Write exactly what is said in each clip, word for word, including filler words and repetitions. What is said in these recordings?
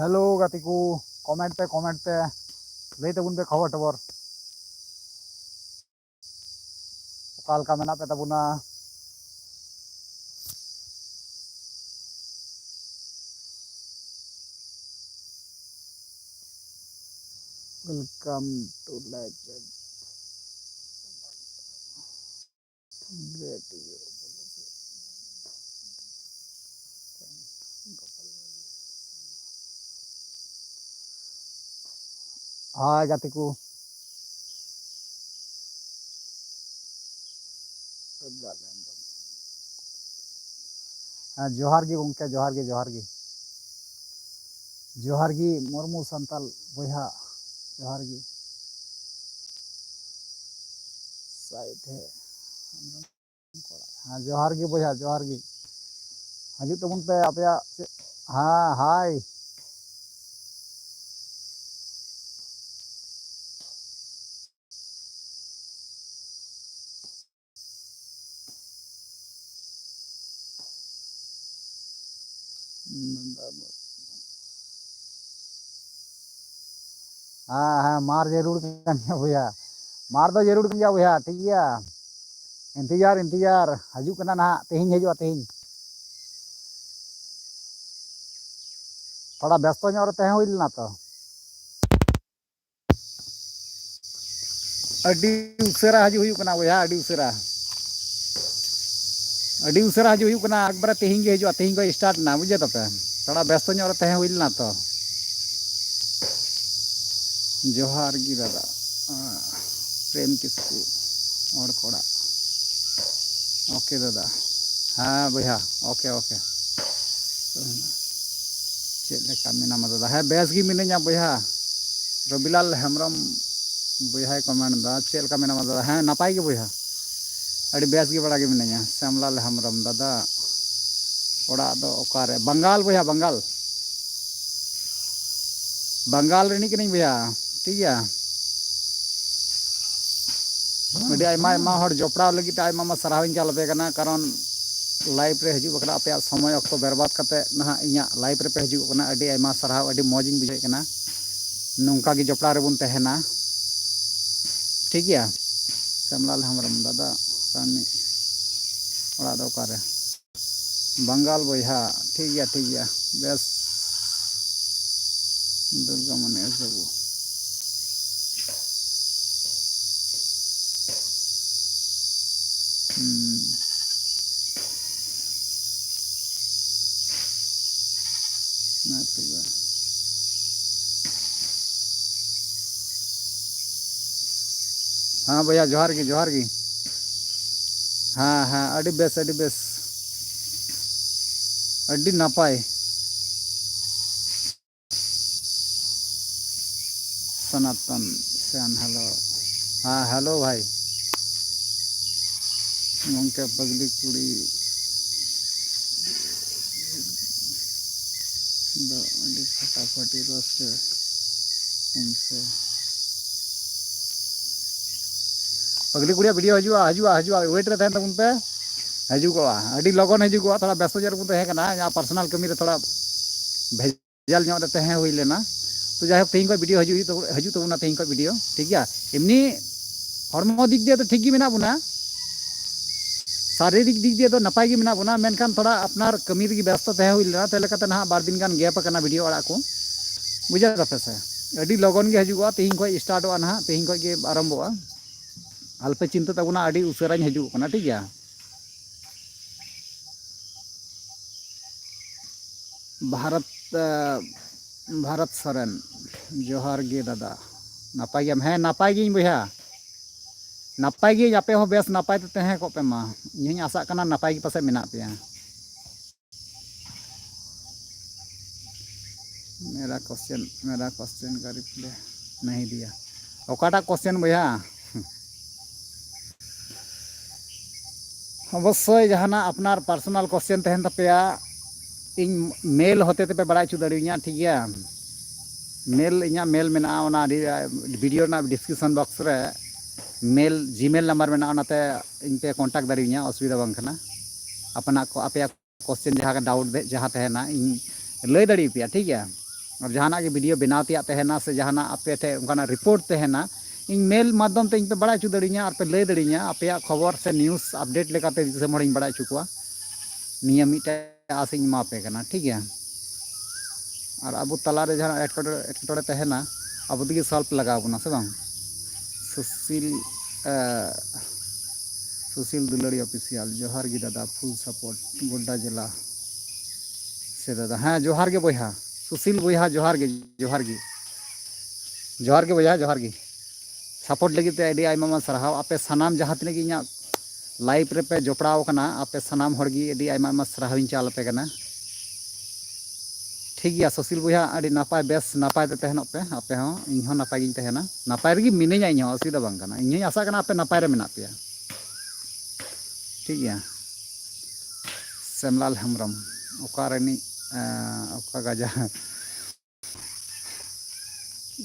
Hello ᱜᱟᱛᱮ ᱠᱚ, comment ᱯᱮ, ᱠᱚᱢᱮᱱᱴ ᱯᱮ, ᱞᱟᱹᱭ ᱛᱟᱵᱚᱱ ᱯᱮ ᱠᱷᱚᱵᱚᱨ ᱴᱚᱵᱚᱨ, ᱚᱠᱟ ᱞᱮᱠᱟ ᱢᱮᱱᱟᱜ ᱯᱮ ᱛᱟᱵᱚᱱᱟ? Welcome to Legend. ᱦᱳᱭ ᱜᱟᱛᱮ ᱠᱚ᱾ ᱦᱮᱸ, ᱡᱚᱦᱟᱨ ᱜᱮ ᱜᱚᱢᱠᱮ, ᱡᱚᱦᱟᱨ ᱜᱮ, ᱡᱚᱦᱟᱨ ᱜᱮ᱾ ᱡᱚᱦᱟᱨ ᱜᱮ ᱢᱩᱨᱢᱩ ᱥᱟᱱᱛᱟᱞ ᱵᱚᱭᱦᱟ, ᱡᱚᱦᱟᱨ ᱜᱮ᱾ ᱥᱟᱭᱤᱰ ᱨᱮ᱾ ᱦᱮᱸ, ᱡᱚᱦᱟᱨ ᱜᱮ ᱵᱚᱭᱦᱟ, ᱡᱚᱦᱟᱨ ᱜᱮ᱾ ᱦᱤᱡᱩᱜ ᱛᱟᱵᱚᱱ ᱯᱮ ᱟᱯᱮᱭᱟᱜ ᱪᱮᱫ, ᱦᱮᱸ, ᱦᱟᱭ᱾ ᱦᱮᱸ, ᱦᱮᱸ, ᱢᱟᱨ ᱡᱟᱹᱨᱩᱲ ᱠᱟᱱ ᱜᱮᱭᱟ ᱵᱚᱭᱦᱟ᱾ ᱢᱟᱨ ᱫᱚ ᱡᱟᱹᱨᱩᱲ ᱠᱟᱱ ᱜᱮᱭᱟ ᱵᱚᱭᱦᱟ, ᱴᱷᱤᱠ ᱜᱮᱭᱟ᱾ ᱤᱱᱛᱮᱡᱟᱨ, ᱤᱱᱛᱮᱡᱟᱨ, ᱦᱤᱡᱩᱜ ᱠᱟᱱᱟ ᱱᱟᱦᱟᱜ, ᱛᱮᱦᱮᱧ ᱦᱤᱡᱩᱜᱼᱟ, ᱛᱮᱦᱮᱧ᱾ ᱛᱷᱚᱲᱟ ᱵᱮᱥᱛᱚ ᱧᱚᱜ ᱨᱮ ᱛᱟᱦᱮᱸ ᱦᱩᱭ ᱞᱮᱱᱟ ᱛᱚ᱾ ᱟᱹᱰᱤ ᱩᱥᱟᱹᱨᱟ ᱦᱤᱡᱩᱜ ᱦᱩᱭᱩᱜ ᱠᱟᱱᱟ ᱵᱚᱭᱦᱟ, ᱟᱹᱰᱤ ᱩᱥᱟᱹᱨᱟ᱾ ᱟᱹᱰᱤ ᱩᱥᱟᱹᱨᱟ ᱦᱤᱡᱩᱜ ᱦᱩᱭᱩᱜ ᱠᱟᱱᱟ, ᱮᱠᱵᱟᱨᱮ ᱛᱮᱦᱮᱧ ᱜᱮ ᱦᱤᱡᱩᱜᱼᱟ, ᱛᱮᱦᱮᱧ ᱠᱷᱚᱱ start ᱮᱱᱟ, ᱵᱩᱡᱷᱟᱹᱣ ᱛᱟᱯᱮ᱾ ᱛᱷᱚᱲᱟ ᱵᱮᱥᱛᱚ ᱧᱚᱜ ᱨᱮ ᱛᱟᱦᱮᱸ ᱦᱩᱭ ᱞᱮᱱᱟ ᱛᱚ᱾ ᱡᱚᱦᱟᱨ ᱜᱮ ᱫᱟᱫᱟ, ᱯᱨᱮᱢ ᱠᱤᱥᱠᱩ, ᱦᱚᱲ ᱠᱚᱲᱟ᱾ OK ᱫᱟᱫᱟ, ᱦᱮᱸ ᱵᱚᱭᱦᱟ, OK, OK᱾ ᱪᱮᱫ ᱞᱮᱠᱟ ᱢᱮᱱᱟᱢᱟ ᱫᱟᱫᱟ? ᱦᱮᱸ, ᱵᱮᱥ ᱜᱮ ᱢᱤᱱᱟᱹᱧᱟ ᱵᱚᱭᱦᱟ᱾ ᱨᱚᱵᱤᱞᱟᱞ ᱦᱮᱢᱵᱨᱚᱢ ᱵᱚᱭᱦᱟᱭ ᱠᱚᱢᱮᱱᱴ ᱮᱫᱟ, ᱪᱮᱫ ᱞᱮᱠᱟ ᱢᱮᱱᱟᱢᱟ ᱫᱟᱫᱟ? ᱦᱮᱸ, ᱱᱟᱯᱟᱭ ᱜᱮ ᱵᱚᱭᱦᱟ, ᱟᱹᱰᱤ ᱵᱮᱥ ᱜᱮ ᱵᱟᱲᱟ ᱜᱮ ᱢᱤᱱᱟᱹᱧᱟ᱾ ᱥᱮᱢᱞᱟᱞ ᱦᱮᱢᱵᱨᱚᱢ, ᱫᱟᱫᱟ ᱚᱲᱟᱜ ᱫᱚ ᱚᱠᱟᱨᱮ? ᱵᱟᱝᱜᱟᱞ ᱵᱚᱭᱦᱟ, ᱵᱟᱝᱜᱟᱞ, ᱵᱟᱝᱜᱟᱞ ᱨᱤᱱᱤᱡ ᱠᱟᱹᱱᱟᱹᱧ ᱵᱚᱭᱦᱟ, ᱴᱷᱤᱠ ᱜᱮᱭᱟ᱾ ᱟᱹᱰᱤ ᱟᱭᱢᱟ ᱟᱭᱢᱟ ᱦᱚᱲ ᱡᱚᱯᱲᱟᱣ ᱞᱟᱹᱜᱤᱫ ᱛᱮ ᱟᱭᱢᱟ ᱟᱭᱢᱟ ᱥᱟᱨᱦᱟᱣ ᱤᱧ ᱪᱟᱞ ᱟᱯᱮ ᱠᱟᱱᱟ, ᱠᱟᱨᱚᱱ live ᱨᱮ ᱦᱤᱡᱩᱜ ᱵᱟᱠᱷᱨᱟ ᱟᱯᱮᱭᱟᱜ ᱥᱚᱢᱚᱭ ᱚᱠᱛᱚ ᱵᱮᱨᱵᱟᱫ ᱠᱟᱛᱮ ᱱᱟᱦᱟᱜ ᱤᱧᱟᱹᱜ live ᱨᱮᱯᱮ ᱦᱤᱡᱩᱜ ᱠᱟᱱᱟ, ᱟᱹᱰᱤ ᱟᱭᱢᱟ ᱥᱟᱨᱦᱟᱣ, ᱟᱹᱰᱤ ᱢᱚᱡᱽ ᱤᱧ ᱵᱩᱡᱷᱟᱹᱣᱮᱫ ᱠᱟᱱᱟ᱾ ᱱᱚᱝᱠᱟ ᱜᱮ ᱡᱚᱯᱲᱟᱣ ᱨᱮᱵᱚᱱ ᱛᱟᱦᱮᱱᱟ, ᱴᱷᱤᱠ ᱜᱮᱭᱟ᱾ ᱥᱮᱢᱞᱟᱞ ᱦᱮᱢᱵᱨᱚᱢ, ᱫᱟᱫᱟ ᱠᱟᱹᱢᱤ ᱚᱲᱟᱜ ᱫᱚ ᱚᱠᱟᱨᱮ? ᱵᱟᱝᱜᱟᱞ ᱵᱚᱭᱦᱟ, ᱴᱷᱤᱠ ᱜᱮᱭᱟ, ᱴᱷᱤᱠ ᱜᱮᱭᱟ, ᱵᱮᱥ᱾ ᱫᱩᱨᱜᱟ ᱢᱚᱱᱤ ᱮᱥ ᱵᱟᱹᱵᱩ᱾ ᱦᱩᱸ᱾ ᱢᱟ ᱛᱚᱵᱮ᱾ ᱦᱮᱸ ᱵᱚᱭᱦᱟ, ᱡᱚᱦᱟᱨ ᱜᱮ, ᱡᱚᱦᱟᱨ ᱜᱮ᱾ ᱦᱮᱸ, ᱦᱮᱸ, ᱟᱹᱰᱤ ᱵᱮᱥ, ᱟᱹᱰᱤ ᱵᱮᱥ, ᱟᱹᱰᱤ ᱱᱟᱯᱟᱭ᱾ ᱥᱚᱱᱟᱛᱚᱱ ᱥᱮᱱ, hello᱾ ᱦᱮᱸ, hello ᱵᱷᱟᱭ᱾ ᱜᱚᱢᱠᱮ ᱯᱟᱜᱽᱞᱤ ᱠᱩᱲᱤ ᱫᱚ ᱟᱹᱰᱤ ᱯᱷᱟᱴᱟᱯᱷᱟᱴᱤ ᱨᱚᱥ ᱨᱮ ᱠᱚᱢ ᱥᱮ᱾ ᱯᱟᱜᱽᱞᱤ ᱠᱩᱲᱤᱭᱟᱜ video ᱦᱤᱡᱩᱜᱼᱟ, ᱦᱤᱡᱩᱜᱼᱟ, ᱦᱤᱡᱩᱜᱼᱟ, wait ᱨᱮ ᱛᱟᱦᱮᱱ ᱛᱟᱵᱚᱱ ᱯᱮ᱾ ᱦᱤᱡᱩᱜᱚᱜᱼᱟ, ᱟᱹᱰᱤ ᱞᱚᱜᱚᱱ ᱦᱤᱡᱩᱜᱚᱜᱼᱟ᱾ ᱛᱷᱚᱲᱟ ᱵᱮᱥᱛᱚ ᱧᱚᱜ ᱨᱮᱵᱚᱱ ᱛᱟᱦᱮᱸ ᱠᱟᱱᱟ, ᱤᱧᱟᱹᱜ personal ᱠᱟᱹᱢᱤ ᱨᱮ ᱛᱷᱚᱲᱟ ᱵᱷᱮᱡᱟᱞ ᱧᱚᱜ ᱨᱮ ᱛᱟᱦᱮᱸ ᱦᱩᱭ ᱞᱮᱱᱟ᱾ ᱛᱚ ᱡᱟᱭᱦᱳᱠ, ᱛᱮᱦᱮᱧ ᱠᱷᱚᱱ video ᱦᱤᱡᱩᱜ, ᱦᱤᱡᱩᱜ ᱛᱟᱵᱚᱱᱟ ᱛᱮᱦᱮᱧ ᱠᱷᱚᱱ video, ᱴᱷᱤᱠ ᱜᱮᱭᱟ᱾ ᱮᱢᱱᱤ ᱦᱚᱲᱢᱚ ᱫᱤᱠ ᱫᱤᱭᱮ ᱫᱚ ᱴᱷᱤᱠ ᱜᱮ ᱢᱮᱱᱟᱜ ᱵᱚᱱᱟ, ᱥᱟᱨᱤᱨᱤᱠ ᱫᱤᱠ ᱫᱤᱭᱮ ᱫᱚ ᱱᱟᱯᱟᱭ ᱜᱮ ᱢᱮᱱᱟᱜ ᱵᱚᱱᱟ, ᱢᱮᱱᱠᱷᱟᱱ ᱛᱷᱚᱲᱟ ᱟᱯᱱᱟᱨ ᱠᱟᱹᱢᱤ ᱨᱮᱜᱮ ᱵᱮᱥᱛᱚ ᱛᱟᱦᱮᱸ ᱦᱩᱭ ᱞᱮᱱᱟ, ᱛᱮ ᱞᱮᱠᱟᱛᱮ ᱱᱟᱦᱟᱜ ᱵᱟᱨ ᱫᱤᱱ ᱜᱟᱱ gap ᱟᱠᱟᱱᱟ video ᱟᱲᱟᱜ ᱠᱚ, ᱵᱩᱡᱷᱟᱹᱣ ᱫᱟᱯᱮ ᱥᱮ᱾ ᱟᱹᱰᱤ ᱞᱚᱜᱚᱱ ᱜᱮ ᱦᱤᱡᱩᱜᱚᱜᱼᱟ, ᱛᱮᱦᱮᱧ ᱠᱷᱚᱱ startᱚᱜᱼᱟ ᱱᱟᱦᱟᱜ, ᱛᱮᱦᱮᱧ ᱠᱷᱚᱱ ᱜᱮ ᱟᱨᱟᱢᱵᱷᱚᱜᱼᱟ᱾ ᱟᱞᱚᱯᱮ ᱪᱤᱱᱛᱟᱹ ᱛᱟᱵᱚᱱᱟ, ᱟᱹᱰᱤ ᱩᱥᱟᱹᱨᱟᱧ ᱦᱤᱡᱩᱜ ᱠᱟᱱᱟ, ᱴᱷᱤᱠ ᱜᱮᱭᱟ᱾ ᱵᱷᱟᱨᱚᱛ, ᱮ, ᱵᱷᱟᱨᱚᱛ ᱥᱚᱨᱮᱱ, ᱡᱚᱦᱟᱨ ᱜᱮ ᱫᱟᱫᱟ᱾ ᱱᱟᱯᱟᱭ ᱜᱮᱭᱟᱢ? ᱦᱮᱸ, ᱱᱟᱯᱟᱭ ᱜᱤᱭᱟᱹᱧ ᱵᱚᱭᱦᱟ, ᱱᱟᱯᱟᱭ ᱜᱤᱭᱟᱹᱧ᱾ ᱟᱯᱮ ᱦᱚᱸ ᱵᱮᱥ ᱱᱟᱯᱟᱭ ᱛᱮ ᱛᱟᱦᱮᱸ ᱠᱚᱜ ᱯᱮ ᱢᱟ᱾ ᱤᱧ ᱦᱚᱸᱧ ᱟᱥᱟᱜ ᱠᱟᱱᱟ ᱱᱟᱯᱟᱭ ᱜᱮ ᱯᱟᱥᱮᱡ ᱢᱮᱱᱟᱜ ᱯᱮᱭᱟ᱾ मेरा question, मेरा question का reply नहीं दिया। ᱚᱠᱟᱴᱟᱜ question ᱵᱚᱭᱦᱟ? ᱚᱵᱚᱥᱥᱳᱭ ᱡᱟᱦᱟᱱᱟᱜ ᱟᱯᱱᱟᱨ personal question ᱛᱟᱦᱮᱱ ᱛᱟᱯᱮᱭᱟ, ᱤᱧ mail ᱦᱚᱛᱮ ᱛᱮᱯᱮ ᱵᱟᱲᱟᱭ ᱦᱚᱪᱚ ᱫᱟᱲᱮᱭᱟᱹᱧᱟ, ᱴᱷᱤᱠ ᱜᱮᱭᱟ᱾ Mail, ᱤᱧᱟᱹᱜ mail ᱢᱮᱱᱟᱜᱼᱟ, ᱚᱱᱟ video ᱨᱮᱱᱟᱜ description box ᱨᱮ mail, Gmail number ᱢᱮᱱᱟᱜᱼᱟ, ᱚᱱᱟᱛᱮ ᱤᱧ ᱯᱮ contact ᱫᱟᱲᱮᱭᱟᱹᱧᱟ, ᱚᱥᱩᱵᱤᱫᱷᱟ ᱵᱟᱝ ᱠᱟᱱᱟ᱾ ᱟᱯᱮᱱᱟᱜ ᱠᱚ, ᱟᱯᱮᱭᱟᱜ ᱠᱚᱥᱪᱮᱱ ᱡᱟᱦᱟᱸ ᱰᱟᱣᱩᱴ ᱡᱟᱦᱟᱸ ᱛᱟᱦᱮᱱᱟ, ᱤᱧ ᱞᱟᱹᱭ ᱫᱟᱲᱮᱭᱟᱯᱮᱭᱟ, ᱴᱷᱤᱠ ᱜᱮᱭᱟ? ᱟᱨ ᱡᱟᱦᱟᱱᱟᱜ ᱜᱮ ᱵᱷᱤᱰᱤᱭᱳ ᱵᱮᱱᱟᱣ ᱛᱮᱭᱟᱜ ᱛᱟᱦᱮᱱᱟ ᱥᱮ ᱡᱟᱦᱟᱱᱟᱜ ᱟᱯᱮ ᱴᱷᱮᱱ ᱚᱱᱠᱟᱱᱟᱜ ᱨᱤᱯᱳᱨᱴ ᱛᱟᱦᱮᱱᱟ, ᱤᱧ ᱢᱮᱞ ᱢᱟᱫᱽᱫᱷᱚᱢ ᱛᱮ ᱤᱧ ᱯᱮ ᱵᱟᱲᱟᱭ ᱦᱚᱪᱚ ᱫᱟᱲᱮᱧᱟ ᱟᱨ ᱯᱮ ᱞᱟᱹᱭ ᱫᱟᱲᱮᱧᱟ, ᱟᱯᱮᱭᱟᱜ ᱠᱷᱚᱵᱚᱨ ᱥᱮ ᱱᱤᱭᱩᱡᱽ ᱟᱯᱰᱮᱴ ᱞᱮᱠᱟᱛᱮ ᱫᱤᱥᱚᱢ ᱦᱚᱲᱤᱧ ᱵᱟᱲᱟᱭ ᱦᱚᱪᱚ ᱠᱚᱣᱟ᱾ ᱱᱤᱭᱟᱹ ᱢᱤᱫᱴᱮᱱ ᱟᱥ ᱤᱧ ᱮᱢᱟ ᱯᱮ ᱠᱟᱱᱟ, ᱴᱷᱤᱠ ᱜᱮᱭᱟ? ᱟᱨ ᱟᱵᱚ ᱛᱟᱞᱟᱨᱮ ᱡᱟᱦᱟᱱᱟᱜ ᱮᱴᱠᱮᱴᱚᱬᱮ, ᱮᱴᱠᱮᱴᱚᱬᱮ ᱛᱟᱦᱮᱱᱟ, ᱟᱵᱚ ᱛᱮᱜᱮ ᱥᱚᱞᱵᱷ ᱞᱟᱜᱟᱣ ᱵᱚᱱᱟ, ᱥᱮ ᱵᱟᱝ? ᱥᱩᱥᱤᱞ, ᱮ, ᱥᱩᱥᱤᱞ ᱫᱩᱞᱟᱹᱲᱤ ᱚᱯᱷᱤᱥᱤᱭᱟᱞ, ᱡᱚᱦᱟᱨ ᱜᱮ ᱫᱟᱫᱟ, ᱯᱷᱩᱞ ᱥᱟᱯᱳᱨᱴ, ᱜᱳᱰᱰᱟ ᱡᱮᱞᱟ ᱥᱮ ᱫᱟᱫᱟ᱾ ᱦᱮᱸ, ᱡᱚᱦᱟᱨ ᱜᱮ ᱵᱚᱭᱦᱟ, ᱥᱩᱥᱤᱞ ᱵᱚᱭᱦᱟ, ᱡᱚᱦᱟᱨ ᱜᱮ, ᱡᱚᱦᱟᱨ ᱜᱮ, ᱡᱚᱦᱟᱨ ᱜᱮ ᱵᱚᱭᱦᱟ, ᱡᱚᱦᱟᱨ ᱜᱮ᱾ ᱥᱟᱯᱳᱨᱴ ᱞᱟᱹᱜᱤᱫ ᱛᱮ ᱟᱹᱰᱤ ᱟᱭᱢᱟ ᱟᱭᱢᱟ ᱥᱟᱨᱦᱟᱣ᱾ ᱟᱯᱮ ᱥᱟᱱᱟᱢ ᱡᱟᱦᱟᱸ ᱛᱤᱱᱟᱹᱜ ᱜᱮ ᱤᱧᱟᱹᱜ ᱞᱟᱭᱤᱵᱷ ᱨᱮᱯᱮ ᱡᱚᱯᱲᱟᱣ ᱟᱠᱟᱱᱟ, ᱟᱯᱮ ᱥᱟᱱᱟᱢ ᱦᱚᱲ ᱜᱮ ᱟᱹᱰᱤ ᱟᱭᱢᱟ ᱟᱭᱢᱟ ᱥᱟᱨᱦᱟᱣ ᱤᱧ ᱪᱟᱞ ᱟᱯᱮ ᱠᱟᱱᱟ᱾ ᱴᱷᱤᱠ ᱜᱮᱭᱟ ᱥᱩᱥᱤᱞ ᱵᱚᱭᱦᱟ, ᱟᱹᱰᱤ ᱱᱟᱯᱟᱭ, ᱵᱮᱥ ᱱᱟᱯᱟᱭ ᱛᱮ ᱛᱟᱦᱮᱱᱚᱜ ᱯᱮ ᱟᱯᱮ ᱦᱚᱸ, ᱤᱧ ᱦᱚᱸ ᱱᱟᱯᱟᱭ ᱜᱤᱧ ᱛᱟᱦᱮᱱᱟ, ᱱᱟᱯᱟᱭ ᱨᱮᱜᱮ ᱢᱤᱱᱟᱹᱧᱟ, ᱤᱧ ᱦᱚᱸ ᱚᱥᱩᱵᱤᱫᱷᱟ ᱵᱟᱝ ᱠᱟᱱᱟ, ᱤᱧ ᱦᱚᱸᱧ ᱟᱥᱟᱜ ᱠᱟᱱᱟ ᱟᱯᱮ ᱱᱟᱯᱟᱭ ᱨᱮ ᱢᱮᱱᱟᱜ ᱯᱮᱭᱟ᱾ ᱴᱷᱤᱠ ᱜᱮᱭᱟ, ᱥᱮᱢᱞᱟᱞ ᱦᱮᱢᱵᱨᱚᱢ, ᱚᱠᱟ ᱨᱤᱱᱤᱡ, ᱮᱸ, ᱚᱠᱟ ᱜᱟᱡᱟᱲ,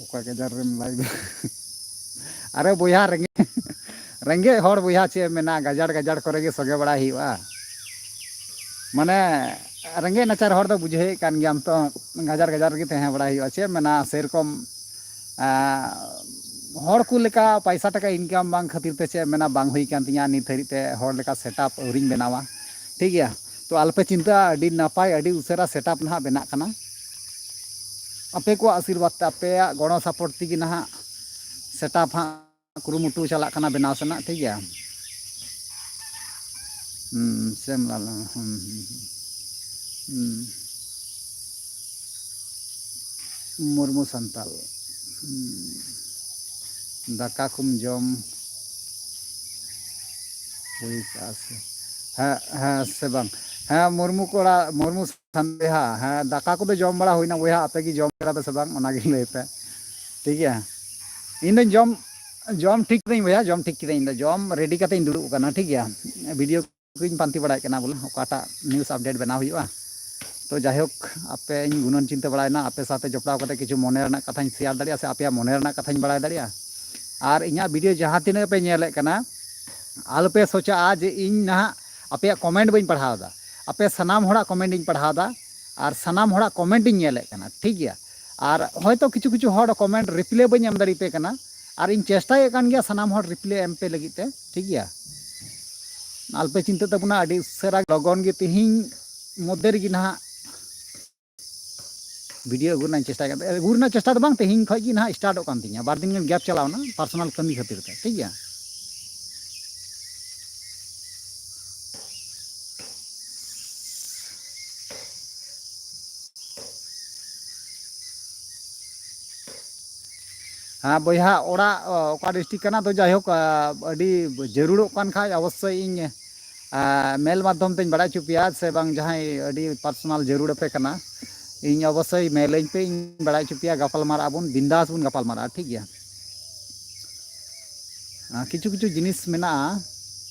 ᱚᱠᱟ ᱜᱟᱡᱟᱲ ᱨᱮᱢ ᱞᱟᱭᱤᱵᱷ? ᱟᱨᱮ ᱵᱚᱭᱦᱟ, ᱨᱮᱸᱜᱮᱡ, ᱨᱮᱸᱜᱮᱡ ᱦᱚᱲ ᱵᱚᱭᱦᱟ, ᱪᱮᱫ ᱮᱢ ᱢᱮᱱᱟ, ᱜᱟᱡᱟᱲ ᱜᱟᱡᱟᱲ ᱠᱚᱨᱮ ᱜᱮ ᱥᱚᱜᱮ ᱵᱟᱲᱟᱭ ᱦᱩᱭᱩᱜᱼᱟ᱾ ᱢᱟᱱᱮ ᱨᱮᱸᱜᱮᱡ ᱱᱟᱪᱟᱨ ᱦᱚᱲ ᱫᱚ ᱵᱩᱡᱷᱟᱹᱣᱮᱫ ᱠᱟᱱ ᱜᱮᱭᱟᱢ ᱛᱚ, ᱜᱟᱡᱟᱲ ᱜᱟᱡᱟᱲ ᱨᱮᱜᱮ ᱛᱟᱦᱮᱸ ᱵᱟᱲᱟᱭ ᱦᱩᱭᱩᱜᱼᱟ᱾ ᱪᱮᱫ ᱮᱢ ᱢᱮᱱᱟ, ᱥᱮᱨᱚᱠᱚᱢ, ᱟᱸ, ᱦᱚᱲ ᱠᱚ ᱞᱮᱠᱟ ᱯᱟᱭᱥᱟ ᱴᱟᱠᱟ ᱤᱱᱠᱟᱢ ᱵᱟᱝ ᱠᱷᱟᱹᱛᱤᱨ ᱛᱮ, ᱪᱮᱫ ᱮᱢ ᱢᱮᱱᱟ, ᱵᱟᱝ ᱦᱩᱭ ᱠᱟᱱ ᱛᱤᱧᱟᱹ ᱱᱤᱛ ᱫᱷᱟᱹᱨᱤᱡ ᱛᱮ ᱦᱚᱲ ᱞᱮᱠᱟ ᱥᱮᱴᱟᱯ ᱟᱹᱣᱨᱤᱧ ᱵᱮᱱᱟᱣᱟ, ᱴᱷᱤᱠ ᱜᱮᱭᱟ? ᱛᱚ ᱟᱞᱚᱯᱮ ᱪᱤᱱᱛᱟᱹᱜᱼᱟ, ᱟᱹᱰᱤ ᱱᱟᱯᱟᱭ, ᱟᱹᱰᱤ ᱩᱥᱟᱹᱨᱟ ᱥᱮᱴᱟᱯ ᱱᱟᱦᱟᱜ ᱵᱮᱱᱟᱜ ᱠᱟᱱᱟ᱾ ᱟᱯᱮ ᱠᱚᱣᱟᱜ ᱟᱥᱤᱨᱵᱟᱫᱽ ᱛᱮ, ᱟᱯᱮᱭᱟᱜ ᱜᱚᱲᱚ ᱥᱟᱯᱳᱨᱴ ᱛᱮᱜᱮ ᱱᱟᱦᱟᱜ ᱥᱮᱴᱟᱯ ᱦᱟᱸᱜ ᱠᱩᱨᱩᱢᱩᱴᱩ ᱪᱟᱞᱟᱜ ᱠᱟᱱᱟ ᱵᱮᱱᱟᱣ ᱥᱮᱱᱟᱜ, ᱴᱷᱤᱠ ᱜᱮᱭᱟ? ᱦᱩᱸ, ᱥᱮᱢ ᱞᱟᱞᱟ, ᱦᱩᱸ, ᱦᱩᱸ, ᱦᱩᱸ᱾ ᱦᱩᱸ᱾ ᱢᱩᱨᱢᱩ ᱥᱟᱱᱛᱟᱞ᱾ ᱦᱩᱸ᱾ ᱫᱟᱠᱟ ᱠᱚᱢ ᱡᱚᱢ ᱦᱩᱭ ᱠᱟᱜᱼᱟ ᱥᱮ? ᱦᱮᱸ, ᱦᱮᱸ ᱥᱮ ᱵᱟᱝ? ᱦᱮᱸ, ᱢᱩᱨᱢᱩ ᱠᱚᱲᱟ, ᱢᱩᱨᱢᱩ ᱥᱟᱱᱛᱟᱞ ᱵᱚᱭᱦᱟ, ᱦᱮᱸ, ᱫᱟᱠᱟ ᱠᱚᱫᱚ ᱡᱚᱢ ᱵᱟᱲᱟ ᱦᱩᱭᱱᱟ ᱵᱚᱭᱦᱟ, ᱟᱯᱮ ᱜᱮ ᱡᱚᱢ ᱠᱮᱫᱟ ᱯᱮ ᱥᱮ ᱵᱟᱝ, ᱚᱱᱟᱜᱮ ᱞᱟᱹᱭ ᱯᱮ, ᱴᱷᱤᱠ ᱜᱮᱭᱟ? ᱤᱧ ᱫᱚᱧ ᱡᱚᱢ, ᱡᱚᱢ ᱴᱷᱤᱠ ᱠᱤᱫᱟᱹᱧ ᱵᱚᱭᱦᱟ, ᱡᱚᱢ ᱴᱷᱤᱠ ᱠᱤᱫᱟᱹᱧ, ᱤᱧ ᱫᱚ ᱡᱚᱢ ᱨᱮᱰᱤ ᱠᱟᱛᱮ ᱤᱧ ᱫᱩᱲᱩᱵ ᱟᱠᱟᱱᱟ, ᱴᱷᱤᱠ ᱜᱮᱭᱟ? ᱵᱷᱤᱰᱤᱭᱳ ᱠᱚᱧ ᱯᱟᱱᱛᱮ ᱵᱟᱲᱟᱭᱮᱫ ᱠᱟᱱᱟ ᱵᱚᱞᱮ, ᱚᱠᱟᱴᱟᱜ ᱱᱤᱭᱩᱡᱽ ᱟᱯᱰᱮᱴ ᱵᱮᱱᱟᱣ ᱦᱩᱭᱩᱜᱼᱟ᱾ ᱛᱚ ᱡᱟᱭᱦᱳᱠ, ᱟᱯᱮᱧ ᱜᱩᱱᱟᱹᱱ ᱪᱤᱱᱛᱟᱹ ᱵᱟᱲᱟᱭᱮᱱᱟ, ᱟᱯᱮ ᱥᱟᱶᱛᱮ ᱡᱚᱯᱲᱟᱣ ᱠᱟᱛᱮ ᱠᱤᱪᱷᱩ ᱢᱚᱱᱮ ᱨᱮᱱᱟᱜ ᱠᱟᱛᱷᱟᱧ ᱥᱮᱭᱟᱨ ᱫᱟᱲᱮᱭᱟᱜᱼᱟ ᱥᱮ ᱟᱯᱮᱭᱟᱜ ᱢᱚᱱᱮ ᱨᱮᱱᱟᱜ ᱠᱟᱛᱷᱟᱧ ᱵᱟᱲᱟᱭ ᱫᱟᱲᱮᱭᱟᱜᱼᱟ᱾ ᱟᱨ ᱤᱧᱟᱹᱜ ᱵᱷᱤᱰᱤᱭᱳ ᱡᱟᱦᱟᱸ ᱛᱤᱱᱟᱹᱜ ᱯᱮ ᱧᱮᱞᱮᱫ ᱠᱟᱱᱟ, ᱟᱞᱚᱯᱮ ᱥᱚᱪᱟᱜᱼᱟ ᱡᱮ ᱤᱧ ᱱᱟᱦᱟᱜ ᱟᱯᱮᱭᱟᱜ ᱠᱚᱢᱮᱱᱴ ᱵᱟᱹᱧ ᱯᱟᱲᱦᱟᱣ ᱮᱫᱟ᱾ ᱟᱯᱮ ᱥᱟᱱᱟᱢ ᱦᱚᱲᱟᱜ ᱠᱚᱢᱮᱱᱴ ᱤᱧ ᱯᱟᱲᱦᱟᱣ ᱮᱫᱟ ᱟᱨ ᱥᱟᱱᱟᱢ ᱦᱚᱲᱟᱜ ᱠᱚᱢᱮᱱᱴ ᱤᱧ ᱧᱮᱞᱮᱫ ᱠᱟᱱᱟ, ᱴᱷᱤᱠ ᱜᱮᱭᱟ? ᱟᱨ ᱦᱚᱭᱛᱳ ᱠᱤᱪᱷᱩ ᱠᱤᱪᱷᱩ ᱦᱚᱲ ᱠᱚᱢᱮᱱᱴ ᱨᱤᱯᱞᱟᱭ ᱵᱟᱹᱧ ᱮᱢ ᱫᱟᱲᱮᱭᱟᱯᱮ ᱠᱟᱱᱟ, ᱟᱨ ᱤᱧ ᱪᱮᱥᱴᱟᱭᱮᱫ ᱠᱟᱱ ᱜᱮᱭᱟ ᱥᱟᱱᱟᱢ ᱦᱚᱲ ᱨᱤᱯᱞᱟᱭ ᱮᱢ ᱯᱮ ᱞᱟᱹᱜᱤᱫ ᱛᱮ, ᱴᱷᱤᱠ ᱜᱮᱭᱟ? ᱟᱞᱚᱯᱮ ᱪᱤᱱᱛᱟᱹᱜ ᱛᱟᱵᱚᱱᱟ, ᱟᱹᱰᱤ ᱩᱥᱟᱹᱨᱟ ᱞᱚᱜᱚᱱ ᱜᱮ ᱛᱮᱦᱮᱧ ᱢᱚᱫᱽᱫᱷᱮ ᱨᱮᱜᱮ ᱱᱟᱦᱟᱜ ᱵᱷᱤᱰᱤᱭᱳ ᱟᱹᱜᱩ ᱨᱮᱱᱟᱜ ᱤᱧ ᱪᱮᱥᱴᱟᱭ ᱠᱟᱱ ᱛᱟᱦᱮᱸ᱾ ᱟᱹᱜᱩ ᱨᱮᱱᱟᱜ ᱪᱮᱥᱴᱟ ᱫᱚ ᱵᱟᱝ, ᱛᱮᱦᱮᱧ ᱠᱷᱚᱱ ᱜᱮ ᱱᱟᱦᱟᱜ ᱥᱴᱟᱨᱴᱚᱜ ᱠᱟᱱ ᱛᱤᱧᱟ, ᱵᱟᱨ ᱫᱤᱱ ᱜᱟᱱ ᱜᱮᱯ ᱪᱟᱞᱟᱣᱱᱟ ᱯᱟᱨᱥᱚᱱᱟᱞ ᱠᱟᱹᱢᱤ ᱠᱷᱟᱹᱛᱤᱨ ᱛᱮ, ᱴᱷᱤᱠ ᱜᱮᱭᱟ? ᱦᱮᱸ ᱵᱚᱭᱦᱟ, ᱚᱲᱟᱜ, ᱚ, ᱚᱠᱟ ᱰᱤᱥᱴᱨᱤᱠᱴ ᱠᱟᱱᱟ? ᱫᱚ ᱡᱟᱭᱦᱳᱠ, ᱟ, ᱟᱹᱰᱤ ᱡᱟᱹᱨᱩᱲᱚᱜ ᱠᱟᱱ ᱠᱷᱟᱡ ᱚᱵᱚᱥᱥᱳᱭ ᱤᱧ, ᱟ, ᱢᱮᱞ ᱢᱟᱫᱽᱫᱷᱚᱢ ᱛᱮᱧ ᱵᱟᱲᱟᱭ ᱦᱚᱪᱚ ᱯᱮᱭᱟ, ᱥᱮ ᱵᱟᱝ ᱡᱟᱦᱟᱸᱭ ᱟᱹᱰᱤ ᱯᱟᱨᱥᱚᱱᱟᱞ ᱡᱟᱹᱨᱩᱲ ᱟᱯᱮ ᱠᱟᱱᱟ, ᱤᱧ ᱚᱵᱚᱥᱥᱳᱭ ᱢᱮᱞᱟᱹᱧ ᱯᱮ, ᱤᱧ ᱵᱟᱲᱟᱭ ᱦᱚᱪᱚ ᱯᱮᱭᱟ, ᱜᱟᱯᱟᱞ ᱢᱟᱨᱟᱜ ᱟᱵᱚᱱ, ᱵᱤᱱᱫᱟᱥ ᱵᱚᱱ ᱜᱟᱯᱟᱞ ᱢᱟᱨᱟᱜᱼᱟ, ᱴᱷᱤᱠ ᱜᱮᱭᱟ? ᱟ, ᱠᱤᱪᱷᱩ ᱠᱤᱪᱷᱩ ᱡᱤᱱᱤᱥ ᱢᱮᱱᱟᱜᱼᱟ,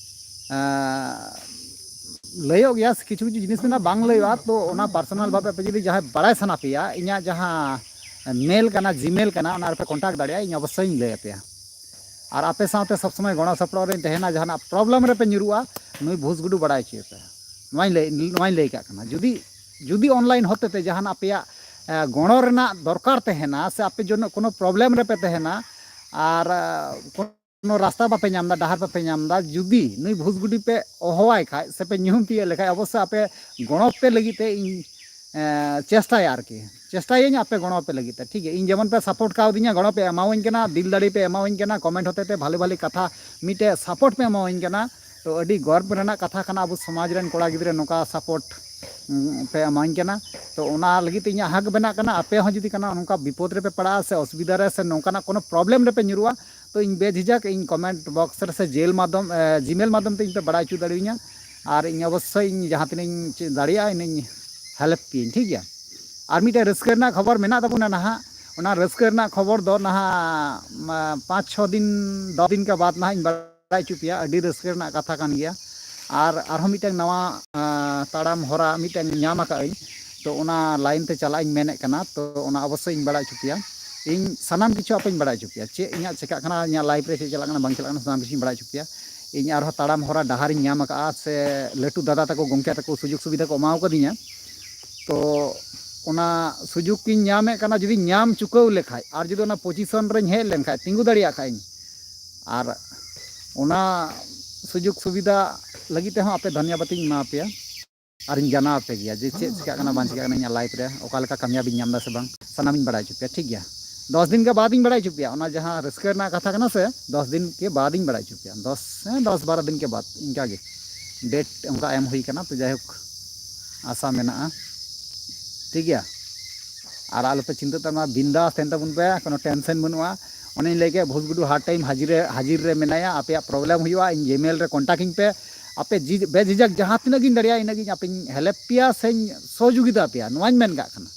ᱟ, ᱞᱟᱹᱭᱚᱜ ᱜᱮᱭᱟ, ᱠᱤᱪᱷᱩ ᱠᱤᱪᱷᱩ ᱡᱤᱱᱤᱥ ᱢᱮᱱᱟᱜᱼᱟ ᱵᱟᱝ ᱞᱟᱹᱭᱚᱜᱼᱟ᱾ ᱛᱚ ᱚᱱᱟ ᱯᱟᱨᱥᱚᱱᱟᱞ ᱵᱷᱟᱵᱮ ᱟᱯᱮ ᱡᱩᱫᱤ ᱡᱟᱦᱟᱸᱭ ᱵᱟᱲᱟᱭ ᱥᱟᱱᱟ ᱯᱮᱭᱟ, ᱤᱧᱟᱹᱜ ᱡᱟᱦᱟᱸ ᱢᱮᱞ ᱠᱟᱱᱟ, ᱡᱤᱢᱮᱞ ᱠᱟᱱᱟ, ᱚᱱᱟ ᱨᱮᱯᱮ ᱠᱚᱱᱴᱟᱠᱴ ᱫᱟᱲᱮᱭᱟᱜᱼᱟ, ᱤᱧ ᱚᱵᱚᱥᱥᱳᱭ ᱤᱧ ᱞᱟᱹᱭ ᱟᱯᱮᱭᱟ᱾ ᱟᱨ ᱟᱯᱮ ᱥᱟᱶᱛᱮ ᱥᱚᱵᱽ ᱥᱚᱢᱚᱭ ᱜᱚᱲᱚ ᱥᱚᱯᱚᱦᱚᱫ ᱨᱮᱧ ᱛᱟᱦᱮᱱᱟ᱾ ᱡᱟᱦᱟᱱᱟᱜ ᱯᱨᱚᱵᱞᱮᱢ ᱨᱮᱯᱮ ᱧᱩᱨᱩᱜᱼᱟ, ᱱᱩᱭ ᱵᱷᱩᱥ ᱜᱩᱰᱩ ᱵᱟᱲᱟᱭ ᱦᱚᱪᱚᱭᱮᱯᱮ᱾ ᱱᱚᱣᱟᱧ ᱞᱟᱹᱭ, ᱱᱚᱣᱟᱧ ᱞᱟᱹᱭ ᱠᱟᱜ ᱠᱟᱱᱟ, ᱡᱩᱫᱤ, ᱡᱩᱫᱤ ᱚᱱᱞᱟᱭᱤᱱ ᱦᱚᱛᱮᱛᱮ ᱡᱟᱦᱟᱱᱟᱜ ᱟᱯᱮᱭᱟᱜ, ᱮ, ᱜᱚᱲᱚ ᱨᱮᱱᱟᱜ ᱫᱚᱨᱠᱟᱨ ᱛᱟᱦᱮᱱᱟ, ᱥᱮ ᱟᱯᱮ ᱡᱚᱱᱚ ᱠᱳᱱᱳ ᱯᱨᱚᱵᱞᱮᱢ ᱨᱮᱯᱮ ᱛᱟᱦᱮᱱᱟ, ᱟᱨ, ᱮ, ᱠᱳᱱᱳ ᱨᱟᱥᱛᱟ ᱵᱟᱯᱮ ᱧᱟᱢ ᱮᱫᱟ, ᱰᱟᱦᱟᱨ ᱵᱟᱯᱮ ᱧᱟᱢ ᱮᱫᱟ, ᱡᱩᱫᱤ ᱱᱩᱭ ᱵᱷᱩᱥ ᱜᱩᱰᱤ ᱯᱮ ᱦᱚᱦᱚᱣᱟᱭ ᱠᱷᱟᱡ, ᱥᱮ ᱯᱮ ᱧᱩᱦᱩᱢ ᱛᱤᱭᱳᱜ ᱞᱮᱠᱷᱟᱡ, ᱚᱵᱚᱥᱥᱳᱭ ᱟᱯᱮ ᱜᱚᱲᱚ ᱯᱮ ᱞᱟᱹᱜᱤᱫ ᱛᱮ ᱤᱧ, ᱮ, ᱪᱮᱥᱴᱟᱭᱟ ᱟᱨᱠᱤ, ᱪᱮᱥᱴᱟᱭᱟᱹᱧ ᱟᱯᱮ ᱜᱚᱲᱚ ᱯᱮ ᱞᱟᱹᱜᱤᱫ ᱛᱮ, ᱴᱷᱤᱠ ᱜᱮᱭᱟ? ᱤᱧ ᱡᱮᱢᱚᱱ ᱯᱮ ᱥᱟᱯᱳᱨᱴ ᱠᱟᱣᱫᱤᱧᱟ, ᱜᱚᱲᱚ ᱯᱮ ᱮᱢᱟᱣᱟᱹᱧ ᱠᱟᱱᱟ, ᱫᱤᱞ ᱫᱟᱲᱮ ᱯᱮ ᱮᱢᱟᱣᱟᱹᱧ ᱠᱟᱱᱟ, ᱠᱚᱢᱮᱱᱴ ᱦᱚᱛᱮᱛᱮ ᱵᱷᱟᱞᱮ ᱵᱷᱟᱞᱮ ᱠᱟᱛᱷᱟ ᱢᱤᱫᱴᱮᱡ ᱥᱟᱯᱳᱨᱴ ᱯᱮ ᱮᱢᱟᱣᱟᱹᱧ ᱠᱟᱱᱟ᱾ ᱛᱚ ᱟᱹᱰᱤ ᱜᱚᱨᱵ ᱨᱮᱱᱟᱜ ᱠᱟᱛᱷᱟ ᱠᱟᱱᱟ, ᱟᱵᱚ ᱥᱚᱢᱟᱡᱽ ᱨᱮᱱ ᱠᱚᱲᱟ ᱜᱤᱫᱽᱨᱟᱹ ᱱᱚᱝᱠᱟ ᱥᱟᱯᱳᱨᱴ, ᱩᱸ, ᱯᱮ ᱮᱢᱟᱹᱧ ᱠᱟᱱᱟ᱾ ᱛᱚ ᱚᱱᱟ ᱞᱟᱹᱜᱤᱫ ᱛᱮ ᱤᱧᱟᱹᱜ ᱦᱟᱠ ᱵᱮᱱᱟᱜ ᱠᱟᱱᱟ, ᱟᱯᱮ ᱦᱚᱸ ᱡᱩᱫᱤ ᱠᱟᱱᱟ ᱱᱚᱝᱠᱟ ᱵᱤᱯᱚᱫ ᱨᱮᱯᱮ ᱯᱟᱲᱟᱜᱼᱟ ᱥᱮ ᱚᱥᱩᱵᱤᱫᱷᱟ ᱨᱮ ᱥᱮ ᱱᱚᱝᱠᱟᱱᱟᱜ ᱠᱳᱱᱳ ᱯᱨᱚᱵᱞᱮᱢ ᱨᱮᱯᱮ ᱧᱩᱨᱩᱜᱼᱟ, ᱛᱚ ᱤᱧ ᱵᱮᱡᱷᱤᱡᱟᱠ ᱤᱧ ᱠᱚᱢᱮᱱᱴ ᱵᱚᱠᱥ ᱨᱮ ᱥᱮ ᱡᱤᱢᱮᱞ ᱢᱟᱫᱽᱫᱷᱚᱢ, ᱮ, ᱡᱤᱢᱮᱞ ᱢᱟᱫᱽᱫᱷᱚᱢ ᱛᱮ ᱤᱧ ᱯᱮ ᱵᱟᱲᱟᱭ ᱦᱚᱪᱚ ᱫᱟᱲᱮᱭᱟᱹᱧᱟ᱾ ᱟᱨ ᱤᱧ ᱚᱵᱚᱥᱥᱳᱭ ᱤᱧ ᱡᱟᱦᱟᱸ ᱛᱤᱱᱟᱹᱜ ᱤᱧ ᱪᱮᱫ ᱫᱟᱲᱮᱭᱟᱜᱼᱟ, ᱤᱱᱟᱹᱧ ᱦᱮᱞᱯ ᱯᱮᱭᱟᱹᱧ, ᱴᱷᱤᱠ ᱜᱮᱭᱟ? ᱟᱨ ᱢᱤᱫᱴᱮᱱ ᱨᱟᱹᱥᱠᱟᱹ ᱨᱮᱱᱟᱜ ᱠᱷᱚᱵᱚᱨ ᱢᱮᱱᱟᱜ ᱛᱟᱵᱚᱱᱟ ᱱᱟᱦᱟᱜ, ᱚᱱᱟ ᱨᱟᱹᱥᱠᱟᱹ ᱨᱮᱱᱟᱜ ᱠᱷᱚᱵᱚᱨ ᱫᱚ ᱱᱟᱦᱟᱜ, ᱢᱟ, ᱯᱟᱸᱪ ᱪᱷᱚ ᱫᱤᱱ, ᱫᱚᱥ ᱫᱤᱱ ᱠᱮ ᱵᱟᱫᱽ ᱱᱟᱦᱟᱜ ᱤᱧ ᱵᱟᱲᱟᱭ ᱦᱚᱪᱚ ᱯᱮᱭᱟ᱾ ᱟᱹᱰᱤ ᱨᱟᱹᱥᱠᱟᱹ ᱨᱮᱱᱟᱜ ᱠᱟᱛᱷᱟ ᱠᱟᱱ ᱜᱮᱭᱟ᱾ ᱟᱨ ᱟᱨᱦᱚᱸ ᱢᱤᱫᱴᱟᱝ ᱱᱟᱣᱟ, ᱟᱸ, ᱛᱟᱲᱟᱢ ᱦᱚᱨᱟ ᱢᱤᱫᱴᱟᱝ ᱧᱟᱢ ᱟᱠᱟᱫ ᱟᱹᱧ, ᱛᱚ ᱚᱱᱟ ᱞᱟᱭᱤᱱ ᱛᱮ ᱪᱟᱞᱟᱜ ᱤᱧ ᱢᱮᱱᱮᱫ ᱠᱟᱱᱟ᱾ ᱛᱚ ᱚᱱᱟ ᱚᱵᱚᱥᱥᱳᱭ ᱤᱧ ᱵᱟᱲᱟᱭ ᱦᱚᱪᱚ ᱯᱮᱭᱟ, ᱤᱧ ᱥᱟᱱᱟᱢ ᱠᱤᱪᱷᱩ ᱟᱯᱮᱧ ᱵᱟᱲᱟᱭ ᱦᱚᱪᱚ ᱯᱮᱭᱟ, ᱪᱮᱫ ᱤᱧᱟᱹᱜ ᱪᱮᱠᱟᱜ ᱠᱟᱱᱟ, ᱤᱧᱟᱹᱜ ᱞᱟᱭᱤᱯᱷ ᱨᱮ ᱪᱮᱫ ᱪᱟᱞᱟᱜ ᱠᱟᱱᱟ ᱵᱟᱝ ᱪᱟᱞᱟᱜ ᱠᱟᱱᱟ, ᱥᱟᱱᱟᱢ ᱠᱤᱪᱷᱩᱧ ᱵᱟᱲᱟᱭ ᱦᱚᱪᱚ ᱯᱮᱭᱟ᱾ ᱤᱧ ᱟᱨᱦᱚᱸ ᱛᱟᱲᱟᱢ ᱦᱚᱨᱟ ᱰᱟᱦᱟᱨᱤᱧ ᱧᱟᱢ ᱟᱠᱟᱫᱼᱟ, ᱥᱮ ᱞᱟᱹᱴᱩ ᱫᱟᱫᱟ ᱛᱟᱠᱚ, ᱜᱚᱢᱠᱮ ᱛᱟᱠᱚ ᱥᱩᱡᱳᱜᱽ ᱥᱩᱵᱤᱫᱷᱟ ᱠᱚ ᱮᱢᱟᱣ ᱠᱟᱫᱤᱧᱟ᱾ ᱛᱚ ᱚᱱᱟ ᱥᱩᱡᱳᱜᱽ ᱤᱧ ᱧᱟᱢᱮᱫ ᱠᱟᱱᱟ, ᱡᱩᱫᱤ ᱧᱟᱢ ᱪᱩᱠᱟᱹᱣ ᱞᱮᱠᱷᱟᱡ, ᱟᱨ ᱡᱩᱫᱤ ᱚᱱᱟ ᱯᱚᱡᱤᱥᱚᱱ ᱨᱮᱧ ᱦᱮᱡ ᱞᱮᱱᱠᱷᱟᱡ, ᱛᱤᱸᱜᱩ ᱫᱟᱲᱮᱭᱟᱜ ᱠᱷᱟᱡ ᱤᱧ, ᱟᱨ ᱚᱱᱟ ᱥᱩᱡᱳᱜᱽ ᱥᱩᱵᱤᱫᱷᱟ ᱞᱟᱹᱜᱤᱫ ᱛᱮᱦᱚᱸ ᱟᱯᱮ ᱫᱷᱚᱱᱭᱚᱵᱟᱫ ᱤᱧ ᱮᱢᱟ ᱯᱮᱭᱟ᱾ ᱟᱨᱤᱧ ᱡᱟᱱᱟᱣ ᱟᱯᱮ ᱜᱮᱭᱟ ᱡᱮ ᱪᱮᱫ ᱪᱤᱠᱟᱹᱜ ᱠᱟᱱᱟ, ᱵᱟᱝ ᱪᱤᱠᱟᱹᱜ ᱠᱟᱱᱟ ᱤᱧᱟᱹᱜ ᱞᱟᱭᱤᱯᱷ ᱨᱮ, ᱚᱠᱟ ᱞᱮᱠᱟ ᱠᱟᱢᱭᱟᱵᱤᱧ ᱧᱟᱢ ᱮᱫᱟ ᱥᱮ ᱵᱟᱝ, ᱥᱟᱱᱟᱢᱤᱧ ᱵᱟᱲᱟᱭ ᱦᱚᱪᱚ ᱯᱮᱭᱟ, ᱴᱷᱤᱠ ᱜᱮᱭᱟ? ᱫᱚᱥ ᱫᱤᱱ ᱜᱮ ᱵᱟᱫ ᱤᱧ ᱵᱟᱲᱟᱭ ᱦᱚᱪᱚ ᱯᱮᱭᱟ, ᱚᱱᱟ ᱡᱟᱦᱟᱸ ᱨᱟᱹᱥᱠᱟᱹ ᱨᱮᱱᱟᱜ ᱠᱟᱛᱷᱟ ᱠᱟᱱᱟ ᱥᱮ, ᱫᱚᱥ ᱫᱤᱱ ᱜᱮ ᱵᱟᱫ ᱤᱧ ᱵᱟᱲᱟᱭ ᱦᱚᱪᱚ ᱯᱮᱭᱟ, ᱫᱚᱥ, ᱦᱮᱸ, ᱫᱚᱥ ᱵᱟᱨᱚ ᱫᱤᱱ ᱜᱮ ᱵᱟᱫ, ᱤᱱᱠᱟ ᱜᱮ ᱰᱮᱴ ᱚᱱᱠᱟ ᱮᱢ ᱦᱩᱭ ᱠᱟᱱᱟ᱾ ᱛᱚ ᱡᱟᱭᱦᱳᱠ, ᱟᱥᱟ ᱢᱮᱱᱟᱜᱼᱟ, ᱴᱷᱤᱠ ᱜᱮᱭᱟ? ᱟᱨ ᱟᱞᱚᱯᱮ ᱪᱤᱱᱛᱟᱹᱜ ᱛᱟᱵᱚᱱᱟ, ᱵᱤᱱᱫᱟᱥ ᱛᱟᱦᱮᱱ ᱛᱟᱵᱚᱱ ᱯᱮ, ᱠᱳᱱᱳ ᱴᱮᱱᱥᱮᱱ ᱵᱟᱹᱱᱩᱜᱼᱟ᱾ ᱚᱱᱮᱧ ᱞᱟᱹᱭ ᱠᱮᱫ, ᱵᱷᱩᱥᱜᱩᱰᱩ ᱦᱟᱨ ᱴᱟᱭᱤᱢ ᱦᱟᱡᱤᱨ ᱨᱮ, ᱦᱟᱡᱤᱨ ᱨᱮ ᱢᱮᱱᱟᱭᱟ᱾ ᱟᱯᱮᱭᱟᱜ ᱯᱨᱚᱵᱞᱮᱢ ᱦᱩᱭᱩᱜᱼᱟ, ᱤᱧ ᱡᱤᱢᱮᱞ ᱨᱮ ᱠᱚᱱᱴᱟᱠᱴ ᱤᱧ ᱯᱮ᱾ ᱟᱯᱮ ᱡᱤ-, ᱵᱮᱡᱷᱤᱡᱷᱟᱠ ᱡᱟᱦᱟᱸ ᱛᱤᱱᱟᱹᱜ ᱜᱤᱧ ᱫᱟᱲᱮᱭᱟᱜᱼᱟ, ᱤᱱᱟᱹᱜ ᱜᱤᱧ ᱟᱯᱮᱧ ᱦᱮᱞᱯ ᱯᱮᱭᱟ ᱥᱮᱧ ᱥᱚᱦᱚᱡᱳᱜᱤᱛᱟ ᱯᱮᱭᱟ, ᱱᱚᱣᱟᱧ ᱢᱮᱱ ᱠᱟᱜ ᱠᱟᱱᱟ᱾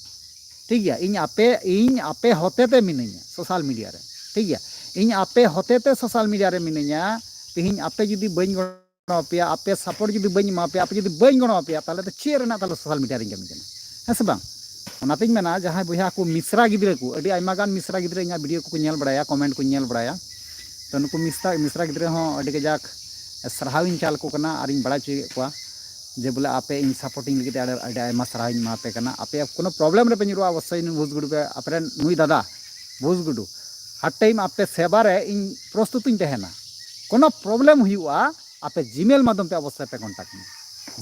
ᱴᱷᱤᱠ ᱜᱮᱭᱟ? ᱤᱧ ᱟᱯᱮ, ᱤᱧ ᱟᱯᱮ ᱦᱚᱛᱮ ᱛᱮ ᱢᱤᱱᱟᱹᱧᱟ ᱥᱳᱥᱟᱞ ᱢᱤᱰᱤᱭᱟ ᱨᱮ, ᱴᱷᱤᱠ ᱜᱮᱭᱟ? ᱤᱧ ᱟᱯᱮ ᱦᱚᱛᱮ ᱛᱮ ᱥᱳᱥᱟᱞ ᱢᱤᱰᱤᱭᱟ ᱨᱮ ᱢᱤᱱᱟᱹᱧᱟ᱾ ᱛᱮᱦᱮᱧ ᱟᱯᱮ ᱡᱩᱫᱤ ᱵᱟᱹᱧ ᱜᱚᱲᱚ ᱟᱯᱮᱭᱟ, ᱟᱯᱮ ᱥᱟᱯᱳᱨᱴ ᱡᱩᱫᱤ ᱵᱟᱹᱧ ᱮᱢᱟ ᱯᱮᱭᱟ, ᱟᱯᱮ ᱡᱩᱫᱤ ᱵᱟᱹᱧ ᱜᱚᱲᱚ ᱟᱯᱮᱭᱟ, ᱛᱟᱦᱚᱞᱮ ᱫᱚ ᱪᱮᱫ ᱨᱮᱱᱟᱜ ᱛᱟᱦᱚᱞᱮ ᱥᱳᱥᱟᱞ ᱢᱤᱰᱤᱭᱟ ᱨᱮᱧ ᱠᱟᱹᱢᱤ ᱠᱟᱱᱟ? ᱦᱮᱸ ᱥᱮ ᱵᱟᱝ? ᱚᱱᱟᱛᱤᱧ ᱢᱮᱱᱟ, ᱡᱟᱦᱟᱸᱭ ᱵᱚᱭᱦᱟ ᱠᱚ ᱢᱤᱥᱨᱟ ᱜᱤᱫᱽᱨᱟᱹ ᱠᱚ, ᱟᱹᱰᱤ ᱟᱭᱢᱟ ᱜᱟᱱ ᱢᱤᱥᱨᱟ ᱜᱤᱫᱽᱨᱟᱹ ᱤᱧᱟᱹᱜ ᱵᱷᱤᱰᱤᱭᱳ ᱠᱚᱠᱚ ᱧᱮᱞ ᱵᱟᱲᱟᱭᱟ, ᱠᱚᱢᱮᱱᱴ ᱠᱚᱧ ᱧᱮᱞ ᱵᱟᱲᱟᱭᱟ᱾ ᱛᱚ ᱱᱩᱠᱩ ᱢᱤᱥᱨᱟ, ᱢᱤᱥᱨᱟ ᱜᱤᱫᱽᱨᱟᱹ ᱦᱚᱸ ᱟᱹᱰᱤ ᱠᱟᱡᱟᱠ ᱥᱟᱨᱦᱟᱣ ᱤᱧ ᱪᱟᱞ ᱟᱠᱚ ᱠᱟᱱᱟ ᱟᱨᱤᱧ ᱵᱟᱲᱟᱭ ᱦᱚᱪᱚᱭᱮᱫ ᱠᱚᱣᱟ ᱡᱮ ᱵᱚᱞᱮ ᱟᱯᱮ ᱤᱧ ᱥᱟᱯᱳᱨᱴᱤᱝ ᱞᱟᱹᱜᱤᱫ ᱛᱮ ᱟᱹᱰᱤ, ᱟᱹᱰᱤ ᱟᱭᱢᱟ ᱥᱟᱨᱦᱟᱣ ᱤᱧ ᱮᱢᱟ ᱯᱮ ᱠᱟᱱᱟ᱾ ᱟᱯᱮ ᱠᱳᱱᱳ ᱯᱨᱚᱵᱞᱮᱢ ᱨᱮᱯᱮ ᱧᱩᱨᱩᱜᱼᱟ, ᱚᱵᱚᱥᱥᱳᱭ ᱱᱩᱭ ᱵᱷᱩᱥᱜᱩᱰᱩ ᱯᱮ, ᱟᱯᱮᱨᱮᱱ ᱱᱩᱭ ᱫᱟᱫᱟ ᱵᱷᱩᱥᱜᱩᱰᱩ ᱦᱟᱨ ᱴᱟᱭᱤᱢ ᱟᱯᱮ ᱥᱮᱵᱟ ᱨᱮ ᱤᱧ ᱯᱨᱚᱥᱛᱩᱛ ᱤᱧ ᱛᱟᱦᱮᱱᱟ᱾ ᱠᱳᱱᱳ ᱯᱨᱚᱵᱞᱮᱢ ᱦᱩᱭᱩᱜᱼᱟ, ᱟᱯᱮ ᱡᱤᱢᱮᱞ ᱢᱟᱫᱽᱫᱷᱚᱢ ᱛᱮ ᱚᱵᱚᱥᱥᱳᱭ ᱯᱮ ᱠᱚᱱᱴᱟᱠᱴ ᱤᱧᱟ᱾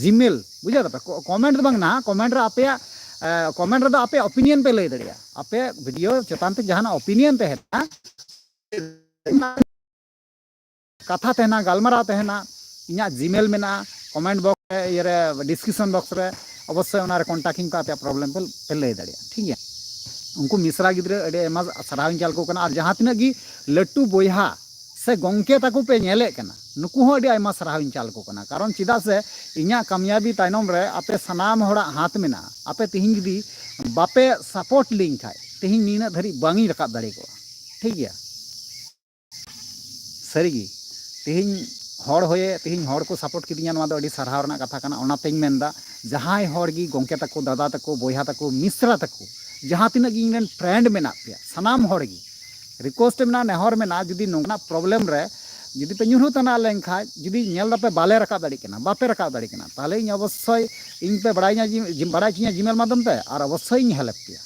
ᱡᱤᱢᱮᱞ, ᱵᱩᱡᱷᱟᱹᱣ ᱫᱟᱯᱮ? ᱠᱚ-, ᱠᱚᱢᱮᱱᱴ ᱫᱚ ᱵᱟᱝ ᱱᱟ, ᱠᱚᱢᱮᱱᱴ ᱨᱮ ᱟᱯᱮᱭᱟᱜ, ᱮ, ᱠᱚᱢᱮᱱᱴ ᱨᱮᱫᱚ ᱟᱯᱮᱭᱟᱜ ᱚᱯᱤᱱᱤᱭᱚᱱ ᱯᱮ ᱞᱟᱹᱭ ᱫᱟᱲᱮᱭᱟᱜᱼᱟ᱾ ᱟᱯᱮ ᱵᱷᱤᱰᱤᱭᱳ ᱪᱮᱛᱟᱱ ᱛᱮ ᱡᱟᱦᱟᱱᱟᱜ ᱚᱯᱤᱱᱤᱭᱚᱱ ᱛᱟᱦᱮᱱᱟ, ᱠᱟᱛᱷᱟ ᱛᱟᱦᱮᱱᱟ, ᱜᱟᱞᱢᱟᱨᱟᱣ ᱛᱟᱦᱮᱱᱟ, ᱤᱧᱟᱹᱜ ᱡᱤᱢᱮᱞ ᱢᱮᱱᱟᱜᱼᱟ, ᱠᱚᱢᱮᱱᱴ ᱵᱚᱠᱥ ᱨᱮ, ᱤᱭᱟᱹ ᱨᱮ, ᱰᱤᱥᱠᱨᱤᱯᱥᱚᱱ ᱵᱚᱠᱥ ᱨᱮ ᱚᱵᱚᱥᱥᱳᱭ ᱚᱱᱟ ᱨᱮ ᱠᱚᱱᱴᱟᱠᱴ ᱤᱧ ᱯᱮ, ᱟᱯᱮᱭᱟᱜ ᱯᱨᱚᱵᱞᱮᱢ ᱯᱮ, ᱯᱮ ᱞᱟᱹᱭ ᱫᱟᱲᱮᱭᱟᱜᱼᱟ, ᱴᱷᱤᱠ ᱜᱮᱭᱟ? ᱩᱱᱠᱩ ᱢᱤᱥᱨᱟ ᱜᱤᱫᱽᱨᱟᱹ ᱟᱹᱰᱤ ᱟᱭᱢᱟ ᱥᱟᱨᱦᱟᱣ ᱤᱧ ᱪᱟᱞ ᱟᱠᱚ ᱠᱟᱱᱟ, ᱟᱨ ᱡᱟᱦᱟᱸ ᱛᱤᱱᱟᱹᱜ ᱜᱮ ᱞᱟᱹᱴᱩ ᱵᱚᱭᱦᱟ ᱥᱮ ᱜᱚᱢᱠᱮ ᱛᱟᱠᱚ ᱯᱮ ᱧᱮᱞᱮᱫ ᱠᱟᱱᱟ, ᱱᱩᱠᱩ ᱦᱚᱸ ᱟᱹᱰᱤ ᱟᱭᱢᱟ ᱥᱟᱨᱦᱟᱣ ᱤᱧ ᱪᱟᱞ ᱟᱠᱚ ᱠᱟᱱᱟ᱾ ᱠᱟᱨᱚᱱ ᱪᱮᱫᱟᱜ ᱥᱮ ᱤᱧᱟᱹᱜ ᱠᱟᱢᱭᱟᱵᱤ ᱛᱟᱭᱱᱚᱢ ᱨᱮ ᱟᱯᱮ ᱥᱟᱱᱟᱢ ᱦᱚᱲᱟᱜ ᱦᱟᱛ ᱢᱮᱱᱟᱜᱼᱟ᱾ ᱟᱯᱮ ᱛᱤᱦᱤᱧ ᱡᱩᱫᱤ ᱵᱟᱯᱮ ᱥᱟᱯᱳᱨᱴ ᱞᱤᱧ ᱠᱷᱟᱡ, ᱛᱤᱦᱤᱧ ᱱᱤᱱᱟᱹᱜ ᱫᱷᱟᱹᱨᱤᱡ ᱵᱟᱝ ᱤᱧ ᱨᱟᱠᱟᱵ ᱫᱟᱲᱮ ᱠᱚᱜᱼᱟ, ᱴᱷᱤᱠ ᱜᱮᱭᱟ? ᱥᱟᱹᱨᱤᱜᱮ, ᱛᱮᱦᱮᱧ ᱦᱚᱲ ᱦᱚᱭᱮ, ᱛᱮᱦᱮᱧ ᱦᱚᱲ ᱠᱚ ᱥᱟᱯᱳᱨᱴ ᱠᱤᱫᱤᱧᱟ, ᱱᱚᱣᱟ ᱫᱚ ᱟᱹᱰᱤ ᱥᱟᱨᱦᱟᱣ ᱨᱮᱱᱟᱜ ᱠᱟᱛᱷᱟ ᱠᱟᱱᱟ᱾ ᱚᱱᱟᱛᱮᱧ ᱢᱮᱱᱫᱟ, ᱡᱟᱦᱟᱸᱭ ᱦᱚᱲ ᱜᱮ, ᱜᱚᱢᱠᱮ ᱛᱟᱠᱚ, ᱫᱟᱫᱟ ᱛᱟᱠᱚ, ᱵᱚᱭᱦᱟ ᱛᱟᱠᱚ, ᱢᱤᱥᱨᱟ ᱛᱟᱠᱚ, ᱡᱟᱦᱟᱸ ᱛᱤᱱᱟᱹᱜ ᱜᱮ ᱤᱧ ᱨᱮᱱ ᱯᱷᱨᱮᱱᱰ ᱢᱮᱱᱟᱜ ᱯᱮᱭᱟ, ᱥᱟᱱᱟᱢ ᱦᱚᱲ ᱜᱮ ᱨᱤᱠᱩᱭᱮᱥᱴ ᱢᱮᱱᱟᱜᱼᱟ, ᱱᱮᱦᱚᱨ ᱢᱮᱱᱟᱜᱼᱟ, ᱡᱩᱫᱤ ᱱᱚᱝᱠᱟᱱᱟᱜ ᱯᱨᱚᱵᱞᱮᱢ ᱨᱮ ᱡᱩᱫᱤ ᱯᱮ ᱧᱩᱨᱦᱩ ᱛᱟᱱᱟᱜ ᱞᱮᱱᱠᱷᱟᱡ, ᱡᱩᱫᱤ ᱧᱮᱞ ᱫᱟᱯᱮ ᱵᱟᱞᱮ ᱨᱟᱠᱟᱵ ᱫᱟᱲᱮᱭᱟᱜ ᱠᱟᱱᱟ, ᱵᱟᱯᱮ ᱨᱟᱠᱟᱵ ᱫᱟᱲᱮᱭᱟᱜ ᱠᱟᱱᱟ, ᱛᱟᱦᱚᱞᱮ ᱤᱧ ᱚᱵᱚᱥᱥᱳᱭ, ᱤᱧ ᱯᱮ ᱵᱟᱲᱟᱭ ᱧᱟ-, ᱡᱤ-, ᱵᱟᱲᱟᱭ ᱦᱚᱪᱚᱧᱟ Gmail ᱢᱟᱫᱽᱫᱷᱚᱢ ᱛᱮ, ᱟᱨ ᱚᱵᱚᱥᱥᱳᱭ ᱤᱧ help ᱯᱮᱭᱟ᱾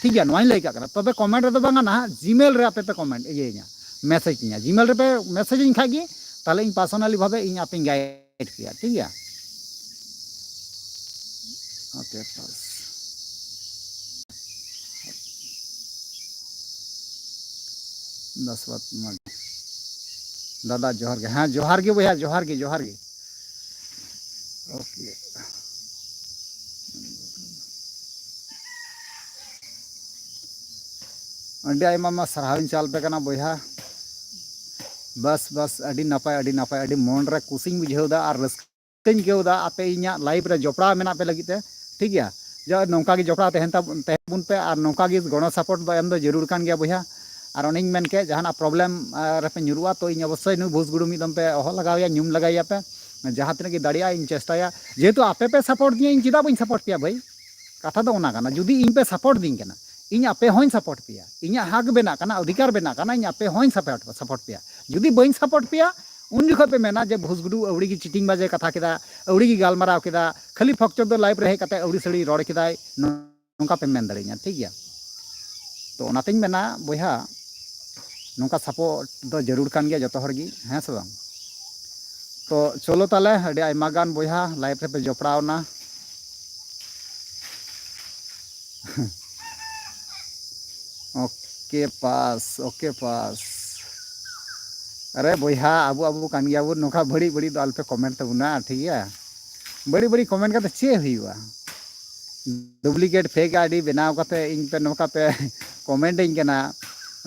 ᱴᱷᱤᱠ ᱜᱮᱭᱟ, ᱱᱚᱣᱟᱧ ᱞᱟᱹᱭ ᱠᱟᱜ ᱠᱟᱱᱟ᱾ ᱛᱚᱵᱮ comment ᱨᱮᱫᱚ ᱵᱟᱝᱟ ᱱᱟᱦᱟᱜ, Gmail ᱨᱮ ᱟᱯᱮ ᱯᱮ comment ᱤᱭᱟᱹᱧᱟ, message ᱤᱧᱟ᱾ Gmail ᱨᱮᱯᱮ message ᱤᱧ ᱠᱷᱟᱡ ᱜᱮ, ᱛᱟᱦᱚᱞᱮ ᱤᱧ personally ᱵᱷᱟᱵᱮ ᱤᱧ ᱟᱯᱮᱧ guide ᱯᱮᱭᱟ, ᱴᱷᱤᱠ ᱜᱮᱭᱟ? OK, ᱵᱟᱥ᱾ ᱫᱟᱥᱣᱟᱛ ᱢᱟᱹᱡᱷᱤ᱾ ᱫᱟᱫᱟ ᱡᱚᱦᱟᱨ ᱜᱮ᱾ ᱦᱮᱸ, ᱡᱚᱦᱟᱨ ᱜᱮ ᱵᱚᱭᱦᱟ, ᱡᱚᱦᱟᱨ ᱜᱮ, ᱡᱚᱦᱟᱨ ᱜᱮ᱾ OK᱾ ᱟᱹᱰᱤ ᱟᱭᱢᱟ ᱟᱭᱢᱟ ᱥᱟᱨᱦᱟᱣᱤᱧ ᱪᱟᱞ ᱟᱯᱮ ᱠᱟᱱᱟ ᱵᱚᱭᱦᱟ᱾ ᱵᱟᱥ, ᱵᱟᱥ, ᱟᱹᱰᱤ ᱱᱟᱯᱟᱭ, ᱟᱹᱰᱤ ᱱᱟᱯᱟᱭ, ᱟᱹᱰᱤ ᱢᱚᱱ ᱨᱮ ᱠᱩᱥᱤᱧ ᱵᱩᱡᱷᱟᱹᱣ ᱮᱫᱟ ᱟᱨ ᱨᱟᱹᱥᱠᱟᱹᱧ ᱟᱹᱭᱠᱟᱹᱣ ᱮᱫᱟ᱾ ᱟᱯᱮ ᱤᱧᱟᱹᱜ live ᱨᱮ ᱡᱚᱯᱲᱟᱣ ᱢᱮᱱᱟᱜ ᱯᱮ ᱞᱟᱹᱜᱤᱫ ᱛᱮ, ᱴᱷᱤᱠ ᱜᱮᱭᱟ? ᱡᱟ, ᱱᱚᱝᱠᱟ ᱜᱮ ᱡᱚᱯᱲᱟᱣ ᱛᱟᱦᱮᱱ ᱛᱟᱵᱚᱱ, ᱛᱟᱦᱮᱸ ᱵᱚᱱ ᱯᱮ, ᱟᱨ ᱱᱚᱝᱠᱟ ᱜᱮ ᱜᱚᱲᱚ support ᱫᱚ ᱮᱢ ᱫᱚ ᱡᱟᱹᱨᱩᱲ ᱠᱟᱱ ᱜᱮᱭᱟ ᱵᱚᱭᱦᱟ᱾ ᱟᱨ ᱚᱱᱮᱧ ᱢᱮᱱ ᱠᱮᱫ, ᱡᱟᱦᱟᱱᱟᱜ problem, ᱟ, ᱨᱮᱯᱮ ᱧᱩᱨᱩᱜᱼᱟ, ᱛᱚ ᱤᱧ ᱚᱵᱚᱥᱥᱳᱭ ᱱᱩᱭ ᱵᱷᱩᱥᱜᱩᱰᱩ ᱢᱤᱫ ᱫᱚᱢ ᱯᱮ ᱦᱚᱦᱚ ᱞᱟᱜᱟᱣᱮᱭᱟ, ᱧᱩᱢ ᱞᱟᱜᱟᱭᱮᱭᱟ ᱯᱮ᱾ ᱡᱟᱦᱟᱸ ᱛᱤᱱᱟᱹᱜ ᱜᱮ ᱫᱟᱲᱮᱭᱟᱜᱼᱟ, ᱤᱧ ᱪᱮᱥᱴᱟᱭᱟ᱾ ᱡᱮᱦᱮᱛᱩ ᱟᱯᱮ ᱯᱮ support ᱫᱤᱧᱟ, ᱤᱧ ᱪᱮᱫᱟᱜ ᱵᱟᱹᱧ support ᱯᱮᱭᱟ ᱵᱷᱟᱹᱭ? ᱠᱟᱛᱷᱟ ᱫᱚ ᱚᱱᱟ ᱠᱟᱱᱟ, ᱡᱩᱫᱤ ᱤᱧ ᱯᱮ support ᱫᱤᱧ ᱠᱟᱱᱟ, ᱤᱧ ᱟᱯᱮ ᱦᱚᱸᱧ support ᱯᱮᱭᱟ᱾ ᱤᱧᱟᱹᱜ ᱦᱟᱠ ᱵᱮᱱᱟᱜ ᱠᱟᱱᱟ, ᱚᱫᱷᱤᱠᱟᱨ ᱵᱮᱱᱟᱜ ᱠᱟᱱᱟ, ᱤᱧ ᱟᱯᱮ ᱦᱚᱸᱧ support, support ᱯᱮᱭᱟ᱾ ᱡᱩᱫᱤ ᱵᱟᱹᱧ support ᱯᱮᱭᱟ, ᱩᱱ ᱡᱚᱠᱷᱚᱱ ᱯᱮ ᱢᱮᱱᱟ ᱡᱮ ᱵᱷᱩᱥᱜᱩᱰᱩ ᱟᱹᱣᱲᱤ ᱜᱮ ᱪᱤᱴᱤᱝ ᱵᱟᱡᱮ ᱠᱟᱛᱷᱟ ᱠᱮᱫᱟ, ᱟᱹᱣᱲᱤ ᱜᱮ ᱜᱟᱞᱢᱟᱨᱟᱣ ᱠᱮᱫᱟ, ᱠᱷᱟᱹᱞᱤ ᱯᱷᱚᱠᱪᱚᱨ ᱫᱚ live ᱨᱮ ᱦᱮᱡ ᱠᱟᱛᱮ ᱟᱹᱣᱲᱤ ᱥᱟᱹᱲᱤ ᱨᱚᱲ ᱠᱮᱫᱟᱭ, ᱱᱚᱝᱠᱟ ᱯᱮ ᱢᱮᱱ ᱫᱟᱲᱮᱭᱟᱹᱧᱟ, ᱴᱷᱤᱠ ᱜᱮᱭᱟ? ᱛᱚ ᱚᱱᱟᱛᱤᱧ ᱢᱮᱱᱟ ᱵᱚᱭᱦᱟ, ᱱᱚᱝᱠᱟ support ᱫᱚ ᱡᱟᱹᱨᱩᱲ ᱠᱟᱱ ᱜᱮᱭᱟ ᱡᱚᱛᱚ ᱦᱚᱲ ᱜᱮ, ᱦᱮᱸ ᱥᱮ ᱵᱟᱝ? ᱛᱚ ᱪᱚᱞᱚ ᱛᱟᱦᱞᱮ, ᱟᱹᱰᱤ ᱟᱭᱢᱟ ᱜᱟᱱ ᱵᱚᱭᱦᱟ live ᱨᱮᱯᱮ ᱡᱚᱯᱲᱟᱣ ᱮᱱᱟ᱾ OK ᱯᱟᱥ, OK ᱯᱟᱥ᱾ ᱟᱨᱮ ᱵᱚᱭᱦᱟ, ᱟᱵᱚ ᱟᱵᱚ ᱠᱟᱱ ᱜᱮᱭᱟᱵᱚᱱ, ᱱᱚᱝᱠᱟ ᱵᱟᱹᱲᱤᱡ ᱵᱟᱹᱲᱤᱡ ᱫᱚ ᱟᱞᱚᱯᱮ comment ᱛᱟᱵᱚᱱᱟ, ᱴᱷᱤᱠ ᱜᱮᱭᱟ? ᱵᱟᱹᱲᱤᱡ ᱵᱟᱹᱲᱤᱡ comment ᱠᱟᱛᱮ ᱪᱮᱫ ᱦᱩᱭᱩᱜᱼᱟ? Duplicate fake ID ᱵᱮᱱᱟᱣ ᱠᱟᱛᱮ ᱤᱧ ᱯᱮ ᱱᱚᱝᱠᱟ ᱯᱮ comment ᱟᱹᱧ ᱠᱟᱱᱟ,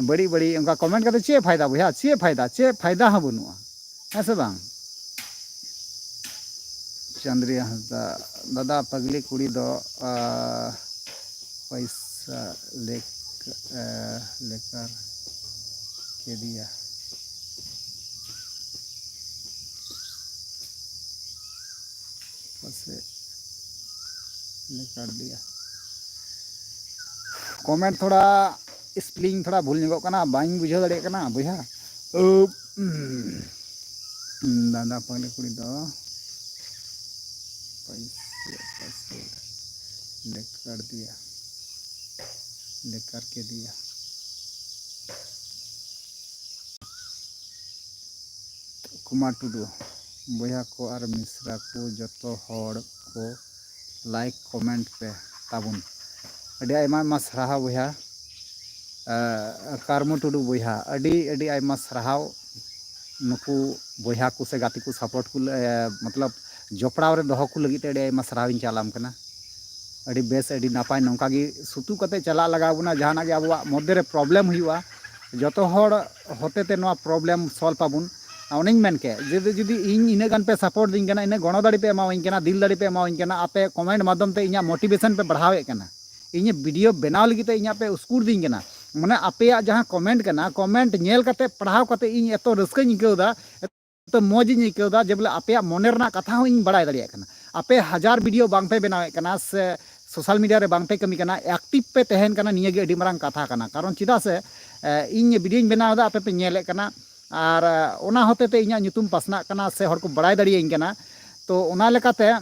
ᱵᱟᱹᱲᱤᱡ ᱵᱟᱹᱲᱤᱡ ᱚᱱᱠᱟ comment ᱠᱟᱛᱮ ᱪᱮᱫ ᱯᱷᱟᱭᱫᱟ ᱵᱚᱭᱦᱟ? ᱪᱮᱫ ᱯᱷᱟᱭᱫᱟ? ᱪᱮᱫ ᱯᱷᱟᱭᱫᱟ ᱦᱚᱸ ᱵᱟᱹᱱᱩᱜᱼᱟ, ᱦᱮᱸ ᱥᱮ ᱵᱟᱝ? ᱪᱟᱸᱫᱽᱨᱤᱭᱟ ᱦᱟᱸᱥᱫᱟ, ᱫᱟᱫᱟ ᱯᱟᱜᱽᱞᱤ ᱠᱩᱲᱤ ᱫᱚ, ᱟ, ᱯᱚᱭᱥᱟ ᱞᱮᱠ-, ᱟ, ᱞᱮᱠᱟᱨ ᱠᱮᱫᱤᱭᱟ᱾ ᱯᱟᱥᱮᱡ ᱞᱮᱠᱟᱨ ᱫᱤᱭᱟ᱾ Comment ᱛᱷᱚᱲᱟ spelling ᱛᱷᱚᱲᱟ ᱵᱷᱩᱞ ᱧᱚᱜᱚᱜ ᱠᱟᱱᱟ, ᱵᱟᱹᱧ ᱵᱩᱡᱷᱟᱹᱣ ᱫᱟᱲᱮᱭᱟᱜ ᱠᱟᱱᱟ ᱵᱚᱭᱦᱟ᱾ ᱩᱯ, ᱫᱟᱫᱟ ᱯᱟᱹᱦᱞᱮ ᱠᱩᱲᱤ ᱫᱚ ᱯᱟᱭᱥᱟ ᱯᱟᱭᱥᱟ ᱞᱮᱠᱟᱨ ᱫᱤᱭᱟ, ᱞᱮᱠᱟᱨ ᱠᱮ ᱫᱤᱭᱟ᱾ ᱠᱩᱢᱟᱨ ᱴᱩᱰᱩ, ᱵᱚᱭᱦᱟ ᱠᱚ ᱟᱨ ᱢᱤᱥᱨᱟ ᱠᱚ ᱡᱚᱛᱚ ᱦᱚᱲ ᱠᱚ like comment ᱯᱮ ᱛᱟᱵᱚᱱ᱾ ᱟᱹᱰᱤ ᱟᱭᱢᱟ ᱟᱭᱢᱟ ᱥᱟᱨᱦᱟᱣ ᱵᱚᱭᱦᱟ᱾ ᱠᱟᱨᱢᱚ ᱴᱩᱰᱩ ᱵᱚᱭᱦᱟ, ᱟᱹᱰᱤ ᱟᱹᱰᱤ ᱟᱭᱢᱟ ᱥᱟᱨᱦᱟᱣ᱾ ᱱᱩᱠᱩ ᱵᱚᱭᱦᱟ ᱠᱚ ᱥᱮ ᱜᱟᱛᱮ ᱠᱚ support ᱠᱚ, ᱢᱚᱛᱞᱚᱵ ᱡᱚᱯᱲᱟᱣ ᱨᱮ ᱫᱚᱦᱚ ᱠᱚ ᱞᱟᱹᱜᱤᱫ ᱛᱮ ᱟᱹᱰᱤ ᱟᱭᱢᱟ ᱥᱟᱨᱦᱟᱣ ᱤᱧ ᱪᱟᱞᱟᱢ ᱠᱟᱱᱟ᱾ ᱟᱹᱰᱤ ᱵᱮᱥ, ᱟᱹᱰᱤ ᱱᱟᱯᱟᱭ᱾ ᱱᱚᱝᱠᱟ ᱜᱮ ᱥᱩᱛᱩᱜ ᱠᱟᱛᱮ ᱪᱟᱞᱟᱜ ᱞᱟᱜᱟᱣ ᱵᱚᱱᱟ᱾ ᱡᱟᱦᱟᱱᱟᱜ ᱜᱮ ᱟᱵᱚᱣᱟᱜ ᱢᱚᱫᱽᱫᱷᱮ ᱨᱮ problem ᱦᱩᱭᱩᱜᱼᱟ, ᱡᱚᱛᱚ ᱦᱚᱲ ᱦᱚᱛᱮ ᱛᱮ ᱱᱚᱣᱟ problem solve ᱟᱵᱚᱱ᱾ ᱚᱱᱮᱧ ᱢᱮᱱ ᱠᱮᱫ, ᱡᱩᱫᱤ ᱡᱩᱫᱤ ᱤᱧ ᱤᱱᱟᱹᱜ ᱜᱟᱱ ᱯᱮ support ᱫᱤᱧ ᱠᱟᱱᱟ, ᱤᱱᱟᱹᱜ ᱜᱚᱲᱚ ᱫᱟᱲᱮ ᱯᱮ ᱮᱢᱟᱣᱟᱹᱧ ᱠᱟᱱᱟ, ᱫᱤᱞ ᱫᱟᱲᱮ ᱯᱮ ᱮᱢᱟᱣᱟᱹᱧ ᱠᱟᱱᱟ, ᱟᱯᱮ comment ᱢᱟᱫᱽᱫᱷᱚᱢ ᱛᱮ ᱤᱧᱟᱹᱜ motivation ᱯᱮ ᱵᱟᱲᱦᱟᱣᱮᱫ ᱠᱟᱱᱟ, ᱤᱧᱟᱹᱜ video ᱵᱮᱱᱟᱣ ᱞᱟᱹᱜᱤᱫ ᱛᱮ ᱤᱧᱟᱹᱜ ᱯᱮ ᱩᱥᱠᱩᱨ ᱫᱤᱧ ᱠᱟᱱᱟ᱾ ᱢᱟᱱᱮ ᱟᱯᱮᱭᱟᱜ ᱡᱟᱦᱟᱸ comment ᱠᱟᱱᱟ, comment ᱧᱮᱞ ᱠᱟᱛᱮ, ᱯᱟᱲᱦᱟᱣ ᱠᱟᱛᱮ ᱤᱧ ᱮᱛᱚ ᱨᱟᱹᱥᱠᱟᱹᱧ ᱟᱹᱭᱠᱟᱹᱣ ᱮᱫᱟ, ᱮᱛᱚ ᱢᱚᱡᱽ ᱤᱧ ᱟᱹᱭᱠᱟᱹᱣ ᱮᱫᱟ ᱡᱮ ᱵᱚᱞᱮ ᱟᱯᱮᱭᱟᱜ ᱢᱚᱱᱮ ᱨᱮᱱᱟᱜ ᱠᱟᱛᱷᱟ ᱦᱚᱸ ᱤᱧ ᱵᱟᱲᱟᱭ ᱫᱟᱲᱮᱭᱟᱜ ᱠᱟᱱᱟ᱾ ᱟᱯᱮ ᱦᱟᱡᱟᱨ video ᱵᱟᱝ ᱯᱮ ᱵᱮᱱᱟᱣᱮᱫ ᱠᱟᱱᱟ ᱥᱮ social media ᱨᱮ ᱵᱟᱝ ᱯᱮ ᱠᱟᱹᱢᱤ ᱠᱟᱱᱟ, active ᱯᱮ ᱛᱟᱦᱮᱱ ᱠᱟᱱᱟ, ᱱᱤᱭᱟᱹ ᱜᱮ ᱟᱹᱰᱤ ᱢᱟᱨᱟᱝ ᱠᱟᱛᱷᱟ ᱠᱟᱱᱟ᱾ ᱠᱟᱨᱚᱱ ᱪᱮᱫᱟᱜ ᱥᱮ, ᱮ, ᱤᱧ videoᱧ ᱵᱮᱱᱟᱣ ᱮᱫᱟ, ᱟᱯᱮ ᱯᱮ ᱧᱮᱞᱮᱫ ᱠᱟᱱᱟ, ᱟᱨ, ᱮ, ᱚᱱᱟ ᱦᱚᱛᱮ ᱛᱮ ᱤᱧᱟᱹᱜ ᱧᱩᱛᱩᱢ ᱯᱟᱥᱱᱟᱜ ᱠᱟᱱᱟ ᱥᱮ ᱦᱚᱲ ᱠᱚ ᱵᱟᱲᱟᱭ ᱫᱟᱲᱮᱭᱟᱹᱧ ᱠᱟᱱᱟ᱾ ᱛᱚ ᱚᱱᱟ ᱞᱮᱠᱟᱛᱮ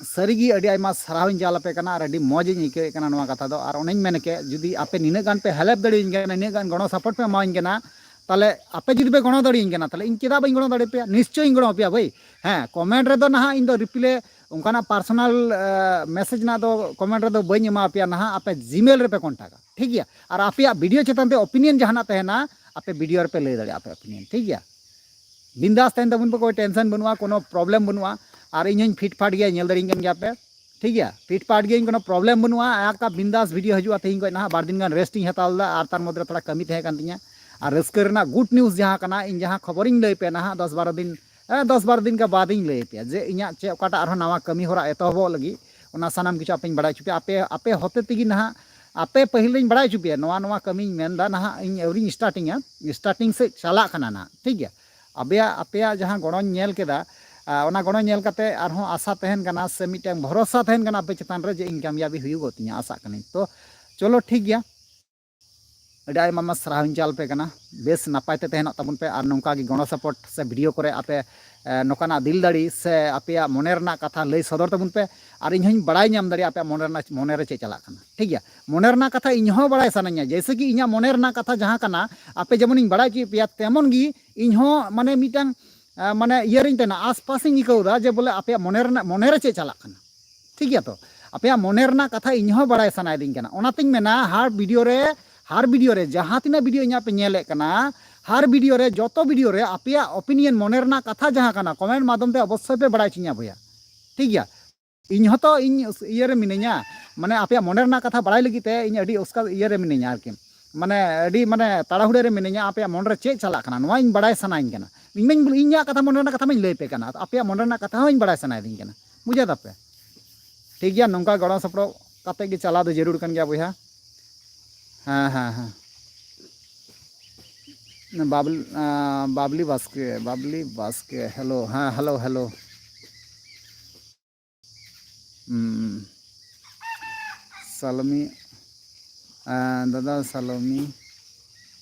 ᱥᱟᱹᱨᱤᱜᱮ ᱟᱹᱰᱤ ᱟᱭᱢᱟ ᱥᱟᱨᱦᱟᱣᱤᱧ ᱪᱟᱞ ᱟᱯᱮ ᱠᱟᱱᱟ ᱟᱨ ᱟᱹᱰᱤ ᱢᱚᱡᱽ ᱤᱧ ᱟᱹᱭᱠᱟᱹᱣᱮᱫ ᱠᱟᱱᱟ ᱱᱚᱣᱟ ᱠᱟᱛᱷᱟ ᱫᱚ᱾ ᱟᱨ ᱚᱱᱮᱧ ᱢᱮᱱ ᱠᱮᱫ, ᱡᱩᱫᱤ ᱟᱯᱮ ᱱᱤᱱᱟᱹᱜ ᱜᱟᱱ ᱯᱮ help ᱫᱟᱲᱮᱭᱟᱹᱧ ᱠᱟᱱᱟ, ᱱᱤᱱᱟᱹᱜ ᱜᱟᱱ ᱜᱚᱲᱚ support ᱯᱮ ᱮᱢᱟᱣᱟᱹᱧ ᱠᱟᱱᱟ, ᱛᱟᱦᱞᱮ ᱟᱯᱮ ᱡᱩᱫᱤ ᱯᱮ ᱜᱚᱲᱚ ᱫᱟᱲᱮᱭᱟᱹᱧ ᱠᱟᱱᱟ, ᱛᱟᱦᱞᱮ ᱤᱧ ᱪᱮᱫᱟᱜ ᱵᱟᱹᱧ ᱜᱚᱲᱚ ᱫᱟᱲᱮᱭᱟᱯᱮᱭᱟ? ᱱᱤᱥᱪᱚᱭ ᱤᱧ ᱜᱚᱲᱚ ᱟᱯᱮᱭᱟ ᱵᱷᱟᱹᱭ᱾ ᱦᱮᱸ, comment ᱨᱮᱫᱚ ᱱᱟᱦᱟᱜ ᱤᱧ ᱫᱚ reply, ᱚᱱᱠᱟᱱᱟᱜ personal, ᱮ, message ᱨᱮᱱᱟᱜ ᱫᱚ comment ᱨᱮᱫᱚ ᱵᱟᱹᱧ ᱮᱢᱟ ᱯᱮᱭᱟ ᱱᱟᱦᱟᱜ, ᱟᱯᱮ Gmail ᱨᱮᱯᱮ contactᱟ, ᱴᱷᱤᱠ ᱜᱮᱭᱟ? ᱟᱨ ᱟᱯᱮᱭᱟᱜ video ᱪᱮᱛᱟᱱ ᱛᱮ opinion ᱡᱟᱦᱟᱱᱟᱜ ᱛᱟᱦᱮᱱᱟ, ᱟᱯᱮ video ᱨᱮᱯᱮ ᱞᱟᱹᱭ ᱫᱟᱲᱮᱭᱟᱜᱼᱟ ᱟᱯᱮ opinion, ᱴᱷᱤᱠ ᱜᱮᱭᱟ? ᱵᱤᱱᱫᱟᱥ ᱛᱟᱦᱮᱱ ᱛᱟᱵᱚᱱ ᱯᱮ, ᱠᱳᱭ tension ᱵᱟᱹᱱᱩᱜᱼᱟ, ᱠᱳᱱᱳ problem ᱵᱟᱹᱱᱩᱜᱼᱟ᱾ ᱟᱨ ᱤᱧ ᱦᱚᱸᱧ fit ᱯᱷᱟᱴ ᱜᱮᱭᱟ, ᱧᱮᱞ ᱫᱟᱲᱮᱭᱟᱹᱧ ᱠᱟᱱ ᱜᱮᱭᱟ ᱯᱮ, ᱴᱷᱤᱠ ᱜᱮᱭᱟ? fit ᱯᱷᱟᱴ ᱜᱤᱭᱟᱹᱧ, ᱠᱳᱱᱳ problem ᱵᱟᱹᱱᱩᱜᱼᱟ᱾ ᱮᱠᱟ ᱵᱤᱱᱫᱟᱥ video ᱦᱤᱡᱩᱜᱼᱟ ᱛᱮᱦᱮᱧ ᱠᱷᱚᱱ ᱱᱟᱦᱟᱜ᱾ ᱵᱟᱨ ᱫᱤᱱ ᱜᱟᱱ rest ᱤᱧ ᱦᱟᱛᱟᱣ ᱞᱮᱫᱟ ᱟᱨ ᱛᱟᱨ ᱢᱚᱫᱽᱫᱷᱮ ᱨᱮ ᱛᱷᱚᱲᱟ ᱠᱟᱹᱢᱤ ᱛᱟᱦᱮᱸ ᱠᱟᱱ ᱛᱤᱧᱟ᱾ ᱟᱨ ᱨᱟᱹᱥᱠᱟᱹ ᱨᱮᱱᱟᱜ good news ᱡᱟᱦᱟᱸ ᱠᱟᱱᱟ, ᱤᱧ ᱡᱟᱦᱟᱸ ᱠᱷᱚᱵᱚᱨᱤᱧ ᱞᱟᱹᱭ ᱯᱮᱭᱟ ᱱᱟᱦᱟᱜ ᱫᱚᱥ ᱵᱟᱨᱚ ᱫᱤᱱ, ᱮ, ᱫᱚᱥ ᱵᱟᱨᱚ ᱫᱤᱱ ᱠᱟ ᱵᱟᱫ ᱤᱧ ᱞᱟᱹᱭ ᱯᱮᱭᱟ ᱡᱮ ᱤᱧᱟᱹᱜ ᱪᱮᱫ ᱚᱠᱟᱴᱟᱜ ᱟᱨᱦᱚᱸ ᱱᱟᱣᱟ ᱠᱟᱹᱢᱤ ᱦᱚᱨᱟ ᱮᱛᱚᱦᱚᱵᱚᱜ ᱞᱟᱹᱜᱤᱫ, ᱚᱱᱟ ᱥᱟᱱᱟᱢ ᱠᱤᱪᱷᱩ ᱟᱯᱮᱧ ᱵᱟᱲᱟᱭ ᱦᱚᱪᱚ ᱯᱮᱭᱟ᱾ ᱟᱯᱮ, ᱟᱯᱮ ᱦᱚᱛᱮ ᱛᱮᱜᱮ ᱱᱟᱦᱟᱜ, ᱟᱯᱮ ᱯᱟᱹᱦᱤᱞ ᱨᱤᱧ ᱵᱟᱲᱟᱭ ᱦᱚᱪᱚ ᱯᱮᱭᱟ᱾ ᱱᱚᱣᱟ, ᱱᱚᱣᱟ ᱠᱟᱹᱢᱤᱧ ᱢᱮᱱᱫᱟ ᱱᱟᱦᱟᱜ, ᱤᱧ ᱟᱹᱣᱨᱤᱧ startingᱟ, starting ᱥᱮᱫ ᱪᱟᱞᱟᱜ ᱠᱟᱱᱟ ᱱᱟᱦᱟᱜ, ᱴᱷᱤᱠ ᱜᱮᱭᱟ? ᱟᱯᱮᱭᱟᱜ, ᱟᱯᱮᱭᱟᱜ ᱡᱟᱦᱟᱸ ᱜᱚᱲᱚᱧ ᱧᱮᱞ ᱠᱮᱫᱟ, ᱟ, ᱚᱱᱟ ᱜᱚᱲᱚ ᱧᱮᱞ ᱠᱟᱛᱮ ᱟᱨᱦᱚᱸ ᱟᱥᱟ ᱛᱟᱦᱮᱱ ᱠᱟᱱᱟ ᱥᱮ ᱢᱤᱫᱴᱟᱝ ᱵᱷᱚᱨᱚᱥᱟ ᱛᱟᱦᱮᱱ ᱠᱟᱱᱟ ᱟᱯᱮ ᱪᱮᱛᱟᱱ ᱨᱮ ᱡᱮ ᱤᱧ ᱠᱟᱢᱭᱟᱵᱤ ᱦᱩᱭᱩᱜᱚᱜ ᱛᱤᱧᱟ, ᱟᱥᱟᱜ ᱠᱟᱹᱱᱟᱹᱧ᱾ ᱛᱚ ᱪᱚᱞᱚ ᱴᱷᱤᱠ ᱜᱮᱭᱟ, ᱟᱹᱰᱤ ᱟᱭᱢᱟ ᱟᱭᱢᱟ ᱥᱟᱨᱦᱟᱣᱤᱧ ᱪᱟᱞ ᱟᱯᱮ ᱠᱟᱱᱟ᱾ ᱵᱮᱥ ᱱᱟᱯᱟᱭ ᱛᱮ ᱛᱟᱦᱮᱱᱚᱜ ᱛᱟᱵᱚᱱ ᱯᱮ ᱟᱨ ᱱᱚᱝᱠᱟ ᱜᱮ ᱜᱚᱲᱚ support ᱥᱮ video ᱠᱚᱨᱮ ᱟᱯᱮ, ᱮ, ᱱᱚᱝᱠᱟᱱᱟᱜ ᱫᱤᱞ ᱫᱟᱲᱮ ᱥᱮ ᱟᱯᱮᱭᱟᱜ ᱢᱚᱱᱮ ᱨᱮᱱᱟᱜ ᱠᱟᱛᱷᱟ ᱞᱟᱹᱭ ᱥᱚᱫᱚᱨ ᱛᱟᱵᱚᱱ ᱯᱮ᱾ ᱟᱨ ᱤᱧ ᱦᱚᱸᱧ ᱵᱟᱲᱟᱭ ᱧᱟᱢ ᱫᱟᱲᱮᱭᱟᱜᱼᱟ ᱟᱯᱮᱭᱟᱜ ᱢᱚᱱᱮ ᱨᱮᱱᱟᱜ, ᱢᱚᱱᱮ ᱨᱮ ᱪᱮᱫ ᱪᱟᱞᱟᱜ ᱠᱟᱱᱟ, ᱴᱷᱤᱠ ᱜᱮᱭᱟ? ᱢᱚᱱᱮ ᱨᱮᱱᱟᱜ ᱠᱟᱛᱷᱟ ᱤᱧ ᱦᱚᱸ ᱵᱟᱲᱟᱭ ᱥᱟᱱᱟᱧᱟ, ᱡᱮᱭᱥᱮ ᱠᱤ ᱤᱧᱟᱹᱜ ᱢᱚᱱᱮ ᱨᱮᱱᱟᱜ ᱠᱟᱛᱷᱟ ᱡᱟᱦᱟᱸ ᱠᱟᱱᱟ, ᱟᱯᱮ ᱡᱮᱢᱚᱱᱤᱧ ᱵᱟᱲᱟᱭ ᱦᱚᱪᱚᱭᱮᱫ ᱯᱮᱭᱟ, ᱛᱮᱢᱚᱱ ᱜᱮ ᱤᱧ ᱦᱚᱸ ᱢᱟᱱᱮ ᱢᱤᱫᱴᱟᱝ, ᱮ, ᱢᱟᱱᱮ ᱤᱭᱟᱹ ᱨᱤᱧ ᱛᱟᱦᱮᱱᱟ, ᱟᱥᱯᱟᱥᱤᱧ ᱟᱹᱭᱠᱟᱹᱣ ᱮᱫᱟ ᱡᱮ ᱵᱚᱞᱮ ᱟᱯᱮᱭᱟᱜ ᱢᱚᱱᱮ ᱨᱮᱱᱟᱜ, ᱢᱚᱱᱮ ᱨᱮ ᱪᱮᱫ ᱪᱟᱞᱟᱜ ᱠᱟᱱᱟ, ᱴᱷᱤᱠ ᱜᱮᱭᱟ ᱛᱚ? ᱟᱯᱮᱭᱟᱜ ᱢᱚᱱᱮ ᱨᱮᱱᱟᱜ ᱠᱟᱛᱷᱟ ᱤᱧ ᱦᱚᱸ ᱵᱟᱲᱟᱭ ᱥᱟᱱᱟᱭᱮᱫᱤᱧ ᱠᱟᱱᱟ᱾ ᱚᱱᱟᱛᱤᱧ ᱢᱮᱱᱟ, ᱦᱟᱨ video ᱨᱮ, ᱦᱟᱨ video ᱨᱮ, ᱡᱟᱦᱟᱸ ᱛᱤᱱᱟᱹᱜ video ᱤᱧᱟᱹᱜ ᱯᱮ ᱧᱮᱞᱮᱫ ᱠᱟᱱᱟ, ᱦᱟᱨ video ᱨᱮ, ᱡᱚᱛᱚ video ᱨᱮ ᱟᱯᱮᱭᱟᱜ opinion, ᱢᱚᱱᱮ ᱨᱮᱱᱟᱜ ᱠᱟᱛᱷᱟ ᱡᱟᱦᱟᱸ ᱠᱟᱱᱟ, comment ᱢᱟᱫᱽᱫᱷᱚᱢ ᱛᱮ ᱚᱵᱚᱥᱥᱳᱭ ᱯᱮ ᱵᱟᱲᱟᱭ ᱦᱚᱪᱚᱧᱟ ᱵᱚᱭᱦᱟ, ᱴᱷᱤᱠ ᱜᱮᱭᱟ? ᱤᱧ ᱦᱚᱸᱛᱚ ᱤᱧ ᱤᱭᱟᱹ ᱨᱮ ᱢᱤᱱᱟᱹᱧᱟ, ᱢᱟᱱᱮ ᱟᱯᱮᱭᱟᱜ ᱢᱚᱱᱮ ᱨᱮᱱᱟᱜ ᱠᱟᱛᱷᱟ ᱵᱟᱲᱟᱭ ᱞᱟᱹᱜᱤᱫ ᱛᱮ ᱤᱧ ᱟᱹᱰᱤ ᱩᱥᱠᱟ ᱤᱭᱟᱹ ᱨᱮ ᱢᱤᱱᱟᱹᱧᱟ ᱟᱨᱠᱤ, ᱢᱟᱱᱮ ᱟᱹᱰᱤ ᱢᱟᱱᱮ ᱛᱟᱲᱟᱦᱩᱲᱟᱹ ᱨᱮ ᱢᱤᱱᱟᱹᱧᱟ᱾ ᱟᱯᱮᱭᱟᱜ ᱢᱚᱱᱮ ᱨᱮ ᱪᱮᱫ ᱪᱟᱞᱟᱜ ᱠᱟᱱᱟ, ᱱᱚᱣᱟ ᱤᱧ ᱵᱟᱲᱟᱭ ᱥᱟᱱᱟᱧ ᱠᱟᱱᱟ᱾ ᱤᱧ ᱢᱟᱧ, ᱤᱧᱟᱹᱜ ᱠᱟᱛᱷᱟ, ᱢᱚᱱᱮ ᱨᱮᱱᱟᱜ ᱠᱟᱛᱷᱟ ᱢᱟᱧ ᱞᱟᱹᱭ ᱟᱯᱮ ᱠᱟᱱᱟ, ᱟᱯᱮᱭᱟᱜ ᱢᱚᱱᱮ ᱨᱮᱱᱟᱜ ᱠᱟᱛᱷᱟ ᱦᱚᱸ ᱤᱧ ᱵᱟᱲᱟᱭ ᱥᱟᱱᱟᱭᱮᱫᱤᱧ ᱠᱟᱱᱟ, ᱵᱩᱡᱷᱟᱹᱣ ᱫᱟᱯᱮ? ᱴᱷᱤᱠ ᱜᱮᱭᱟ, ᱱᱚᱝᱠᱟ ᱜᱚᱲᱚ ᱥᱚᱯᱚᱦᱚᱫ ᱠᱟᱛᱮ ᱜᱮ ᱪᱟᱞᱟᱣ ᱫᱚ ᱡᱟᱹᱨᱩᱲ ᱠᱟᱱ ᱜᱮᱭᱟ ᱵᱚᱭᱦᱟ᱾ ᱦᱮᱸ, ᱦᱮᱸ, ᱦᱮᱸ᱾ ᱵᱟᱵᱞ-, ᱟᱸ, ᱵᱟᱵᱞᱤ ᱵᱟᱥᱠᱮ, ᱵᱟᱵᱞᱤ ᱵᱟᱥᱠᱮ, hello, ᱦᱮᱸ, hello, hello᱾ ᱦᱩᱸ᱾ ᱥᱟᱞᱚᱢᱤ, ᱟᱸ, ᱫᱟᱫᱟ ᱥᱟᱞᱚᱢᱤ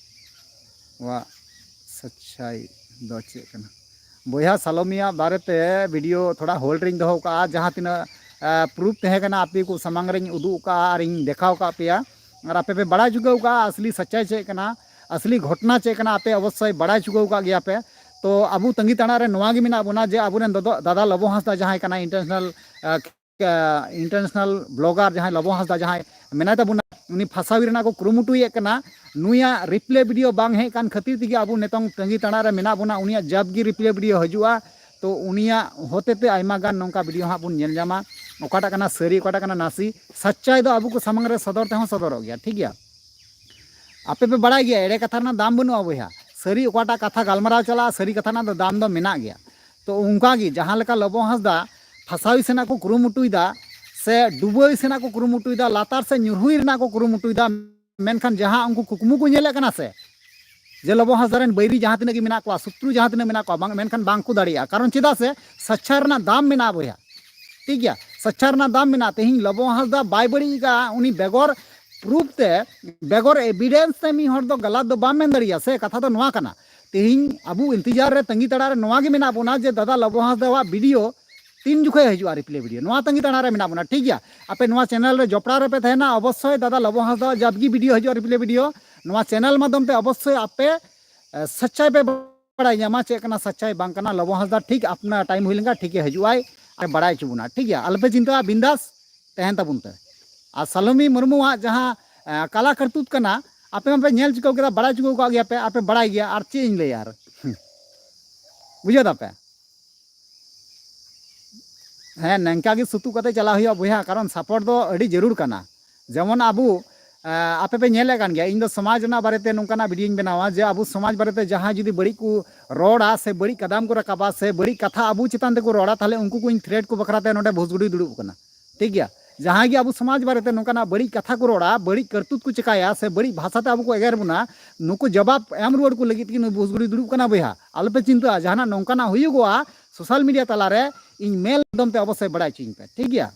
ᱣᱟᱜ ᱥᱟᱪᱪᱟᱭ ᱫᱚ ᱪᱮᱫ ᱠᱟᱱᱟ? ᱵᱚᱭᱦᱟ, ᱥᱟᱞᱚᱢᱤᱭᱟᱜ ᱵᱟᱨᱮᱛᱮ video ᱛᱷᱚᱲᱟ hold ᱨᱤᱧ ᱫᱚᱦᱚ ᱠᱟᱜᱼᱟ᱾ ᱡᱟᱦᱟᱸ ᱛᱤᱱᱟᱹᱜ, ᱟᱸ, proof ᱛᱟᱦᱮᱸ ᱠᱟᱱᱟ, ᱟᱯᱮ ᱠᱚ ᱥᱟᱢᱟᱝ ᱨᱤᱧ ᱩᱫᱩᱜ ᱠᱟᱜᱼᱟ ᱟᱨᱤᱧ ᱫᱮᱠᱷᱟᱣ ᱠᱟᱜ ᱯᱮᱭᱟ᱾ ᱟᱨ ᱟᱯᱮ ᱯᱮ ᱵᱟᱲᱟᱭ ᱪᱩᱠᱟᱹᱣ ᱠᱟᱜᱼᱟ ᱟᱥᱞᱤ ᱥᱟᱪᱪᱟᱭ ᱪᱮᱫ ᱠᱟᱱᱟ, ᱟᱥᱞᱤ ᱜᱷᱚᱴᱱᱟ ᱪᱮᱫ ᱠᱟᱱᱟ, ᱟᱯᱮ ᱚᱵᱚᱥᱥᱳᱭ ᱵᱟᱲᱟᱭ ᱪᱩᱠᱟᱹᱣ ᱠᱟᱜ ᱜᱮᱭᱟ ᱯᱮ᱾ ᱛᱚ ᱟᱵᱚ ᱛᱟᱺᱜᱤ ᱛᱟᱲᱟᱜ ᱨᱮ ᱱᱚᱣᱟ ᱜᱮ ᱢᱮᱱᱟᱜ ᱵᱚᱱᱟ ᱡᱮ ᱟᱵᱚᱨᱮᱱ ᱫᱟᱫᱟ, ᱫᱟᱫᱟ ᱞᱚᱵᱚ ᱦᱟᱸᱥᱫᱟ ᱡᱟᱦᱟᱸᱭ ᱠᱟᱱᱟᱭ, international, ᱟᱸ, ᱟᱸ, international blogger ᱡᱟᱦᱟᱸᱭ ᱞᱚᱵᱚ ᱦᱟᱸᱥᱫᱟ ᱡᱟᱦᱟᱸᱭ ᱢᱮᱱᱟᱭ ᱛᱟᱵᱚᱱᱟ, ᱩᱱᱤ ᱯᱷᱟᱸᱥᱟᱣᱤ ᱨᱮᱱᱟᱜ ᱠᱚ ᱠᱩᱨᱩᱢᱩᱴᱩᱭᱮᱫ ᱠᱟᱱᱟ᱾ ᱱᱩᱭᱟᱜ replay video ᱵᱟᱝ ᱦᱮᱡ ᱠᱟᱱ ᱠᱷᱟᱹᱛᱤᱨ ᱛᱮᱜᱮ ᱟᱵᱚ ᱱᱤᱛᱚᱝ ᱛᱟᱺᱜᱤ ᱛᱟᱲᱟᱜ ᱨᱮ ᱢᱮᱱᱟᱜ ᱵᱚᱱᱟ᱾ ᱩᱱᱤᱭᱟᱜ ᱡᱟᱵ ᱜᱮ replay video ᱦᱤᱡᱩᱜᱼᱟ, ᱛᱚ ᱩᱱᱤᱭᱟᱜ ᱦᱚᱛᱮᱛᱮ ᱟᱭᱢᱟ ᱜᱟᱱ ᱱᱚᱝᱠᱟ video ᱦᱟᱸᱜ ᱵᱚᱱ ᱧᱮᱞ ᱧᱟᱢᱟ, ᱚᱠᱟᱴᱟᱜ ᱠᱟᱱᱟ ᱥᱟᱹᱨᱤ, ᱚᱠᱟᱴᱟᱜ ᱠᱟᱱᱟ ᱱᱟᱥᱮ᱾ ᱥᱟᱪᱪᱟᱭ ᱫᱚ ᱟᱵᱚ ᱠᱚ ᱥᱟᱢᱟᱝ ᱨᱮ ᱥᱚᱫᱚᱨ ᱛᱮᱦᱚᱸ ᱥᱚᱫᱚᱨᱚᱜ ᱜᱮᱭᱟ, ᱴᱷᱤᱠ ᱜᱮᱭᱟ? ᱟᱯᱮ ᱯᱮ ᱵᱟᱲᱟᱭ ᱜᱮᱭᱟ, ᱮᱲᱮ ᱠᱟᱛᱷᱟ ᱨᱮᱱᱟᱜ ᱫᱟᱢ ᱵᱟᱹᱱᱩᱜᱼᱟ ᱵᱚᱭᱦᱟ᱾ ᱥᱟᱹᱨᱤ ᱚᱠᱟᱴᱟᱜ ᱠᱟᱛᱷᱟ ᱜᱟᱞᱢᱟᱨᱟᱣ ᱪᱟᱞᱟᱜᱼᱟ, ᱥᱟᱹᱨᱤ ᱠᱟᱛᱷᱟ ᱨᱮᱱᱟᱜ ᱫᱚ ᱫᱟᱢ ᱫᱚ ᱢᱮᱱᱟᱜ ᱜᱮᱭᱟ᱾ ᱛᱚ ᱚᱱᱠᱟ ᱜᱮ ᱡᱟᱦᱟᱸ ᱞᱮᱠᱟ ᱞᱚᱵᱚ ᱦᱟᱸᱥᱫᱟ ᱯᱷᱟᱥᱟᱣᱤ ᱥᱮᱱᱟᱜ ᱠᱚ ᱠᱩᱨᱩᱢᱩᱴᱩᱭᱮᱫᱟ ᱥᱮ ᱰᱩᱵᱟᱹᱭ ᱥᱮᱱᱟᱜ ᱠᱚ ᱠᱩᱨᱩᱢᱩᱴᱩᱭᱮᱫᱟ, ᱞᱟᱛᱟᱨ ᱥᱮᱫ ᱧᱩᱨᱦᱩᱭ ᱨᱮᱱᱟᱜ ᱠᱚ ᱠᱩᱨᱩᱢᱩᱴᱩᱭᱮᱫᱟ, ᱢᱮᱱᱠᱷᱟᱱ ᱡᱟᱦᱟᱸ ᱩᱱᱠᱩ ᱠᱩᱠᱢᱩ ᱠᱚ ᱧᱮᱞᱮᱫ ᱠᱟᱱᱟ ᱥᱮ, ᱡᱮ ᱞᱚᱵᱚ ᱦᱟᱸᱥᱫᱟ ᱨᱮᱱ ᱵᱟᱹᱭᱨᱤ ᱡᱟᱦᱟᱸ ᱛᱤᱱᱟᱹᱜ ᱜᱮ ᱢᱮᱱᱟᱜ ᱠᱚᱣᱟ, ᱥᱚᱛᱨᱩ ᱡᱟᱦᱟᱸ ᱛᱤᱱᱟᱹᱜ ᱢᱮᱱᱟᱜ ᱠᱚᱣᱟ, ᱵᱟᱝ, ᱢᱮᱱᱠᱷᱟᱱ ᱵᱟᱝ ᱠᱚ ᱫᱟᱲᱮᱭᱟᱜᱼᱟ᱾ ᱠᱟᱨᱚᱱ ᱪᱮᱫᱟᱜ ᱥᱮ ᱥᱟᱪᱪᱟ ᱨᱮᱱᱟᱜ ᱫᱟᱢ ᱢᱮᱱᱟᱜᱼᱟ ᱵᱚᱭᱦᱟ, ᱴᱷᱤᱠ ᱜᱮᱭᱟ? ᱥᱟᱪᱪᱟ ᱨᱮᱱᱟᱜ ᱫᱟᱢ ᱢᱮᱱᱟᱜᱼᱟ᱾ ᱛᱮᱦᱮᱧ ᱞᱚᱵᱚ ᱦᱟᱸᱥᱫᱟ ᱵᱟᱭ ᱵᱟᱹᱲᱤᱡ ᱟᱠᱟᱫᱼᱟ, ᱩᱱᱤ ᱵᱮᱜᱚᱨ proof ᱛᱮ, ᱵᱮᱜᱚᱨ evidence ᱛᱮ ᱢᱤᱫ ᱦᱚᱲ ᱫᱚ ᱜᱟᱞᱟᱛ ᱫᱚ ᱵᱟᱢ ᱢᱮᱱ ᱫᱟᱲᱮᱭᱟᱜᱼᱟ ᱥᱮ᱾ ᱠᱟᱛᱷᱟ ᱫᱚ ᱱᱚᱣᱟ ᱠᱟᱱᱟ᱾ ᱛᱮᱦᱮᱧ ᱟᱵᱚ ᱤᱱᱛᱮᱡᱟᱨ ᱨᱮ, ᱛᱟᱺᱜᱤ ᱛᱟᱲᱟᱜ ᱨᱮ ᱱᱚᱣᱟ ᱜᱮ ᱢᱮᱱᱟᱜ ᱵᱚᱱᱟ ᱡᱮ ᱫᱟᱫᱟ ᱞᱚᱵᱚ ᱦᱟᱸᱥᱫᱟᱣᱟᱜ video ᱛᱤᱱ ᱡᱚᱠᱷᱚᱡ ᱦᱤᱡᱩᱜᱼᱟ replay video, ᱱᱚᱣᱟ ᱛᱟᱺᱜᱤ ᱛᱟᱲᱟᱜ ᱨᱮ ᱢᱮᱱᱟᱜ ᱵᱚᱱᱟ, ᱴᱷᱤᱠ ᱜᱮᱭᱟ᱾ ᱟᱯᱮ ᱱᱚᱣᱟ channel ᱨᱮ ᱡᱚᱯᱲᱟᱣ ᱨᱮᱯᱮ ᱛᱟᱦᱮᱱᱟ, ᱚᱵᱚᱥᱥᱳᱭ ᱫᱟᱫᱟ ᱞᱚᱵᱚ ᱦᱟᱸᱥᱫᱟᱣᱟᱜ ᱡᱟᱵᱜᱤ video ᱦᱤᱡᱩᱜᱼᱟ replay video, ᱱᱚᱣᱟ channel ᱢᱟᱫᱽᱫᱷᱚᱢ ᱛᱮ ᱚᱵᱚᱥᱥᱳᱭ ᱟᱯᱮ, ᱮ, ᱥᱟᱪᱟᱭ ᱯᱮ ᱵᱟᱲᱟᱭ ᱧᱟᱢᱟ ᱪᱮᱫ ᱠᱟᱱᱟ ᱥᱟᱪᱟᱭ ᱵᱟᱝ ᱠᱟᱱᱟ᱾ ᱞᱚᱵᱚ ᱦᱟᱸᱥᱫᱟ ᱴᱷᱤᱠ ᱟᱯᱱᱟ time ᱦᱩᱭ ᱞᱮᱱᱠᱷᱟᱱ ᱴᱷᱤᱠ ᱮ ᱦᱤᱡᱩᱜ ᱟᱭ ᱟᱨ ᱵᱟᱲᱟᱭ ᱦᱚᱪᱚ ᱵᱚᱱᱟ, ᱴᱷᱤᱠ ᱜᱮᱭᱟ᱾ ᱟᱞᱚᱯᱮ ᱪᱤᱱᱛᱟᱹᱜᱼᱟ, ᱵᱤᱱᱫᱟᱥ ᱛᱟᱦᱮᱱ ᱛᱟᱵᱚᱱ ᱯᱮ᱾ ᱟᱨ ᱥᱟᱞᱚᱢᱤ ᱢᱩᱨᱢᱩᱣᱟᱜ ᱡᱟᱦᱟᱸ, ᱮ, ᱠᱟᱞᱟ ᱠᱟᱨᱛᱩᱛ ᱠᱟᱱᱟ, ᱟᱯᱮ ᱢᱟᱯᱮ ᱧᱮᱞ ᱪᱩᱠᱟᱹᱣ ᱠᱮᱫᱟ, ᱵᱟᱲᱟᱭ ᱪᱩᱠᱟᱹᱣ ᱠᱟᱜ ᱜᱮᱭᱟ ᱯᱮ, ᱟᱨ ᱯᱮ ᱵᱟᱲᱟᱭ ᱜᱮᱭᱟ, ᱟᱨ ᱪᱮᱫ ᱤᱧ ᱞᱟᱹᱭᱟ ᱟᱨ᱾ ᱦᱩᱸ᱾ ᱵᱩᱡᱷᱟᱹᱣ ᱫᱟᱯᱮ? ᱦᱮᱸ, ᱱᱚᱝᱠᱟ ᱜᱮ ᱥᱩᱛᱩᱜ ᱠᱟᱛᱮ ᱪᱟᱞᱟᱣ ᱦᱩᱭᱩᱜᱼᱟ ᱵᱚᱭᱦᱟ, ᱠᱟᱨᱚᱱ support ᱫᱚ ᱟᱹᱰᱤ ᱡᱟᱹᱨᱩᱲ ᱠᱟᱱᱟ᱾ ᱡᱮᱢᱚᱱ ᱟᱵᱚ, ᱮ, ᱟᱯᱮ ᱯᱮ ᱧᱮᱞᱮᱫ ᱠᱟᱱ ᱜᱮᱭᱟ, ᱤᱧ ᱫᱚ ᱥᱚᱢᱟᱡᱽ ᱨᱮᱱᱟᱜ ᱵᱟᱨᱮᱛᱮ ᱱᱚᱝᱠᱟᱱᱟᱜ videoᱧ ᱵᱮᱱᱟᱣᱟ ᱡᱮ ᱟᱵᱚ ᱥᱚᱢᱟᱡᱽ ᱵᱟᱨᱮᱛᱮ ᱡᱟᱦᱟᱸᱭ ᱡᱩᱫᱤ ᱵᱟᱹᱲᱤᱡ ᱠᱚ ᱨᱚᱲᱟ ᱥᱮ ᱵᱟᱹᱲᱤᱡ ᱠᱟᱫᱟᱢ ᱠᱚ ᱨᱟᱠᱟᱵᱟ ᱥᱮ ᱵᱟᱹᱲᱤᱡ ᱠᱟᱛᱷᱟ ᱟᱵᱚ ᱪᱮᱛᱟᱱ ᱛᱮᱠᱚ ᱨᱚᱲᱟ, ᱛᱟᱦᱞᱮ ᱩᱱᱠᱩ ᱠᱚᱧ threat ᱠᱚ ᱵᱟᱠᱷᱨᱟ ᱛᱮ ᱱᱚᱰᱮ ᱵᱷᱩᱥᱜᱩᱰᱤ ᱫᱩᱲᱩᱵ ᱠᱟᱱᱟ, ᱴᱷᱤᱠ ᱜᱮᱭᱟ᱾ ᱡᱟᱦᱟᱸᱭ ᱜᱮ ᱟᱵᱚ ᱥᱚᱢᱟᱡᱽ ᱵᱟᱨᱮᱛᱮ ᱱᱚᱝᱠᱟᱱᱟᱜ ᱵᱟᱹᱲᱤᱡ ᱠᱟᱛᱷᱟ ᱠᱚ ᱨᱚᱲᱟ, ᱵᱟᱹᱲᱤᱡ ᱠᱟᱨᱛᱩᱛ ᱠᱚ ᱪᱮᱠᱟᱭᱟ ᱥᱮ ᱵᱟᱹᱲᱤᱡ ᱵᱷᱟᱥᱟ ᱛᱮ ᱟᱵᱚ ᱠᱚ ᱮᱜᱮᱨ ᱵᱚᱱᱟ, ᱱᱩᱠᱩ ᱡᱚᱵᱟᱵ ᱮᱢ ᱨᱩᱣᱟᱹᱲ ᱠᱚ ᱞᱟᱹᱜᱤᱫ ᱛᱮᱜᱮ ᱱᱩᱭ ᱵᱷᱩᱥᱜᱩᱰᱤ ᱫᱩᱲᱩᱵ ᱠᱟᱱᱟ ᱵᱚᱭᱦᱟ᱾ ᱟᱞᱚᱯᱮ ᱪᱤᱱᱛᱟᱹᱜᱼᱟ, ᱡᱟᱦᱟᱱᱟᱜ ᱱᱚᱝᱠᱟᱱᱟᱜ ᱦᱩᱭᱩᱜᱚᱜᱼᱟ social media ᱛᱟᱞᱟᱨᱮ, ᱤᱧ mail ᱢᱟᱫᱽᱫᱷᱚᱢ ᱛᱮ ᱚᱵᱚᱥᱥᱳᱭ ᱵᱟᱲᱟᱭ ᱦᱚᱪᱚᱧ ᱯᱮ, ᱴᱷᱤᱠ ᱜᱮᱭᱟ?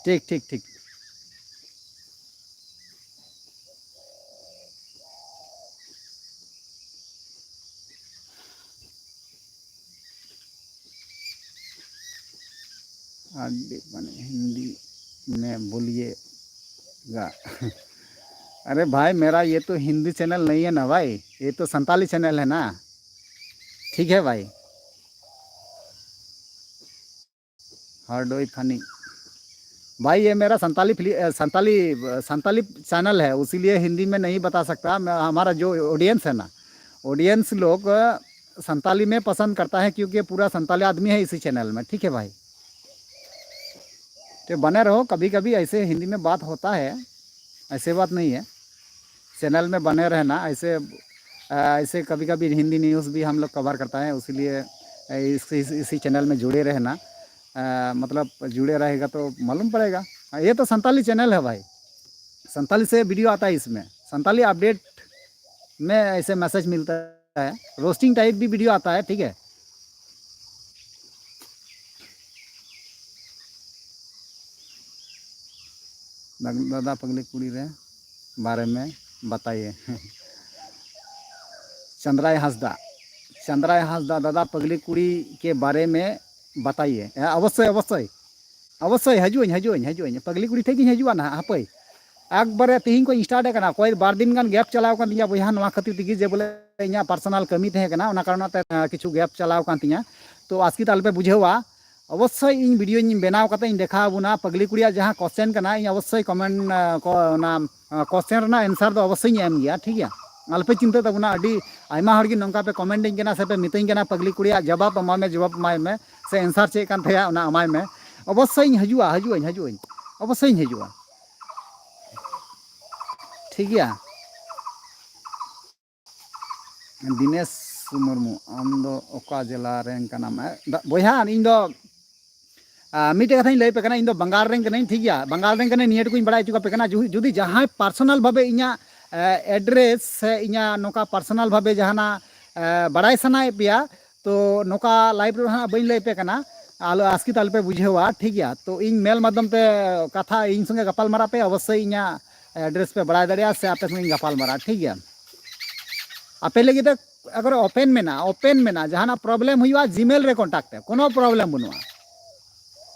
ᱴᱷᱤᱠ, ᱴᱷᱤᱠ, ᱴᱷᱤᱠ᱾ आगे बने हिंदी में बोलिएगा। अरे भाई, मेरा ये तो हिंदी चैनल नहीं है ना भाई, ये तो संताली चैनल है ना। ठीक है भाई। हरडोई फनी भाई, ये मेरा संताली फिल्म, अ, संताली, अ, संताली चैनल है, उसीलिए हिंदी में नहीं बता सकता। मैं, हमारा जो ऑडियंस है ना, ऑडियंस लोग, अ, संताली में पसंद करता है, क्योंकि पूरा संताली आदमी है इसी चैनल में। ठीक है भाई, तो बने रहो, कभी कभी ऐसे हिंदी में बात होता है, ऐसे बात नहीं है। चैनल में बने रहना। ऐसे, अ, ऐसे कभी कभी हिंदी न्यूज़ भी हम लोग कवर करता है, उसीलिए, अ, इस, इस, इसी चैनल में जुड़े रहना। अ, मतलब जुड़े रहेगा तो मालूम पड़ेगा। ये तो संताली चैनल है भाई, संताली से वीडियो आता है इसमें, संताली अपडेट में ऐसे मैसेज मिलता है, रोस्टिंग टाइप भी वीडियो आता है, ठीक है। ᱫᱟᱫᱟ ᱯᱟᱜᱽᱞᱤ ᱠᱩᱲᱤ ᱨᱮ ᱵᱟᱨᱮ ᱢᱮ ᱵᱟᱛᱟᱭᱮ᱾ ᱪᱟᱸᱫᱽᱨᱟᱭ ᱦᱟᱸᱥᱫᱟ, ᱪᱟᱸᱫᱽᱨᱟᱭ ᱦᱟᱸᱥᱫᱟ, ᱫᱟᱫᱟ ᱯᱟᱜᱽᱞᱤ ᱠᱩᱲᱤ ᱠᱮ ᱵᱟᱨᱮ ᱢᱮ ᱵᱟᱛᱟᱭᱮ᱾ ᱦᱮᱸ, ᱚᱵᱚᱥᱥᱳᱭ, ᱚᱵᱚᱥᱥᱳᱭ, ᱚᱵᱚᱥᱥᱳᱭ ᱦᱤᱡᱩᱜ ᱟᱹᱧ, ᱦᱤᱡᱩᱜ ᱟᱹᱧ, ᱦᱤᱡᱩᱜ ᱟᱹᱧ, ᱯᱟᱜᱽᱞᱤ ᱠᱩᱲᱤ ᱴᱷᱮᱡ ᱜᱤᱧ ᱦᱤᱡᱩᱜᱼᱟ ᱱᱟᱦᱟᱜ᱾ ᱦᱟᱯᱳᱭ, ᱮᱠᱵᱟᱨᱮ ᱛᱤᱦᱤᱧ ᱠᱷᱚᱱ ᱤᱧ ᱥᱴᱟᱨᱴ ᱟᱠᱟᱱᱟ, ᱠᱚᱭᱮᱠ ᱵᱟᱨ ᱫᱤᱱ ᱜᱟᱱ ᱜᱮᱯ ᱪᱟᱞᱟᱣ ᱟᱠᱟᱱ ᱛᱤᱧᱟ ᱵᱚᱭᱦᱟ, ᱱᱚᱣᱟ ᱠᱷᱟᱹᱛᱤᱨ ᱛᱮᱜᱮ ᱡᱮ ᱵᱚᱞᱮ ᱤᱧᱟᱹᱜ ᱯᱟᱨᱥᱚᱱᱟᱞ ᱠᱟᱹᱢᱤ ᱛᱟᱦᱮᱸ ᱠᱟᱱᱟ, ᱚᱱᱟ ᱠᱟᱨᱚᱱ ᱛᱮ, ᱟᱸ, ᱠᱤᱪᱷᱩ ᱜᱮᱯ ᱪᱟᱞᱟᱣ ᱟᱠᱟᱱ ᱛᱤᱧᱟ᱾ ᱛᱚ ᱟᱥᱠᱤᱛ ᱟᱞᱚᱯᱮ ᱵᱩᱡᱷᱟᱹᱣᱟ, ᱚᱵᱚᱥᱥᱳᱭ ᱤᱧ ᱵᱷᱤᱰᱤᱭᱳᱧ ᱵᱮᱱᱟᱣ ᱠᱟᱛᱮ ᱤᱧ ᱫᱮᱠᱷᱟᱣ ᱟᱵᱚᱱᱟ᱾ ᱯᱟᱜᱽᱞᱤ ᱠᱩᱲᱤᱭᱟᱜ ᱡᱟᱦᱟᱸ ᱠᱚᱥᱪᱮᱱ ᱠᱟᱱᱟ, ᱤᱧ ᱚᱵᱚᱥᱥᱳᱭ ᱠᱚᱢᱮᱱᱴ, ᱟᱸ, ᱠᱚ-, ᱚᱱᱟ, ᱟᱸ, ᱠᱚᱥᱪᱮᱱ ᱨᱮᱱᱟᱜ ᱮᱱᱥᱟᱨ ᱫᱚ ᱚᱵᱚᱥᱥᱳᱭ ᱤᱧ ᱮᱢ ᱜᱮᱭᱟ, ᱴᱷᱤᱠ ᱜᱮᱭᱟ? ᱟᱞᱚᱯᱮ ᱪᱤᱱᱛᱟᱹ ᱛᱟᱵᱚᱱᱟ, ᱟᱹᱰᱤ ᱟᱭᱢᱟ ᱦᱚᱲ ᱜᱮ ᱱᱚᱝᱠᱟ ᱯᱮ ᱠᱚᱢᱮᱱᱴ ᱟᱹᱧ ᱠᱟᱱᱟ ᱥᱮ ᱯᱮ ᱢᱤᱛᱟᱹᱧ ᱠᱟᱱᱟ, "ᱯᱟᱜᱽᱞᱤ ᱠᱩᱲᱤᱭᱟᱜ ᱡᱚᱵᱟᱵ ᱮᱢᱟᱭ ᱢᱮ, ᱡᱚᱵᱟᱵ ᱮᱢᱟᱭ ᱢᱮ, ᱥᱮ ᱮᱱᱥᱟᱨ ᱪᱮᱫ ᱠᱟᱱ ᱛᱟᱭᱟ ᱚᱱᱟ ᱮᱢᱟᱭ ᱢᱮ᱾" ᱚᱵᱚᱥᱥᱳᱭ ᱤᱧ ᱦᱤᱡᱩᱜᱼᱟ, ᱦᱤᱡᱩᱜ ᱟᱹᱧ, ᱦᱤᱡᱩᱜ ᱟᱹᱧ, ᱚᱵᱚᱥᱥᱳᱭ ᱤᱧ ᱦᱤᱡᱩᱜᱼᱟ, ᱴᱷᱤᱠ ᱜᱮᱭᱟ? ᱫᱤᱱᱮᱥ ᱢᱩᱨᱢᱩ, ᱟᱢ ᱫᱚ ᱚᱠᱟ ᱡᱮᱞᱟ ᱨᱮᱱ ᱠᱟᱱᱟᱢ? ᱮ, ᱫᱟ-, ᱵᱚᱭᱦᱟ, ᱤᱧ ᱫᱚ, ᱟ, ᱢᱤᱫᱴᱮᱡ ᱠᱟᱛᱷᱟᱧ ᱞᱟᱹᱭ ᱟᱯᱮ ᱠᱟᱱᱟ, ᱤᱧ ᱫᱚ ᱵᱟᱝᱜᱟᱞ ᱨᱮᱱ ᱠᱟᱹᱱᱟᱹᱧ, ᱴᱷᱤᱠ ᱜᱮᱭᱟ? ᱵᱟᱝᱜᱟᱞ ᱨᱮᱱ ᱠᱟᱹᱱᱟᱹᱧ, ᱱᱤᱭᱟᱹ ᱴᱩᱠᱩᱧ ᱵᱟᱲᱟᱭ ᱦᱚᱪᱚ ᱠᱟᱯᱮ ᱠᱟᱱᱟ᱾ ᱡᱩ-, ᱡᱩᱫᱤ ᱡᱟᱦᱟᱸᱭ ᱯᱟᱨᱥᱚᱱᱟᱞ ᱵᱷᱟᱵᱮ ᱤᱧᱟᱹᱜ, ᱮ, ᱮᱰᱨᱮᱥ ᱥᱮ ᱤᱧᱟᱹᱜ ᱱᱚᱝᱠᱟ ᱯᱟᱨᱥᱚᱱᱟᱞ ᱵᱷᱟᱵᱮ ᱡᱟᱦᱟᱱᱟᱜ, ᱮ, ᱵᱟᱲᱟᱭ ᱥᱟᱱᱟᱭᱮᱫ ᱯᱮᱭᱟ, ᱛᱚ ᱱᱚᱝᱠᱟ ᱞᱟᱭᱤᱵᱷ ᱨᱮ ᱦᱟᱸᱜ ᱵᱟᱹᱧ ᱞᱟᱹᱭ ᱟᱯᱮ ᱠᱟᱱᱟ, ᱟᱞᱚ ᱟᱥᱠᱤᱛ ᱟᱞᱚᱯᱮ ᱵᱩᱡᱷᱟᱹᱣᱟ, ᱴᱷᱤᱠ ᱜᱮᱭᱟ? ᱛᱚ ᱤᱧ ᱢᱮᱞ ᱢᱟᱫᱽᱫᱷᱚᱢ ᱛᱮ ᱠᱟᱛᱷᱟ, ᱤᱧ ᱥᱚᱸᱜᱮ ᱜᱟᱯᱟᱞ ᱢᱟᱨᱟᱜ ᱯᱮ, ᱚᱵᱚᱥᱥᱳᱭ ᱤᱧᱟᱹᱜ ᱮᱰᱨᱮᱥ ᱯᱮ ᱵᱟᱲᱟᱭ ᱫᱟᱲᱮᱭᱟᱜᱼᱟ ᱥᱮ ᱟᱯᱮ ᱥᱚᱸᱜᱮᱧ ᱜᱟᱯᱟᱞ ᱢᱟᱨᱟᱜᱼᱟ, ᱴᱷᱤᱠ ᱜᱮᱭᱟ? ᱟᱯᱮ ᱞᱟᱹᱜᱤᱫ ᱛᱮ ᱮᱠᱵᱟᱨᱮ ᱳᱯᱮᱱ ᱢᱮᱱᱟᱜᱼᱟ, ᱳᱯᱮᱱ ᱢᱮᱱᱟᱜᱼᱟ᱾ ᱡᱟᱦᱟᱱᱟᱜ ᱯᱨᱚᱵᱞᱮᱢ ᱦᱩᱭᱩᱜᱼᱟ, ᱡᱤᱢᱮᱞ ᱨᱮ ᱠᱚᱱᱴᱟᱠᱴ ᱯᱮ, ᱠᱳᱱᱳ ᱯᱨᱚᱵᱞᱮᱢ ᱵᱟᱹᱱᱩᱜᱼᱟ᱾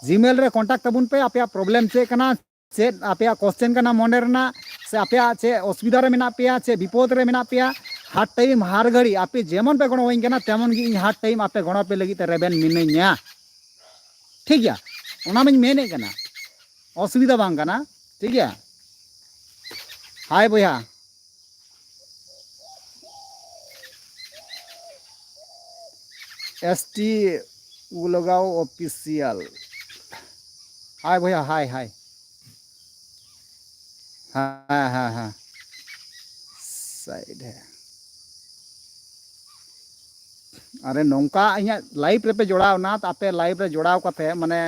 ᱡᱤᱢᱮᱞ ᱨᱮ ᱠᱚᱱᱴᱟᱠᱴ ᱛᱟᱵᱚᱱ ᱯᱮ, ᱟᱯᱮᱭᱟᱜ ᱯᱨᱚᱵᱞᱮᱢ ᱪᱮᱫ ᱠᱟᱱᱟ, ᱪᱮᱫ ᱟᱯᱮᱭᱟᱜ ᱠᱚᱥᱪᱮᱱ ᱠᱟᱱᱟ ᱢᱚᱱᱮ ᱨᱮᱱᱟᱜ, ᱥᱮ ᱟᱯᱮᱭᱟᱜ ᱪᱮᱫ ᱚᱥᱩᱵᱤᱫᱷᱟ ᱨᱮ ᱢᱮᱱᱟᱜ ᱯᱮᱭᱟ, ᱪᱮᱫ ᱵᱤᱯᱚᱫ ᱨᱮ ᱢᱮᱱᱟᱜ ᱯᱮᱭᱟ, ᱦᱟᱨ ᱴᱟᱭᱤᱢ ᱦᱟᱨ ᱜᱷᱟᱹᱲᱤ ᱟᱯᱮ ᱡᱮᱢᱚᱱ ᱯᱮ ᱜᱚᱲᱚᱣᱟᱹᱧ ᱠᱟᱱᱟ, ᱛᱮᱢᱚᱱ ᱜᱮ ᱤᱧ ᱦᱟᱨ ᱴᱟᱭᱤᱢ ᱟᱯᱮ ᱜᱚᱲᱚ ᱯᱮ ᱞᱟᱹᱜᱤᱫ ᱛᱮ ᱨᱮᱵᱮᱱ ᱢᱤᱱᱟᱹᱧᱟ᱾ ᱴᱷᱤᱠ ᱜᱮᱭᱟ, ᱚᱱᱟ ᱢᱟᱧ ᱢᱮᱱᱮᱫ ᱠᱟᱱᱟ, ᱚᱥᱩᱵᱤᱫᱷᱟ ᱵᱟᱝ ᱠᱟᱱᱟ᱾ ᱴᱷᱤᱠ ᱜᱮᱭᱟ, ᱦᱟᱭ ᱵᱚᱭᱦᱟ᱾ ᱮᱥ ᱴᱤ ᱩᱞᱟᱜᱟᱣ ᱚᱯᱷᱤᱥᱤᱭᱟᱞ᱾ ᱦᱟᱭ ᱵᱚᱭᱦᱟ, ᱦᱟᱭ, ᱦᱟᱭ᱾ ᱦᱮᱸ, ᱦᱮᱸ, ᱦᱮᱸ᱾ ᱥᱟᱭᱤᱰ ᱦᱮᱸ᱾ ᱟᱨᱮ, ᱱᱚᱝᱠᱟ ᱤᱧᱟᱹᱜ ᱞᱟᱭᱤᱵᱷ ᱨᱮᱯᱮ ᱡᱚᱲᱟᱣ ᱮᱱᱟ, ᱛᱚ ᱟᱯᱮ ᱞᱟᱭᱤᱵᱷ ᱨᱮ ᱡᱚᱲᱟᱣ ᱠᱟᱛᱮ, ᱢᱟᱱᱮ,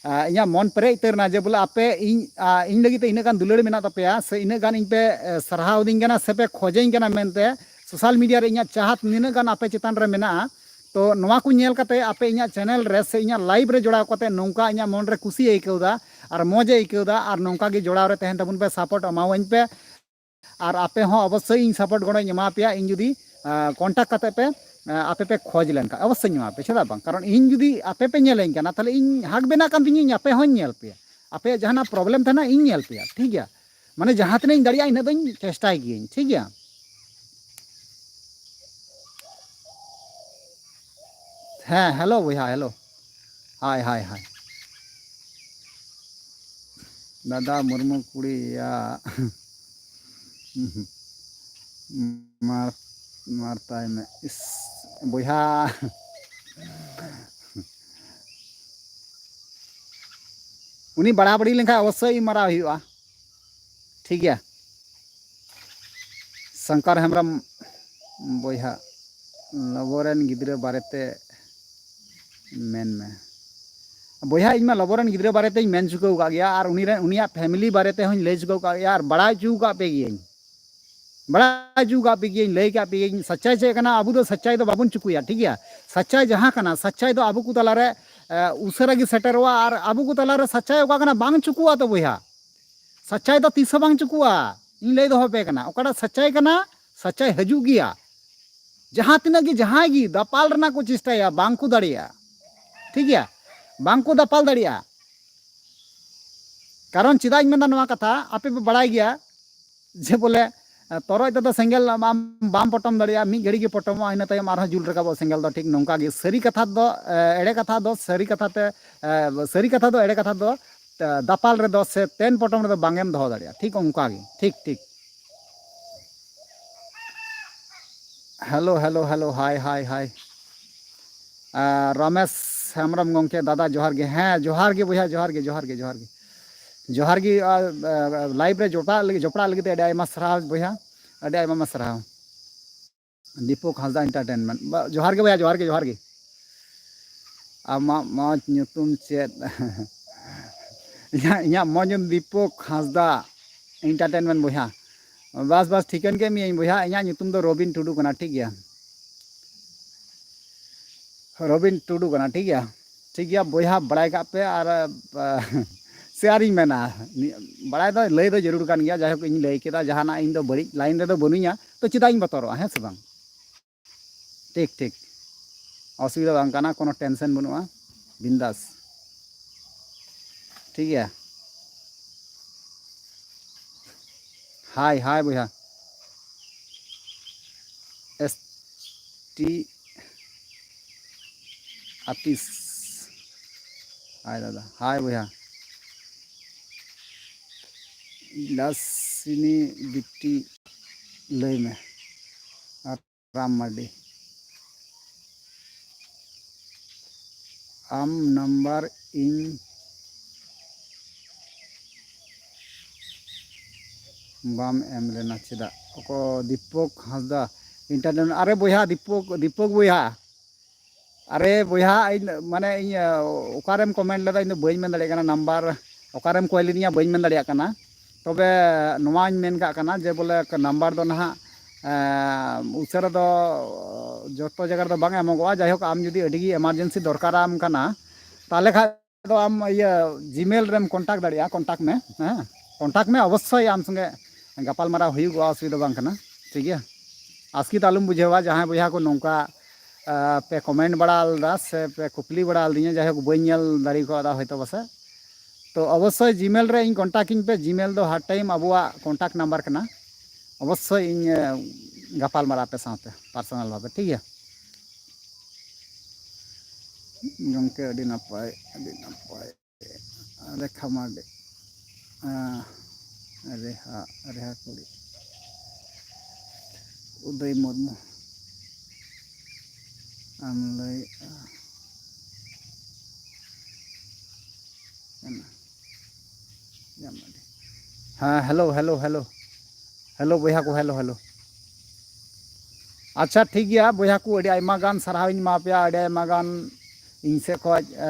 ᱟ, ᱤᱧᱟᱹᱜ ᱢᱚᱱ ᱯᱮᱨᱮᱡ ᱩᱛᱟᱹᱨ ᱮᱱᱟ ᱡᱮ ᱵᱚᱞᱮ ᱟᱯᱮ ᱤᱧ, ᱟ, ᱤᱧ ᱞᱟᱹᱜᱤᱫ ᱛᱮ ᱤᱱᱟᱹᱜ ᱜᱟᱱ ᱫᱩᱞᱟᱹᱲ ᱢᱮᱱᱟᱜ ᱛᱟᱯᱮᱭᱟ, ᱥᱮ ᱤᱱᱟᱹᱜ ᱜᱟᱱ ᱤᱧ ᱯᱮ, ᱮ, ᱥᱟᱨᱦᱟᱣ ᱫᱤᱧ ᱠᱟᱱᱟ, ᱥᱮ ᱯᱮ ᱠᱷᱚᱡᱮᱧ ᱠᱟᱱᱟ ᱢᱮᱱᱛᱮ᱾ ᱥᱳᱥᱟᱞ ᱢᱤᱰᱤᱭᱟ ᱨᱮ ᱤᱧᱟᱹᱜ ᱪᱟᱦᱟᱛ ᱱᱤᱱᱟᱹᱜ ᱜᱟᱱ ᱟᱯᱮ ᱪᱮᱛᱟᱱ ᱨᱮ ᱢᱮᱱᱟᱜᱼᱟ, ᱛᱚ ᱱᱚᱣᱟ ᱠᱚ ᱧᱮᱞ ᱠᱟᱛᱮ ᱟᱯᱮ ᱤᱧᱟᱹᱜ ᱪᱮᱱᱮᱞ ᱨᱮ ᱥᱮ ᱤᱧᱟᱹᱜ ᱞᱟᱭᱤᱵᱷ ᱨᱮ ᱡᱚᱲᱟᱣ ᱠᱟᱛᱮ ᱱᱚᱝᱠᱟ ᱤᱧᱟᱹᱜ ᱢᱚᱱ ᱨᱮ ᱠᱩᱥᱤ ᱟᱹᱭᱠᱟᱹᱣ ᱫᱟ ᱟᱨ ᱢᱚᱡᱽ ᱮ ᱟᱹᱭᱠᱟᱹᱣ ᱫᱟ, ᱟᱨ ᱱᱚᱝᱠᱟ ᱜᱮ ᱡᱚᱲᱟᱣ ᱨᱮ ᱛᱟᱦᱮᱱ ᱛᱟᱵᱚᱱ ᱯᱮ, ᱥᱟᱯᱳᱨᱴ ᱮᱢᱟᱣᱟᱹᱧ ᱯᱮ᱾ ᱟᱨ ᱟᱯᱮ ᱦᱚᱸ ᱚᱵᱚᱥᱥᱳᱭ ᱤᱧ ᱥᱟᱯᱳᱨᱴ ᱜᱚᱲᱚᱧ ᱮᱢᱟ ᱯᱮᱭᱟ, ᱤᱧ ᱡᱩᱫᱤ ᱠᱚᱱᱴᱟᱠᱴ ᱠᱟᱛᱮ ᱯᱮ, ᱟ, ᱟᱯᱮ ᱯᱮ ᱠᱷᱚᱡᱽ ᱞᱮᱱᱠᱷᱟᱱ ᱚᱵᱚᱥᱥᱳᱭ ᱤᱧ ᱮᱢᱟ ᱯᱮᱭᱟ, ᱪᱮᱫᱟᱜ ᱵᱟᱝ? ᱠᱟᱨᱚᱱ ᱤᱧ ᱡᱩᱫᱤ ᱟᱯᱮ ᱯᱮ ᱧᱮᱞᱟᱹᱧ ᱠᱟᱱᱟ, ᱛᱟᱦᱚᱞᱮ ᱤᱧ ᱦᱟᱠ ᱵᱮᱱᱟᱜ ᱠᱟᱱ ᱛᱤᱧᱟᱹ, ᱤᱧ ᱟᱯᱮ ᱦᱚᱸᱧ ᱧᱮᱞ ᱯᱮᱭᱟ᱾ ᱟᱯᱮᱭᱟᱜ ᱡᱟᱦᱟᱱᱟᱜ ᱯᱨᱚᱵᱞᱮᱢ ᱛᱟᱦᱮᱱᱟ, ᱤᱧ ᱧᱮᱞ ᱯᱮᱭᱟ, ᱴᱷᱤᱠ ᱜᱮᱭᱟ? ᱢᱟᱱᱮ ᱡᱟᱦᱟᱸ ᱛᱤᱱᱟᱹᱜ ᱤᱧ ᱫᱟᱲᱮᱭᱟᱜᱼᱟ, ᱤᱱᱟᱹᱜ ᱫᱚᱧ ᱪᱮᱥᱴᱟᱭ ᱜᱤᱭᱟᱹᱧ, ᱴᱷᱤᱠ ᱜᱮᱭᱟ? ᱦᱮᱸ, ᱦᱮᱞᱳ ᱵᱚᱭᱦᱟ, ᱦᱮᱞᱳ᱾ ᱦᱟᱭ, ᱦᱟᱭ, ᱦᱟᱭ᱾ ᱫᱟᱫᱟ ᱢᱩᱨᱢᱩ ᱠᱩᱲᱤᱭᱟᱜ ᱢᱟᱨ-, ᱢᱟᱨᱛᱟᱭ ᱢᱮ᱾ ᱤᱥ, ᱵᱚᱭᱦᱟ᱾ ᱩᱱᱤ ᱵᱟᱲᱟᱵᱟᱲᱤ ᱞᱮᱱᱠᱷᱟᱱ ᱚᱵᱚᱥᱥᱳᱭ ᱢᱟᱨᱟᱣ ᱦᱩᱭᱩᱜᱼᱟ᱾ ᱴᱷᱤᱠ ᱜᱮᱭᱟ᱾ ᱥᱚᱝᱠᱚᱨ ᱦᱮᱢᱵᱨᱚᱢ ᱵᱚᱭᱦᱟ, ᱞᱚᱵᱚ ᱨᱮᱱ ᱜᱤᱫᱽᱨᱟᱹ ᱵᱟᱨᱮᱛᱮ ᱢᱮᱱ ᱢᱮ᱾ ᱵᱚᱭᱦᱟ, ᱤᱧ ᱢᱟ ᱞᱚᱵᱚ ᱨᱮᱱ ᱜᱤᱫᱽᱨᱟᱹ ᱵᱟᱨᱮᱛᱮᱧ ᱢᱮᱱ ᱪᱩᱠᱟᱹᱣ ᱟᱠᱟᱫ ᱜᱮᱭᱟ, ᱟᱨ ᱩᱱᱤ ᱨᱮᱱ, ᱩᱱᱤᱭᱟᱜ ᱯᱷᱮᱢᱤᱞᱤ ᱵᱟᱨᱮᱛᱮ ᱦᱚᱸᱧ ᱞᱟᱹᱭ ᱪᱩᱠᱟᱹᱣ ᱟᱠᱟᱫ ᱜᱮᱭᱟ, ᱟᱨ ᱵᱟᱲᱟᱭ ᱦᱚᱪᱚ ᱟᱠᱟᱫ ᱯᱮ ᱜᱤᱭᱟᱹᱧ᱾ ᱵᱟᱲᱟᱭ ᱦᱚᱪᱚ ᱟᱠᱟᱫ ᱯᱮ ᱜᱤᱭᱟᱹᱧ, ᱞᱟᱹᱭ ᱟᱠᱟᱫ ᱯᱮ ᱜᱤᱭᱟᱹᱧ, ᱥᱟᱪᱟᱭ ᱪᱮᱫ ᱠᱟᱱᱟ, ᱟᱵᱚ ᱫᱚ ᱥᱟᱪᱟᱭ ᱫᱚ ᱵᱟᱵᱚᱱ ᱪᱩᱠᱩᱭᱟ, ᱴᱷᱤᱠ ᱜᱮᱭᱟ? ᱥᱟᱪᱟᱭ ᱡᱟᱦᱟᱸ ᱠᱟᱱᱟ, ᱥᱟᱪᱟᱭ ᱫᱚ ᱟᱵᱚ ᱠᱚ ᱛᱟᱞᱟᱨᱮ, ᱮ, ᱩᱥᱟᱹᱨᱟ ᱜᱮ ᱥᱮᱴᱮᱨᱚᱜᱼᱟ, ᱟᱨ ᱟᱵᱚ ᱠᱚ ᱛᱟᱞᱟᱨᱮ ᱥᱟᱪᱟᱭ ᱚᱠᱟ ᱠᱟᱱᱟ, ᱵᱟᱝ ᱪᱩᱠᱩᱜᱼᱟ ᱛᱚ ᱵᱚᱭᱦᱟ᱾ ᱥᱟᱪᱟᱭ ᱫᱚ ᱛᱤᱥ ᱦᱚᱸ ᱵᱟᱝ ᱪᱩᱠᱩᱜᱼᱟ᱾ ᱤᱧ ᱞᱟᱹᱭ ᱫᱚᱦᱚ ᱟᱯᱮ ᱠᱟᱱᱟ, ᱚᱠᱟᱴᱟᱜ ᱥᱟᱪᱟᱭ ᱠᱟᱱᱟ, ᱥᱟᱪᱟᱭ ᱦᱤᱡᱩᱜ ᱜᱮᱭᱟ᱾ ᱡᱟᱦᱟᱸ ᱛᱤᱱᱟᱹᱜ ᱜᱮ ᱡᱟᱦᱟᱸᱭ ᱜᱮ ᱫᱟᱯᱟᱞ ᱨᱮᱱᱟᱜ ᱠᱚ ᱪᱮᱥᱴᱟᱭᱟ, ᱵᱟᱝ ᱠᱚ ᱫᱟᱲᱮᱭᱟᱜᱼᱟ, ᱴᱷᱤᱠ ᱜᱮᱭᱟ? ᱵᱟᱝ ᱠᱚ ᱫᱟᱯᱟᱞ ᱫᱟᱲᱮᱭᱟᱜᱼᱟ᱾ ᱠᱟᱨᱚᱱ ᱪᱮᱫᱟᱜ ᱤᱧ ᱢᱮᱱᱫᱟ ᱱᱚᱣᱟ ᱠᱟᱛᱷᱟ, ᱟᱯᱮ ᱯᱮ ᱵᱟᱲᱟᱭ ᱜᱮᱭᱟ ᱡᱮ ᱵᱚᱞᱮ, ᱮ, ᱛᱚᱨᱚᱡ ᱛᱮᱫᱚ ᱥᱮᱸᱜᱮᱞ ᱟᱢ ᱵᱟᱢ ᱯᱚᱴᱚᱢ ᱫᱟᱲᱮᱭᱟᱜᱼᱟ, ᱢᱤᱫ ᱜᱷᱟᱹᱲᱤ ᱜᱮ ᱯᱚᱴᱚᱢᱚᱜᱼᱟ, ᱤᱱᱟᱹ ᱛᱟᱭᱚᱢ ᱟᱨᱦᱚᱸ ᱡᱩᱞ ᱨᱟᱠᱟᱵᱚᱜ ᱥᱮᱸᱜᱮᱞ ᱫᱚ᱾ ᱴᱷᱤᱠ ᱱᱚᱝᱠᱟ ᱜᱮ ᱥᱟᱹᱨᱤ ᱠᱟᱛᱷᱟ ᱫᱚ, ᱮ, ᱮᱲᱮ ᱠᱟᱛᱷᱟ ᱫᱚ ᱥᱟᱹᱨᱤ ᱠᱟᱛᱷᱟ ᱛᱮ, ᱮ, ᱥᱟᱹᱨᱤ ᱠᱟᱛᱷᱟ ᱫᱚ ᱮᱲᱮ ᱠᱟᱛᱷᱟ ᱫᱚ, ᱮ, ᱫᱟᱯᱟᱞ ᱨᱮᱫᱚ ᱥᱮ ᱛᱮᱱ ᱯᱚᱴᱚᱢ ᱨᱮᱫᱚ ᱵᱟᱝ ᱮᱢ ᱫᱚᱦᱚ ᱫᱟᱲᱮᱭᱟᱜᱼᱟ᱾ ᱴᱷᱤᱠ ᱚᱱᱠᱟ ᱜᱮ, ᱴᱷᱤᱠ, ᱴᱷᱤᱠ᱾ ᱦᱮᱞᱳ, ᱦᱮᱞᱳ, ᱦᱮᱞᱳ, ᱦᱟᱭ, ᱦᱟᱭ, ᱦᱟᱭ᱾ ᱟᱨ ᱨᱟᱢᱮᱥ ᱦᱮᱢᱵᱨᱚᱢ ᱜᱚᱢᱠᱮ, ᱫᱟᱫᱟ ᱡᱚᱦᱟᱨ ᱜᱮ᱾ ᱦᱮᱸ, ᱡᱚᱦᱟᱨ ᱜᱮ ᱵᱚᱭᱦᱟ, ᱡᱚᱦᱟᱨ ᱜᱮ, ᱡᱚᱦᱟᱨ ᱜᱮ, ᱡᱚᱦᱟᱨ ᱜᱮ᱾ ᱡᱚᱦᱟᱨ ᱜᱮ, ᱟᱨ, ᱟᱨ, ᱞᱟᱭᱤᱵᱷ ᱨᱮ ᱡᱚᱯᱲᱟᱜ ᱞᱟᱹᱜᱤᱫ, ᱡᱚᱯᱲᱟᱜ ᱞᱟᱹᱜᱤᱫ ᱛᱮ ᱟᱹᱰᱤ ᱟᱭᱢᱟ ᱥᱟᱨᱦᱟᱣ ᱵᱚᱭᱦᱟ, ᱟᱹᱰᱤ ᱟᱭᱢᱟ ᱟᱭᱢᱟ ᱥᱟᱨᱦᱟᱣ᱾ ᱫᱤᱯᱚᱠ ᱦᱟᱸᱥᱫᱟ ᱮᱱᱴᱟᱨᱴᱮᱱᱢᱮᱱᱴ᱾ ᱵᱟ, ᱡᱚᱦᱟᱨ ᱜᱮ ᱵᱚᱭᱦᱟ, ᱡᱚᱦᱟᱨ ᱜᱮ, ᱡᱚᱦᱟᱨ ᱜᱮ᱾ ᱟᱢᱟᱜ ᱢᱚᱡᱽ ᱧᱩᱛᱩᱢ ᱪᱮᱫ? ᱤᱧᱟᱹᱜ, ᱤᱧᱟᱹᱜ ᱢᱚᱡᱽ ᱧᱩᱛᱩᱢ ᱫᱤᱯᱚᱠ ᱦᱟᱸᱥᱫᱟ ᱮᱱᱴᱟᱨᱴᱮᱱᱢᱮᱱᱴ ᱵᱚᱭᱦᱟ᱾ ᱵᱟᱥ, ᱵᱟᱥ, ᱴᱷᱤᱠᱟᱹᱱ ᱠᱮᱫ ᱢᱤᱭᱟᱹᱧ ᱵᱚᱭᱦᱟ, ᱤᱧᱟᱹᱜ ᱧᱩᱛᱩᱢ ᱫᱚ ᱨᱚᱵᱤᱱ ᱴᱩᱰᱩ ᱠᱟᱱᱟ, ᱴᱷᱤᱠ ᱜᱮᱭᱟ᱾ ᱨᱚᱵᱤᱱ ᱴᱩᱰᱩ ᱠᱟᱱᱟ, ᱴᱷᱤᱠ ᱜᱮᱭᱟ᱾ ᱴᱷᱤᱠ ᱜᱮᱭᱟ ᱵᱚᱭᱦᱟ, ᱵᱟᱲᱟᱭ ᱠᱟᱜ ᱯᱮ᱾ ᱟᱨ ᱪᱮᱫ ᱟᱨᱤᱧ ᱢᱮᱱᱟ, ᱵᱟᱲᱟᱭ ᱫᱚ ᱞᱟᱹᱭ ᱫᱚ ᱡᱟᱹᱨᱩᱲ ᱠᱟᱱ ᱜᱮᱭᱟ᱾ ᱡᱟᱭᱦᱳᱠ, ᱤᱧ ᱞᱟᱹᱭ ᱠᱮᱫᱟ, ᱡᱟᱦᱟᱱᱟᱜ ᱤᱧ ᱫᱚ ᱵᱟᱹᱲᱤᱡ ᱞᱟᱭᱤᱱ ᱨᱮᱫᱚ ᱵᱟᱹᱱᱩᱧᱟ, ᱛᱚ ᱪᱮᱫᱟᱜ ᱤᱧ ᱵᱚᱛᱚᱨᱚᱜᱼᱟ, ᱦᱮᱸ ᱥᱮ ᱵᱟᱝ? ᱴᱷᱤᱠ, ᱴᱷᱤᱠ, ᱚᱥᱩᱵᱤᱫᱷᱟ ᱵᱟᱝ ᱠᱟᱱᱟ, ᱠᱳᱱᱳ ᱴᱮᱱᱥᱮᱱ ᱵᱟᱹᱱᱩᱜᱼᱟ, ᱵᱤᱱᱫᱟᱥ᱾ ᱴᱷᱤᱠ ᱜᱮᱭᱟ᱾ ᱦᱟᱭ, ᱦᱟᱭ ᱵᱚᱭᱦᱟ᱾ S T ᱟᱯᱤᱥ᱾ ᱦᱟᱭ ᱫᱟᱫᱟ, ᱦᱟᱭ ᱵᱚᱭᱦᱟ᱾ ᱞᱟᱥᱤᱱᱤ ᱵᱤᱴᱤ ᱞᱟᱹᱭ ᱢᱮ᱾ ᱟᱨ ᱨᱟᱢ ᱢᱟᱨᱰᱤ, ᱟᱢ ᱱᱟᱢᱵᱟᱨ ᱤᱧ ᱵᱟᱢ ᱮᱢ ᱞᱮᱱᱟ ᱪᱮᱫᱟᱜ? ᱚᱠᱚ ᱫᱤᱯᱚᱠ ᱦᱟᱸᱥᱫᱟ, ᱤᱱᱴᱟᱨᱱᱮᱴ᱾ ᱟᱨᱮ ᱵᱚᱭᱦᱟ, ᱫᱤᱯᱚᱠ, ᱫᱤᱯᱚᱠ ᱵᱚᱭᱦᱟ, ᱟᱨᱮ ᱵᱚᱭᱦᱟ, ᱤᱧ, ᱢᱟᱱᱮ, ᱤᱧ, ᱚᱠᱟᱨᱮᱢ ᱠᱚᱢᱮᱱᱴ ᱞᱮᱫᱟ, ᱤᱧ ᱫᱚ ᱵᱟᱹᱧ ᱢᱮᱱ ᱫᱟᱲᱮᱭᱟᱜ ᱠᱟᱱᱟ᱾ ᱱᱟᱢᱵᱟᱨ ᱚᱠᱟᱨᱮᱢ ᱠᱚᱭ ᱞᱤᱫᱤᱧᱟ, ᱵᱟᱹᱧ ᱢᱮᱱ ᱫᱟᱲᱮᱭᱟᱜ ᱠᱟᱱᱟ᱾ ᱛᱚᱵᱮ ᱱᱚᱣᱟᱧ ᱢᱮᱱ ᱠᱟᱜ ᱠᱟᱱᱟ ᱡᱮ, ᱵᱚᱞᱮ, ᱱᱟᱢᱵᱟᱨ ᱫᱚ ᱱᱟᱦᱟᱜ, ᱮᱸ, ᱩᱥᱟᱹᱨᱟ ᱫᱚ ᱡᱚᱛᱚ ᱡᱟᱭᱜᱟ ᱨᱮᱫᱚ ᱵᱟᱝ ᱮᱢᱚᱜᱚᱜᱼᱟ᱾ ᱡᱟᱭᱦᱳᱠ, ᱟᱢ ᱡᱩᱫᱤ ᱟᱹᱰᱤ ᱜᱮ ᱮᱢᱟᱨᱡᱮᱱᱥᱤ ᱫᱚᱨᱠᱟᱨᱟᱢ ᱠᱟᱱᱟ, ᱛᱟᱦᱚᱞᱮ ᱠᱷᱟᱡ ᱫᱚ ᱟᱢ, ᱤᱭᱟᱹ, ᱡᱤᱢᱮᱞ ᱨᱮᱢ ᱠᱚᱱᱴᱟᱠᱴ ᱫᱟᱲᱮᱭᱟᱜᱼᱟ, ᱠᱚᱱᱴᱟᱠᱴ ᱢᱮ, ᱦᱮᱸ, ᱠᱚᱱᱴᱟᱠᱴ ᱢᱮ, ᱚᱵᱚᱥᱥᱳᱭ ᱟᱢ ᱥᱚᱸᱜᱮ ᱜᱟᱯᱟᱞᱢᱟᱨᱟᱣ ᱦᱩᱭᱩᱜᱚᱜᱼᱟ, ᱚᱥᱩᱵᱤᱫᱷᱟ ᱵᱟᱝ ᱠᱟᱱᱟ, ᱴᱷᱤᱠ ᱜᱮᱭᱟ᱾ ᱟᱥᱠᱮᱛ ᱟᱞᱚᱢ ᱵᱩᱡᱷᱟᱹᱣᱟ, ᱡᱟᱦᱟᱸᱭ ᱵᱚᱭᱦᱟ ᱠᱚ ᱱᱚᱝᱠᱟ, ᱟ, ᱯᱮ ᱠᱚᱢᱮᱱᱴ ᱵᱟᱲᱟ ᱞᱮᱫᱟ ᱥᱮ ᱯᱮ ᱠᱩᱯᱞᱤ ᱵᱟᱲᱟ ᱞᱤᱫᱤᱧᱟ, ᱡᱟᱭᱦᱳᱠ, ᱵᱟᱹᱧ ᱧᱮᱞ ᱫᱟᱲᱮ ᱠᱟᱣᱫᱟ ᱦᱚᱭᱛᱳ ᱯᱟᱥᱮᱡ᱾ ᱛᱚ ᱚᱵᱚᱥᱥᱳᱭ ᱡᱤᱢᱮᱞ ᱨᱮ ᱤᱧ ᱠᱚᱱᱴᱟᱠᱴ ᱤᱧ ᱯᱮ, ᱡᱤᱢᱮᱞ ᱫᱚ ᱦᱟᱨ ᱴᱟᱭᱤᱢ ᱟᱵᱚᱣᱟᱜ ᱠᱚᱱᱴᱟᱠᱴ ᱱᱟᱢᱵᱟᱨ ᱠᱟᱱᱟ᱾ ᱚᱵᱚᱥᱥᱳᱭ ᱤᱧ, ᱮ, ᱜᱟᱯᱟᱞ ᱢᱟᱨᱟᱣ ᱟᱯᱮ ᱥᱟᱶᱛᱮ ᱯᱟᱨᱥᱚᱱᱟᱞ ᱵᱷᱟᱵᱮ, ᱴᱷᱤᱠ ᱜᱮᱭᱟ? ᱜᱚᱢᱠᱮ, ᱟᱹᱰᱤ ᱱᱟᱯᱟᱭ, ᱟᱹᱰᱤ ᱱᱟᱯᱟᱭ᱾ ᱨᱮᱠᱷᱟ ᱢᱟᱨᱰᱤ, ᱟᱸ, ᱨᱮᱦᱟ, ᱨᱮᱦᱟ ᱠᱩᱲᱤ, ᱩᱫᱚᱭ ᱢᱩᱨᱢᱩ, ᱟᱢ ᱞᱟᱹᱭ, ᱟᱸ, ᱠᱟᱱᱟ᱾ ᱦᱮᱸ, ᱦᱮᱞᱳ, ᱦᱮᱞᱳ, ᱦᱮᱞᱳ᱾ ᱦᱮᱞᱳ ᱵᱚᱭᱦᱟ ᱠᱚ, ᱦᱮᱞᱳ, ᱦᱮᱞᱳ᱾ ᱟᱪᱪᱷᱟ, ᱴᱷᱤᱠ ᱜᱮᱭᱟ ᱵᱚᱭᱦᱟ ᱠᱚ, ᱟᱹᱰᱤ ᱟᱭᱢᱟ ᱜᱟᱱ ᱥᱟᱨᱦᱟᱣᱤᱧ ᱮᱢᱟ ᱯᱮᱭᱟ, ᱟᱹᱰᱤ ᱟᱭᱢᱟ ᱜᱟᱱ ᱤᱧ ᱥᱮᱫ ᱠᱷᱚᱡ, ᱮ,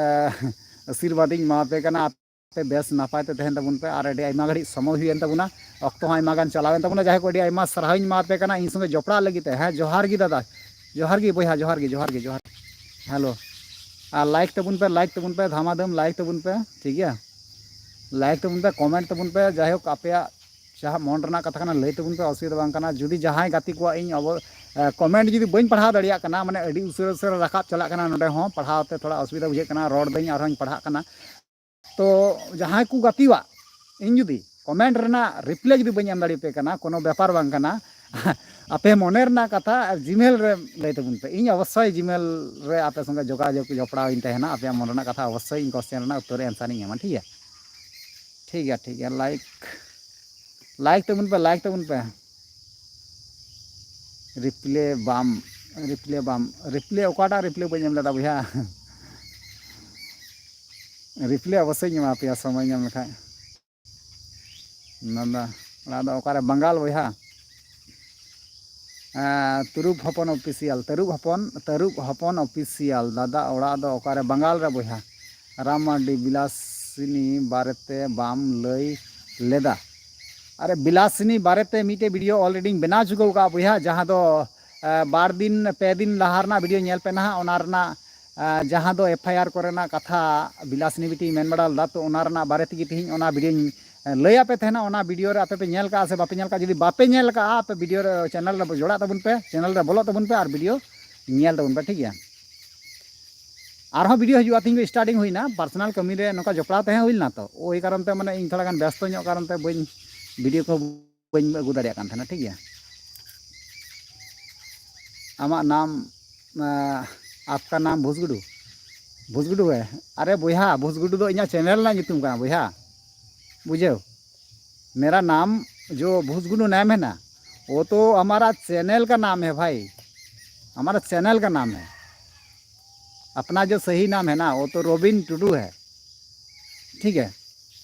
ᱟᱥᱤᱨᱵᱟᱫᱽ ᱤᱧ ᱮᱢᱟ ᱯᱮ ᱠᱟᱱᱟ᱾ ᱟᱯᱮ ᱵᱮᱥ ᱱᱟᱯᱟᱭ ᱛᱮ ᱛᱟᱦᱮᱱ ᱛᱟᱵᱚᱱ ᱯᱮ᱾ ᱟᱨ ᱟᱹᱰᱤ ᱟᱭᱢᱟ ᱜᱷᱟᱹᱲᱤᱡ ᱥᱚᱢᱚᱭ ᱦᱩᱭᱮᱱ ᱛᱟᱵᱚᱱᱟ, ᱚᱠᱛᱚ ᱦᱚᱸ ᱟᱭᱢᱟ ᱜᱟᱱ ᱪᱟᱞᱟᱣᱮᱱ ᱛᱟᱵᱚᱱᱟ᱾ ᱡᱟᱭᱦᱳᱠ, ᱟᱹᱰᱤ ᱟᱭᱢᱟ ᱥᱟᱨᱦᱟᱣᱤᱧ ᱮᱢᱟ ᱯᱮ ᱠᱟᱱᱟ ᱤᱧ ᱥᱚᱸᱜᱮ ᱡᱚᱯᱲᱟᱜ ᱞᱟᱹᱜᱤᱫ ᱛᱮ᱾ ᱦᱮᱸ, ᱡᱚᱦᱟᱨ ᱜᱮ ᱫᱟᱫᱟ, ᱡᱚᱦᱟᱨ ᱜᱮ ᱵᱚᱭᱦᱟ, ᱡᱚᱦᱟᱨ ᱜᱮ, ᱡᱚᱦᱟᱨ ᱜᱮ, ᱡᱚᱦᱟᱨ ᱜᱮ᱾ ᱦᱮᱞᱳ, ᱟᱨ ᱞᱟᱭᱤᱠ ᱛᱟᱵᱚᱱ ᱯᱮ, ᱞᱟᱭᱤᱠ ᱛᱟᱵᱚᱱ ᱯᱮ, ᱫᱷᱟᱢᱟᱫᱷᱟᱢ ᱞᱟᱭᱤᱠ ᱛᱟᱵᱚᱱ ᱯᱮ, ᱴᱷᱤᱠ ᱜᱮᱭᱟ? ᱞᱟᱭᱤᱠ ᱛᱟᱵᱚᱱ ᱯᱮ, ᱠᱚᱢᱮᱱᱴ ᱛᱟᱵᱚᱱ ᱯᱮ, ᱡᱟᱭᱦᱳᱠ ᱟᱯᱮᱭᱟᱜ ᱡᱟᱦᱟᱸ ᱢᱚᱱ ᱨᱮᱱᱟᱜ ᱠᱟᱛᱷᱟ ᱠᱟᱱᱟ ᱞᱟᱹᱭ ᱛᱟᱵᱚᱱ ᱯᱮ, ᱚᱥᱩᱵᱤᱫᱷᱟ ᱵᱟᱝ ᱠᱟᱱᱟ᱾ ᱡᱩᱫᱤ ᱡᱟᱦᱟᱸᱭ ᱜᱟᱛᱮ ᱠᱚᱣᱟᱜ ᱤᱧ ᱟᱵᱚ ᱠᱚᱢᱮᱱᱴ ᱡᱩᱫᱤ ᱵᱟᱹᱧ ᱯᱟᱲᱦᱟᱣ ᱫᱟᱲᱮᱭᱟᱜ ᱠᱟᱱᱟ, ᱢᱟᱱᱮ ᱟᱹᱰᱤ ᱩᱥᱟᱹᱨᱟ ᱩᱥᱟᱹᱨᱟ ᱨᱟᱠᱟᱵ ᱪᱟᱞᱟᱜ ᱠᱟᱱᱟ, ᱱᱚᱰᱮ ᱦᱚᱸ ᱯᱟᱲᱦᱟᱣ ᱛᱮ ᱛᱷᱚᱲᱟ ᱚᱥᱩᱵᱤᱫᱷᱟ ᱵᱩᱡᱷᱟᱹᱜ ᱠᱟᱱᱟ, ᱨᱚᱲ ᱫᱟᱹᱧ ᱟᱨᱦᱚᱸᱧ ᱯᱟᱲᱦᱟᱜ ᱠᱟᱱᱟ, ᱛᱚ ᱡᱟᱦᱟᱸᱭ ᱠᱚ ᱜᱟᱛᱮᱣᱟᱜ ᱤᱧ ᱡᱩᱫᱤ ᱠᱚᱢᱮᱱᱴ ᱨᱮᱱᱟᱜ ᱨᱤᱯᱞᱟᱭ ᱡᱩᱫᱤ ᱵᱟᱹᱧ ᱮᱢ ᱫᱟᱲᱮᱭᱟᱯᱮ ᱠᱟᱱᱟ, ᱠᱳᱱᱳ ᱵᱮᱯᱟᱨ ᱵᱟᱝ ᱠᱟᱱᱟ᱾ ᱟᱯᱮ ᱢᱚᱱᱮ ᱨᱮᱱᱟᱜ ᱠᱟᱛᱷᱟ ᱡᱤᱢᱮᱞ ᱨᱮ ᱞᱟᱹᱭ ᱛᱟᱵᱚᱱ ᱯᱮ, ᱤᱧ ᱚᱵᱚᱥᱥᱳᱭ ᱡᱤᱢᱮᱞ ᱨᱮ ᱟᱯᱮ ᱥᱚᱸᱜᱮ ᱡᱳᱜᱟᱡᱳᱜᱽ ᱡᱚᱯᱲᱟᱣ ᱤᱧ ᱛᱟᱦᱮᱱᱟ᱾ ᱟᱯᱮᱭᱟᱜ ᱢᱚᱱ ᱨᱮᱱᱟᱜ ᱠᱟᱛᱷᱟ ᱚᱵᱚᱥᱥᱳᱭ ᱤᱧ ᱠᱚᱥᱪᱮᱱ ᱨᱮᱱᱟᱜ ᱩᱛᱛᱚᱨ ᱮᱢ ᱥᱟᱱᱟᱧ ᱠᱟᱱᱟ, ᱴᱷᱤᱠ ᱜᱮᱭᱟ? ᱴᱷᱤᱠ ᱜᱮᱭᱟ, ᱴᱷᱤᱠ ᱜᱮᱭᱟ, ᱞᱟᱭᱤᱠ, ᱞᱟᱭᱤᱠ ᱛᱟᱵᱚᱱ ᱯᱮ, ᱞᱟᱭᱤᱠ ᱛᱟᱵᱚᱱ ᱯᱮ᱾ ᱨᱤᱯᱞᱮ ᱵᱟᱢ, ᱨᱤᱯᱞᱮ ᱵᱟᱢ, ᱨᱤᱯᱞᱮ ᱚᱠᱟᱴᱟᱜ ᱨᱤᱯᱞᱮ ᱵᱟᱹᱧ ᱮᱢ ᱞᱮᱫᱟ ᱵᱚᱭᱦᱟ? ᱨᱤᱯᱞᱮ ᱚᱵᱚᱥᱥᱳᱭ ᱤᱧ ᱮᱢᱟ ᱯᱮᱭᱟ ᱥᱚᱢᱚᱭ ᱧᱟᱢ ᱞᱮᱠᱷᱟᱡ᱾ ᱱᱟᱫᱟ ᱚᱲᱟᱜ ᱫᱚ ᱚᱠᱟᱨᱮ? ᱵᱟᱝᱜᱟᱞ ᱵᱚᱭᱦᱟ᱾ ᱛᱩᱨᱩᱯ ᱦᱚᱯᱚᱱ ᱚᱯᱷᱤᱥᱤᱭᱟᱞ, ᱛᱟᱹᱨᱩᱵ ᱦᱚᱯᱚᱱ, ᱛᱟᱹᱨᱩᱵ ᱦᱚᱯᱚᱱ ᱚᱯᱷᱤᱥᱤᱭᱟᱞ, ᱫᱟᱫᱟ ᱚᱲᱟᱜ ᱫᱚ ᱚᱠᱟᱨᱮ? ᱵᱟᱝᱜᱟᱞ ᱨᱮ ᱵᱚᱭᱦᱟ᱾ ᱨᱟᱢ ᱢᱟᱨᱰᱤ, ᱵᱤᱞᱟᱥᱤᱱᱤ ᱵᱟᱨᱮᱛᱮ ᱵᱟᱢ ᱞᱟᱹᱭ ᱞᱮᱫᱟ᱾ ᱟᱨᱮ, ᱵᱤᱞᱟᱥᱤᱱᱤ ᱵᱟᱨᱮᱛᱮ ᱢᱤᱫᱴᱮᱡ ᱵᱷᱤᱰᱤᱭᱳ ᱚᱞᱨᱮᱰᱤᱧ ᱵᱮᱱᱟᱣ ᱪᱩᱠᱟᱹᱣ ᱠᱟᱜᱼᱟ ᱵᱚᱭᱦᱟ, ᱡᱟᱦᱟᱸ ᱫᱚ ᱵᱟᱨ ᱫᱤᱱ ᱯᱮ ᱫᱤᱱ ᱞᱟᱦᱟ ᱨᱮᱱᱟᱜ ᱵᱷᱤᱰᱤᱭᱳ ᱧᱮᱞ ᱯᱮ ᱱᱟᱦᱟᱜ, ᱚᱱᱟ ᱨᱮᱱᱟᱜ ᱡᱟᱦᱟᱸ ᱫᱚ ᱮᱯᱷ ᱟᱭ ᱟᱨ ᱠᱚᱨᱮᱱᱟᱜ ᱠᱟᱛᱷᱟ ᱵᱤᱞᱟᱥᱤᱱᱤ ᱵᱤᱴᱤᱭ ᱢᱮᱱ ᱵᱟᱲᱟ ᱞᱮᱫᱟ, ᱛᱚ ᱚᱱᱟ ᱨᱮᱱᱟᱜ ᱵᱟᱨᱮ ᱛᱮᱜᱮ ᱛᱮᱦᱮᱧ ᱚᱱᱟ ᱵᱷᱤᱰᱤᱭᱳᱧ ᱞᱟᱹᱭ ᱟᱯᱮ ᱛᱟᱦᱮᱱᱟ᱾ ᱚᱱᱟ ᱵᱷᱤᱰᱤᱭᱳ ᱨᱮ ᱟᱯᱮ ᱯᱮ ᱧᱮᱞ ᱠᱟᱜᱼᱟ ᱥᱮ ᱵᱟᱯᱮ ᱧᱮᱞ ᱠᱟᱜᱼᱟ? ᱡᱩᱫᱤ ᱵᱟᱯᱮ ᱧᱮᱞ ᱠᱟᱜᱼᱟ, ᱟᱯᱮ ᱵᱷᱤᱰᱤᱭᱳ ᱨᱮ, ᱪᱮᱱᱮᱞ ᱨᱮ ᱡᱚᱲᱟᱜ ᱛᱟᱵᱚᱱ ᱯᱮ, ᱪᱮᱱᱮᱞ ᱨᱮ ᱵᱚᱞᱚᱜ ᱛᱟᱵᱚᱱ ᱯᱮ ᱟᱨ ᱵᱷᱤᱰᱤᱭᱳ ᱧᱮᱞ ᱛᱟᱵᱚᱱ ᱯᱮ, ᱴᱷᱤᱠ ᱜᱮᱭᱟ? ᱟᱨᱦᱚᱸ ᱵᱷᱤᱰᱤᱭᱳ ᱦᱤᱡᱩᱜᱼᱟ, ᱛᱮᱦᱮᱧ ᱠᱷᱚᱱ ᱥᱴᱟᱨᱴᱤᱝ ᱦᱩᱭᱱᱟ, ᱯᱟᱨᱥᱚᱱᱟᱞ ᱠᱟᱹᱢᱤ ᱨᱮ ᱱᱚᱝᱠᱟ ᱡᱚᱯᱲᱟᱣ ᱛᱟᱦᱮᱸ ᱦᱩᱭ ᱞᱮᱱᱟ, ᱛᱚ ᱳᱭ ᱠᱟᱨᱚᱱ ᱛᱮ ᱢᱟᱱᱮ ᱤᱧ ᱛᱷᱚᱲᱟ ᱜᱟᱱ ᱵᱮᱥᱛᱚ ᱧᱚᱜ ᱠᱟᱨᱚᱱ ᱛᱮ ᱵᱟᱹᱧ, ᱵᱷᱤᱰᱤᱭᱳ ᱠᱚ ᱵᱟᱹᱧ ᱟᱹᱜᱩ ᱫᱟᱲᱮᱭᱟᱜ ᱠᱟᱱ ᱛᱟᱦᱮᱱᱟ, ᱴᱷᱤᱠ ᱜᱮᱭᱟ? ᱟᱢᱟᱜ ᱱᱟᱢ, ᱟᱯᱠᱟ ᱱᱟᱢ ᱵᱷᱩᱥᱜᱩᱰᱩ? ᱵᱷᱩᱥᱜᱩᱰᱩ ᱦᱮ? ᱟᱨᱮ ᱵᱚᱭᱦᱟ, ᱵᱷᱩᱥᱜᱩᱰᱩ ᱫᱚ ᱤᱧᱟᱹᱜ ᱪᱮᱱᱮᱞ ᱨᱮᱱᱟᱜ ᱧᱩᱛᱩᱢ ᱠᱟᱱᱟ ᱵᱚᱭᱦᱟ, ᱵᱩᱡᱷᱟᱹᱣ? मेरा नाम जो भूसगुडू नाम है ना, वो तो हमारा चैनल का नाम है भाई, हमारा चैनल का नाम है। अपना जो सही नाम है ना, वो तो रोबिन टुडू है, ठीक है?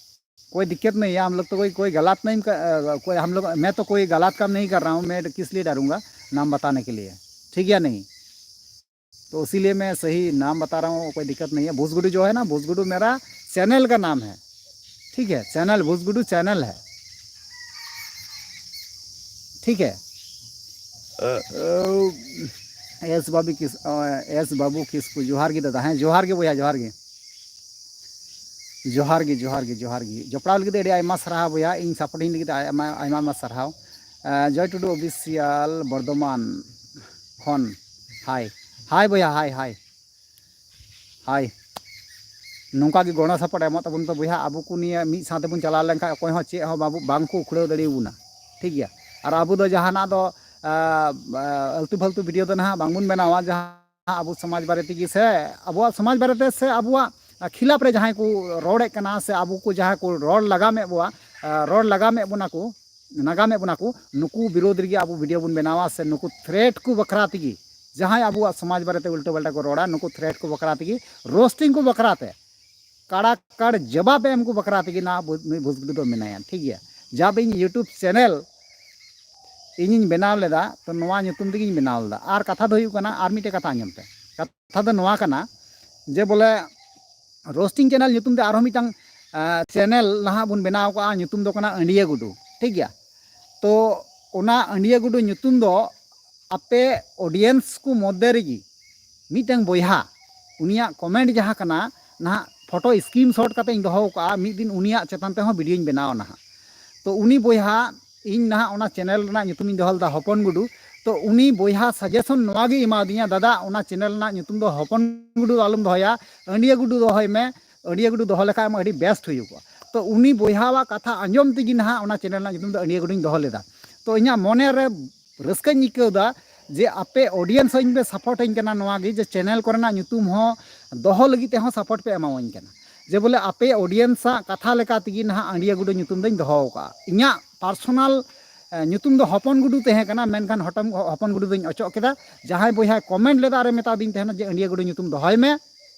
कोई दिक्कत नहीं है, हम लोग तो कोई, कोई गलत नहीं कर, कोई, हम लोग, मैं तो कोई गलत काम नहीं कर रहा हूँ, मैं किस लिए डरूंगा नाम बताने के लिए, ठीक या नहीं? तो इसीलिए मैं सही नाम बता रहा हूँ, कोई दिक्कत नहीं है। भूसगुडू जो है ना, भूसगुडू मेरा चैनल का नाम है, ठीक है? चैनल, भूसगुडू चैनल है, ठीक है? अ, अ, ᱮᱥ ᱵᱟᱵᱩ ᱠᱤᱥ ᱮᱥ ᱵᱟᱵᱩ ᱠᱤᱥᱠᱩ, ᱡᱚᱦᱟᱨ ᱜᱮ ᱫᱟᱫᱟ᱾ ᱦᱮᱸ, ᱡᱚᱦᱟᱨ ᱜᱮ ᱵᱚᱭᱦᱟ, ᱡᱚᱦᱟᱨ ᱜᱮ᱾ ᱡᱚᱦᱟᱨ ᱜᱮ, ᱡᱚᱦᱟᱨ ᱜᱮ, ᱡᱚᱦᱟᱨ ᱜᱮ᱾ ᱡᱚᱯᱲᱟᱣ ᱞᱟᱹᱜᱤᱫ ᱟᱹᱰᱤ ᱟᱭᱢᱟ ᱥᱟᱨᱦᱟᱣ ᱵᱚᱭᱦᱟ, ᱤᱧ ᱥᱟᱯᱳᱨᱴᱤᱝ ᱞᱟᱹᱜᱤᱫ ᱟᱭᱢᱟ ᱟᱭᱢᱟ ᱟᱭᱢᱟ ᱥᱟᱨᱦᱟᱣ᱾ ᱡᱚᱭ ᱴᱩᱰᱩ ᱚᱯᱷᱤᱥᱤᱭᱟᱞ ᱵᱚᱨᱫᱷᱚᱢᱟᱱ ᱠᱷᱚᱱ᱾ ᱦᱟᱭ ᱦᱟᱭ ᱵᱚᱭᱦᱟ, ᱦᱟᱭ ᱦᱟᱭ᱾ ᱦᱟᱭ᱾ ᱱᱚᱝᱠᱟ ᱜᱮ ᱜᱚᱲᱚ ᱥᱟᱯᱚᱴ ᱮᱢᱚᱜ ᱛᱟᱵᱚᱱ ᱯᱮ ᱵᱚᱭᱦᱟ᱾ ᱟᱵᱚ ᱠᱚ ᱱᱤᱭᱟᱹ ᱢᱤᱫ ᱥᱟᱶ ᱛᱮᱵᱚᱱ ᱪᱟᱞᱟᱣ ᱞᱮᱱᱠᱷᱟᱱ ᱚᱠᱚᱭ ᱦᱚᱸ ᱪᱮᱫ ᱦᱚᱸ ᱵᱟᱵᱚ, ᱵᱟᱝ ᱠᱚ ᱩᱠᱷᱲᱟᱹᱣ ᱫᱟᱲᱮᱭᱟᱵᱚᱱᱟ᱾ ᱴᱷᱤᱠ ᱜᱮᱭᱟ? ᱟᱨ ᱟᱵᱚ ᱫᱚ ᱡᱟᱦᱟᱱᱟᱜ ᱫᱚ, ᱟ, ᱟ, ᱟᱹᱞᱛᱩ ᱯᱷᱟᱹᱞᱛᱩ ᱵᱷᱤᱰᱤᱭᱳ ᱫᱚ ᱱᱟᱦᱟᱜ ᱵᱟᱝᱵᱚᱱ ᱵᱮᱱᱟᱣᱟ, ᱡᱟᱦᱟᱸ ᱟᱵᱚ ᱥᱚᱢᱟᱡᱽ ᱵᱟᱨᱮ ᱛᱮᱜᱮ ᱥᱮ ᱟᱵᱚᱣᱟᱜ ᱥᱚᱢᱟᱡᱽ ᱵᱟᱨᱮᱛᱮ ᱥᱮ ᱟᱵᱚᱣᱟᱜ ᱠᱷᱤᱞᱟᱯ ᱨᱮ ᱡᱟᱦᱟᱸᱭ ᱠᱚ ᱨᱚᱲᱮᱫ ᱠᱟᱱᱟ ᱥᱮ ᱟᱵᱚ ᱠᱚ ᱡᱟᱦᱟᱸᱭ ᱠᱚ ᱨᱚᱲ ᱞᱟᱜᱟᱢᱮᱫ ᱵᱚᱱᱟ, ᱟ, ᱨᱚᱲ ᱞᱟᱜᱟᱢᱮᱫ ᱵᱚᱱᱟ ᱠᱚ, ᱱᱟᱜᱟᱢᱮᱫ ᱵᱚᱱᱟ ᱠᱚ, ᱱᱩᱠᱩ ᱵᱤᱨᱳᱫᱷ ᱨᱮᱜᱮ ᱟᱵᱚ ᱵᱷᱤᱰᱤᱭᱳ ᱵᱚᱱ ᱵᱮᱱᱟᱣᱟ ᱥᱮ ᱱᱩᱠᱩ ᱛᱷᱨᱮᱴ ᱠᱚ ᱵᱟᱠᱷᱨᱟ ᱛᱮᱜᱮ, ᱡᱟᱦᱟᱸᱭ ᱟᱵᱚᱣᱟᱜ ᱥᱚᱢᱟᱡᱽ ᱵᱟᱨᱮᱛᱮ ᱩᱞᱴᱟᱹ ᱯᱟᱞᱴᱟ ᱠᱚ ᱨᱚᱲᱟ, ᱱᱩᱠᱩ ᱛᱷᱨᱮᱴ ᱠᱚ ᱵᱟᱠᱷᱨᱟ ᱛᱮᱜᱮ, ᱨᱳᱥᱴᱤᱝ ᱠᱚ ᱵᱟᱠᱷᱨᱟ ᱛᱮ, ᱠᱟᱲᱟ ᱠᱟᱲ ᱡᱚᱵᱟᱵ ᱮᱢ ᱠᱚ ᱵᱟᱠᱷᱨᱟ ᱛᱮᱜᱮ ᱱᱚᱣᱟ ᱵᱩ-, ᱱᱩᱭ ᱵᱷᱩᱥᱜᱩᱰᱩ ᱫᱚ ᱢᱮᱱᱟᱭᱟ᱾ ᱴᱷᱤᱠ ᱜᱮᱭᱟ? ᱡᱟᱵ ᱤᱧ YouTube ᱪᱮᱱᱮᱞ ᱤᱧᱤᱧ ᱵᱮᱱᱟᱣ ᱞᱮᱫᱟ, ᱛᱚ ᱱᱚᱣᱟ ᱧᱩᱛᱩᱢ ᱛᱮᱜᱮᱧ ᱵᱮᱱᱟᱣ ᱞᱮᱫᱟ᱾ ᱟᱨ ᱠᱟᱛᱷᱟ ᱫᱚ ᱦᱩᱭᱩᱜ ᱠᱟᱱᱟ, ᱟᱨ ᱢᱤᱫᱴᱮᱡ ᱠᱟᱛᱷᱟ ᱟᱸᱡᱚᱢ ᱯᱮ᱾ ᱠᱟᱛᱷᱟ ᱫᱚ ᱱᱚᱣᱟ ᱠᱟᱱᱟ ᱡᱮ ᱵᱚᱞᱮ ᱨᱳᱥᱴᱤᱝ ᱪᱮᱱᱮᱞ ᱧᱩᱛᱩᱢ ᱛᱮ ᱟᱨᱦᱚᱸ ᱢᱤᱫᱴᱟᱝ, ᱟ, ᱪᱮᱱᱮᱞ ᱱᱟᱦᱟᱜ ᱵᱚᱱ ᱵᱮᱱᱟᱣ ᱠᱟᱜᱼᱟ, ᱧᱩᱛᱩᱢ ᱫᱚ ᱠᱟᱱᱟ ᱟᱹᱸᱰᱤᱭᱟᱹ ᱜᱩᱰᱩ᱾ ᱴᱷᱤᱠ ᱜᱮᱭᱟ? ᱛᱚ ᱚᱱᱟ ᱟᱹᱸᱰᱤᱭᱟᱹ ᱜᱩᱰᱩ ᱧᱩᱛᱩᱢ ᱫᱚ ᱟᱯᱮ ᱚᱰᱤᱭᱮᱱᱥ ᱠᱚ ᱢᱚᱫᱽᱫᱷᱮ ᱨᱮᱜᱮ ᱢᱤᱫᱴᱟᱝ ᱵᱚᱭᱦᱟ, ᱩᱱᱤᱭᱟᱜ ᱠᱚᱢᱮᱱᱴ ᱡᱟᱦᱟᱸ ᱠᱟᱱᱟ, ᱱᱟᱦᱟᱜ ᱯᱷᱳᱴᱳ ᱥᱠᱨᱤᱱᱥᱚᱴ ᱠᱟᱛᱮ ᱤᱧ ᱫᱚᱦᱚ ᱠᱟᱜᱼᱟ, ᱢᱤᱫ ᱫᱤᱱ ᱩᱱᱤᱭᱟᱜ ᱪᱮᱛᱟᱱ ᱛᱮᱦᱚᱸ ᱵᱷᱤᱰᱤᱭᱳᱧ ᱵᱮᱱᱟᱣᱟ ᱱᱟᱦᱟᱜ᱾ ᱛᱚ ᱩᱱᱤ ᱵᱚᱭᱦᱟ, ᱤᱧ ᱱᱟᱦᱟᱜ ᱚᱱᱟ ᱪᱮᱱᱮᱞ ᱨᱮᱱᱟᱜ ᱧᱩᱛᱩᱢᱤᱧ ᱫᱚᱦᱚ ᱞᱮᱫᱟ ᱦᱚᱯᱚᱱ ᱜᱩᱰᱩ᱾ ᱛᱚ ᱩᱱᱤ ᱵᱚᱭᱦᱟ ᱥᱟᱡᱮᱥᱚᱱ ᱱᱚᱣᱟ ᱜᱮ ᱮᱢᱟᱣᱫᱤᱧᱟ, "ᱫᱟᱫᱟ, ᱚᱱᱟ ᱪᱮᱱᱮᱞ ᱨᱮᱱᱟᱜ ᱧᱩᱛᱩᱢ ᱫᱚ ᱦᱚᱯᱚᱱ ᱜᱩᱰᱩ ᱫᱚ ᱟᱞᱚᱢ ᱫᱚᱦᱚᱭᱟ, ᱟᱹᱸᱰᱤᱭᱟᱹ ᱜᱩᱰᱩ ᱫᱚᱦᱚᱭ ᱢᱮ, ᱟᱹᱸᱰᱤᱭᱟᱹ ᱜᱩᱰᱩ ᱫᱚᱦᱚ ᱞᱮᱠᱷᱟᱡ ᱟᱢ ᱟᱹᱰᱤ ᱵᱮᱥᱴ ᱦᱩᱭᱩᱜᱚᱜᱼᱟ᱾" ᱛᱚ ᱩᱱᱤ ᱵᱚᱭᱦᱟᱣᱟᱜ ᱠᱟᱛᱷᱟ ᱟᱸᱡᱚᱢ ᱛᱮᱜᱮ ᱱᱟᱦᱟᱜ ᱚᱱᱟ ᱪᱮᱱᱮᱞ ᱨᱮᱱᱟᱜ ᱧᱩᱛᱩᱢ ᱫᱚ ᱟᱹᱸᱰᱤᱭᱟᱹ ᱜᱩᱰᱩᱧ ᱫᱚᱦᱚ ᱞᱮᱫᱟ᱾ ᱛᱚ ᱤᱧᱟᱹᱜ ᱢᱚᱱᱮ ᱨᱮ ᱨᱟᱹᱥᱠᱟᱹᱧ ᱟᱹᱭᱠᱟᱹᱣ ᱮᱫᱟ ᱡᱮ ᱟᱯᱮ ᱚᱰᱤᱭᱮᱱᱥ ᱦᱚᱸ ᱤᱧ ᱯᱮ ᱥᱟᱯᱳᱨᱴ ᱟᱹᱧ ᱠᱟᱱᱟ, ᱱᱚᱣᱟ ᱜᱮ ᱡᱮ ᱪᱮᱱᱮᱞ ᱠᱚᱨᱮᱱᱟᱜ ᱧᱩᱛᱩᱢ ᱦᱚᱸ ᱫᱚᱦᱚ ᱞᱟᱹᱜᱤᱫ ᱛᱮᱦᱚᱸ ᱥᱟᱯᱳᱨᱴ ᱯᱮ ᱮᱢᱟᱣᱟᱹᱧ ᱠᱟᱱᱟ᱾ ᱡᱮ ᱵᱚᱞᱮ ᱟᱯᱮ ᱚᱰᱤᱭᱮᱱᱥ ᱟᱜ ᱠᱟᱛᱷᱟ ᱞᱮᱠᱟ ᱛᱮᱜᱮ ᱱᱟᱦᱟᱜ ᱟᱹᱸᱰᱤᱭᱟᱹ ᱜᱩᱰᱩ ᱧᱩᱛᱩᱢ ᱫᱚᱧ ᱫᱚᱦᱚ ᱟᱠᱟᱫᱼᱟ᱾ ᱤᱧᱟᱹᱜ ᱯᱟᱨᱥᱳᱱᱟᱞ, ᱮ, ᱧᱩᱛᱩᱢ ᱫᱚ ᱦᱚᱯᱚᱱ ᱜᱩᱰᱩ ᱛᱟᱦᱮᱸ ᱠᱟᱱᱟ, ᱢᱮᱱᱠᱷᱟᱱ ᱦᱚᱴᱚᱢ-, ᱦᱚᱯᱚᱱ ᱜᱩᱰᱩ ᱫᱚᱧ ᱚᱪᱚᱜ ᱠᱮᱫᱟ᱾ ᱡᱟᱦᱟᱸᱭ ᱵᱚᱭᱦᱟᱭ ᱠᱚᱢᱮᱱᱴ ᱞᱮᱫᱟ ᱟᱨᱮ ᱢᱮᱛᱟᱫᱤᱧ ᱛᱟᱦᱮᱱᱟ ᱡᱮ ᱟᱹᱸᱰᱤᱭᱟᱹ ᱜᱩᱰᱩ ᱧᱩᱛᱩᱢ ᱫᱚᱦᱚᱭ ᱢᱮ,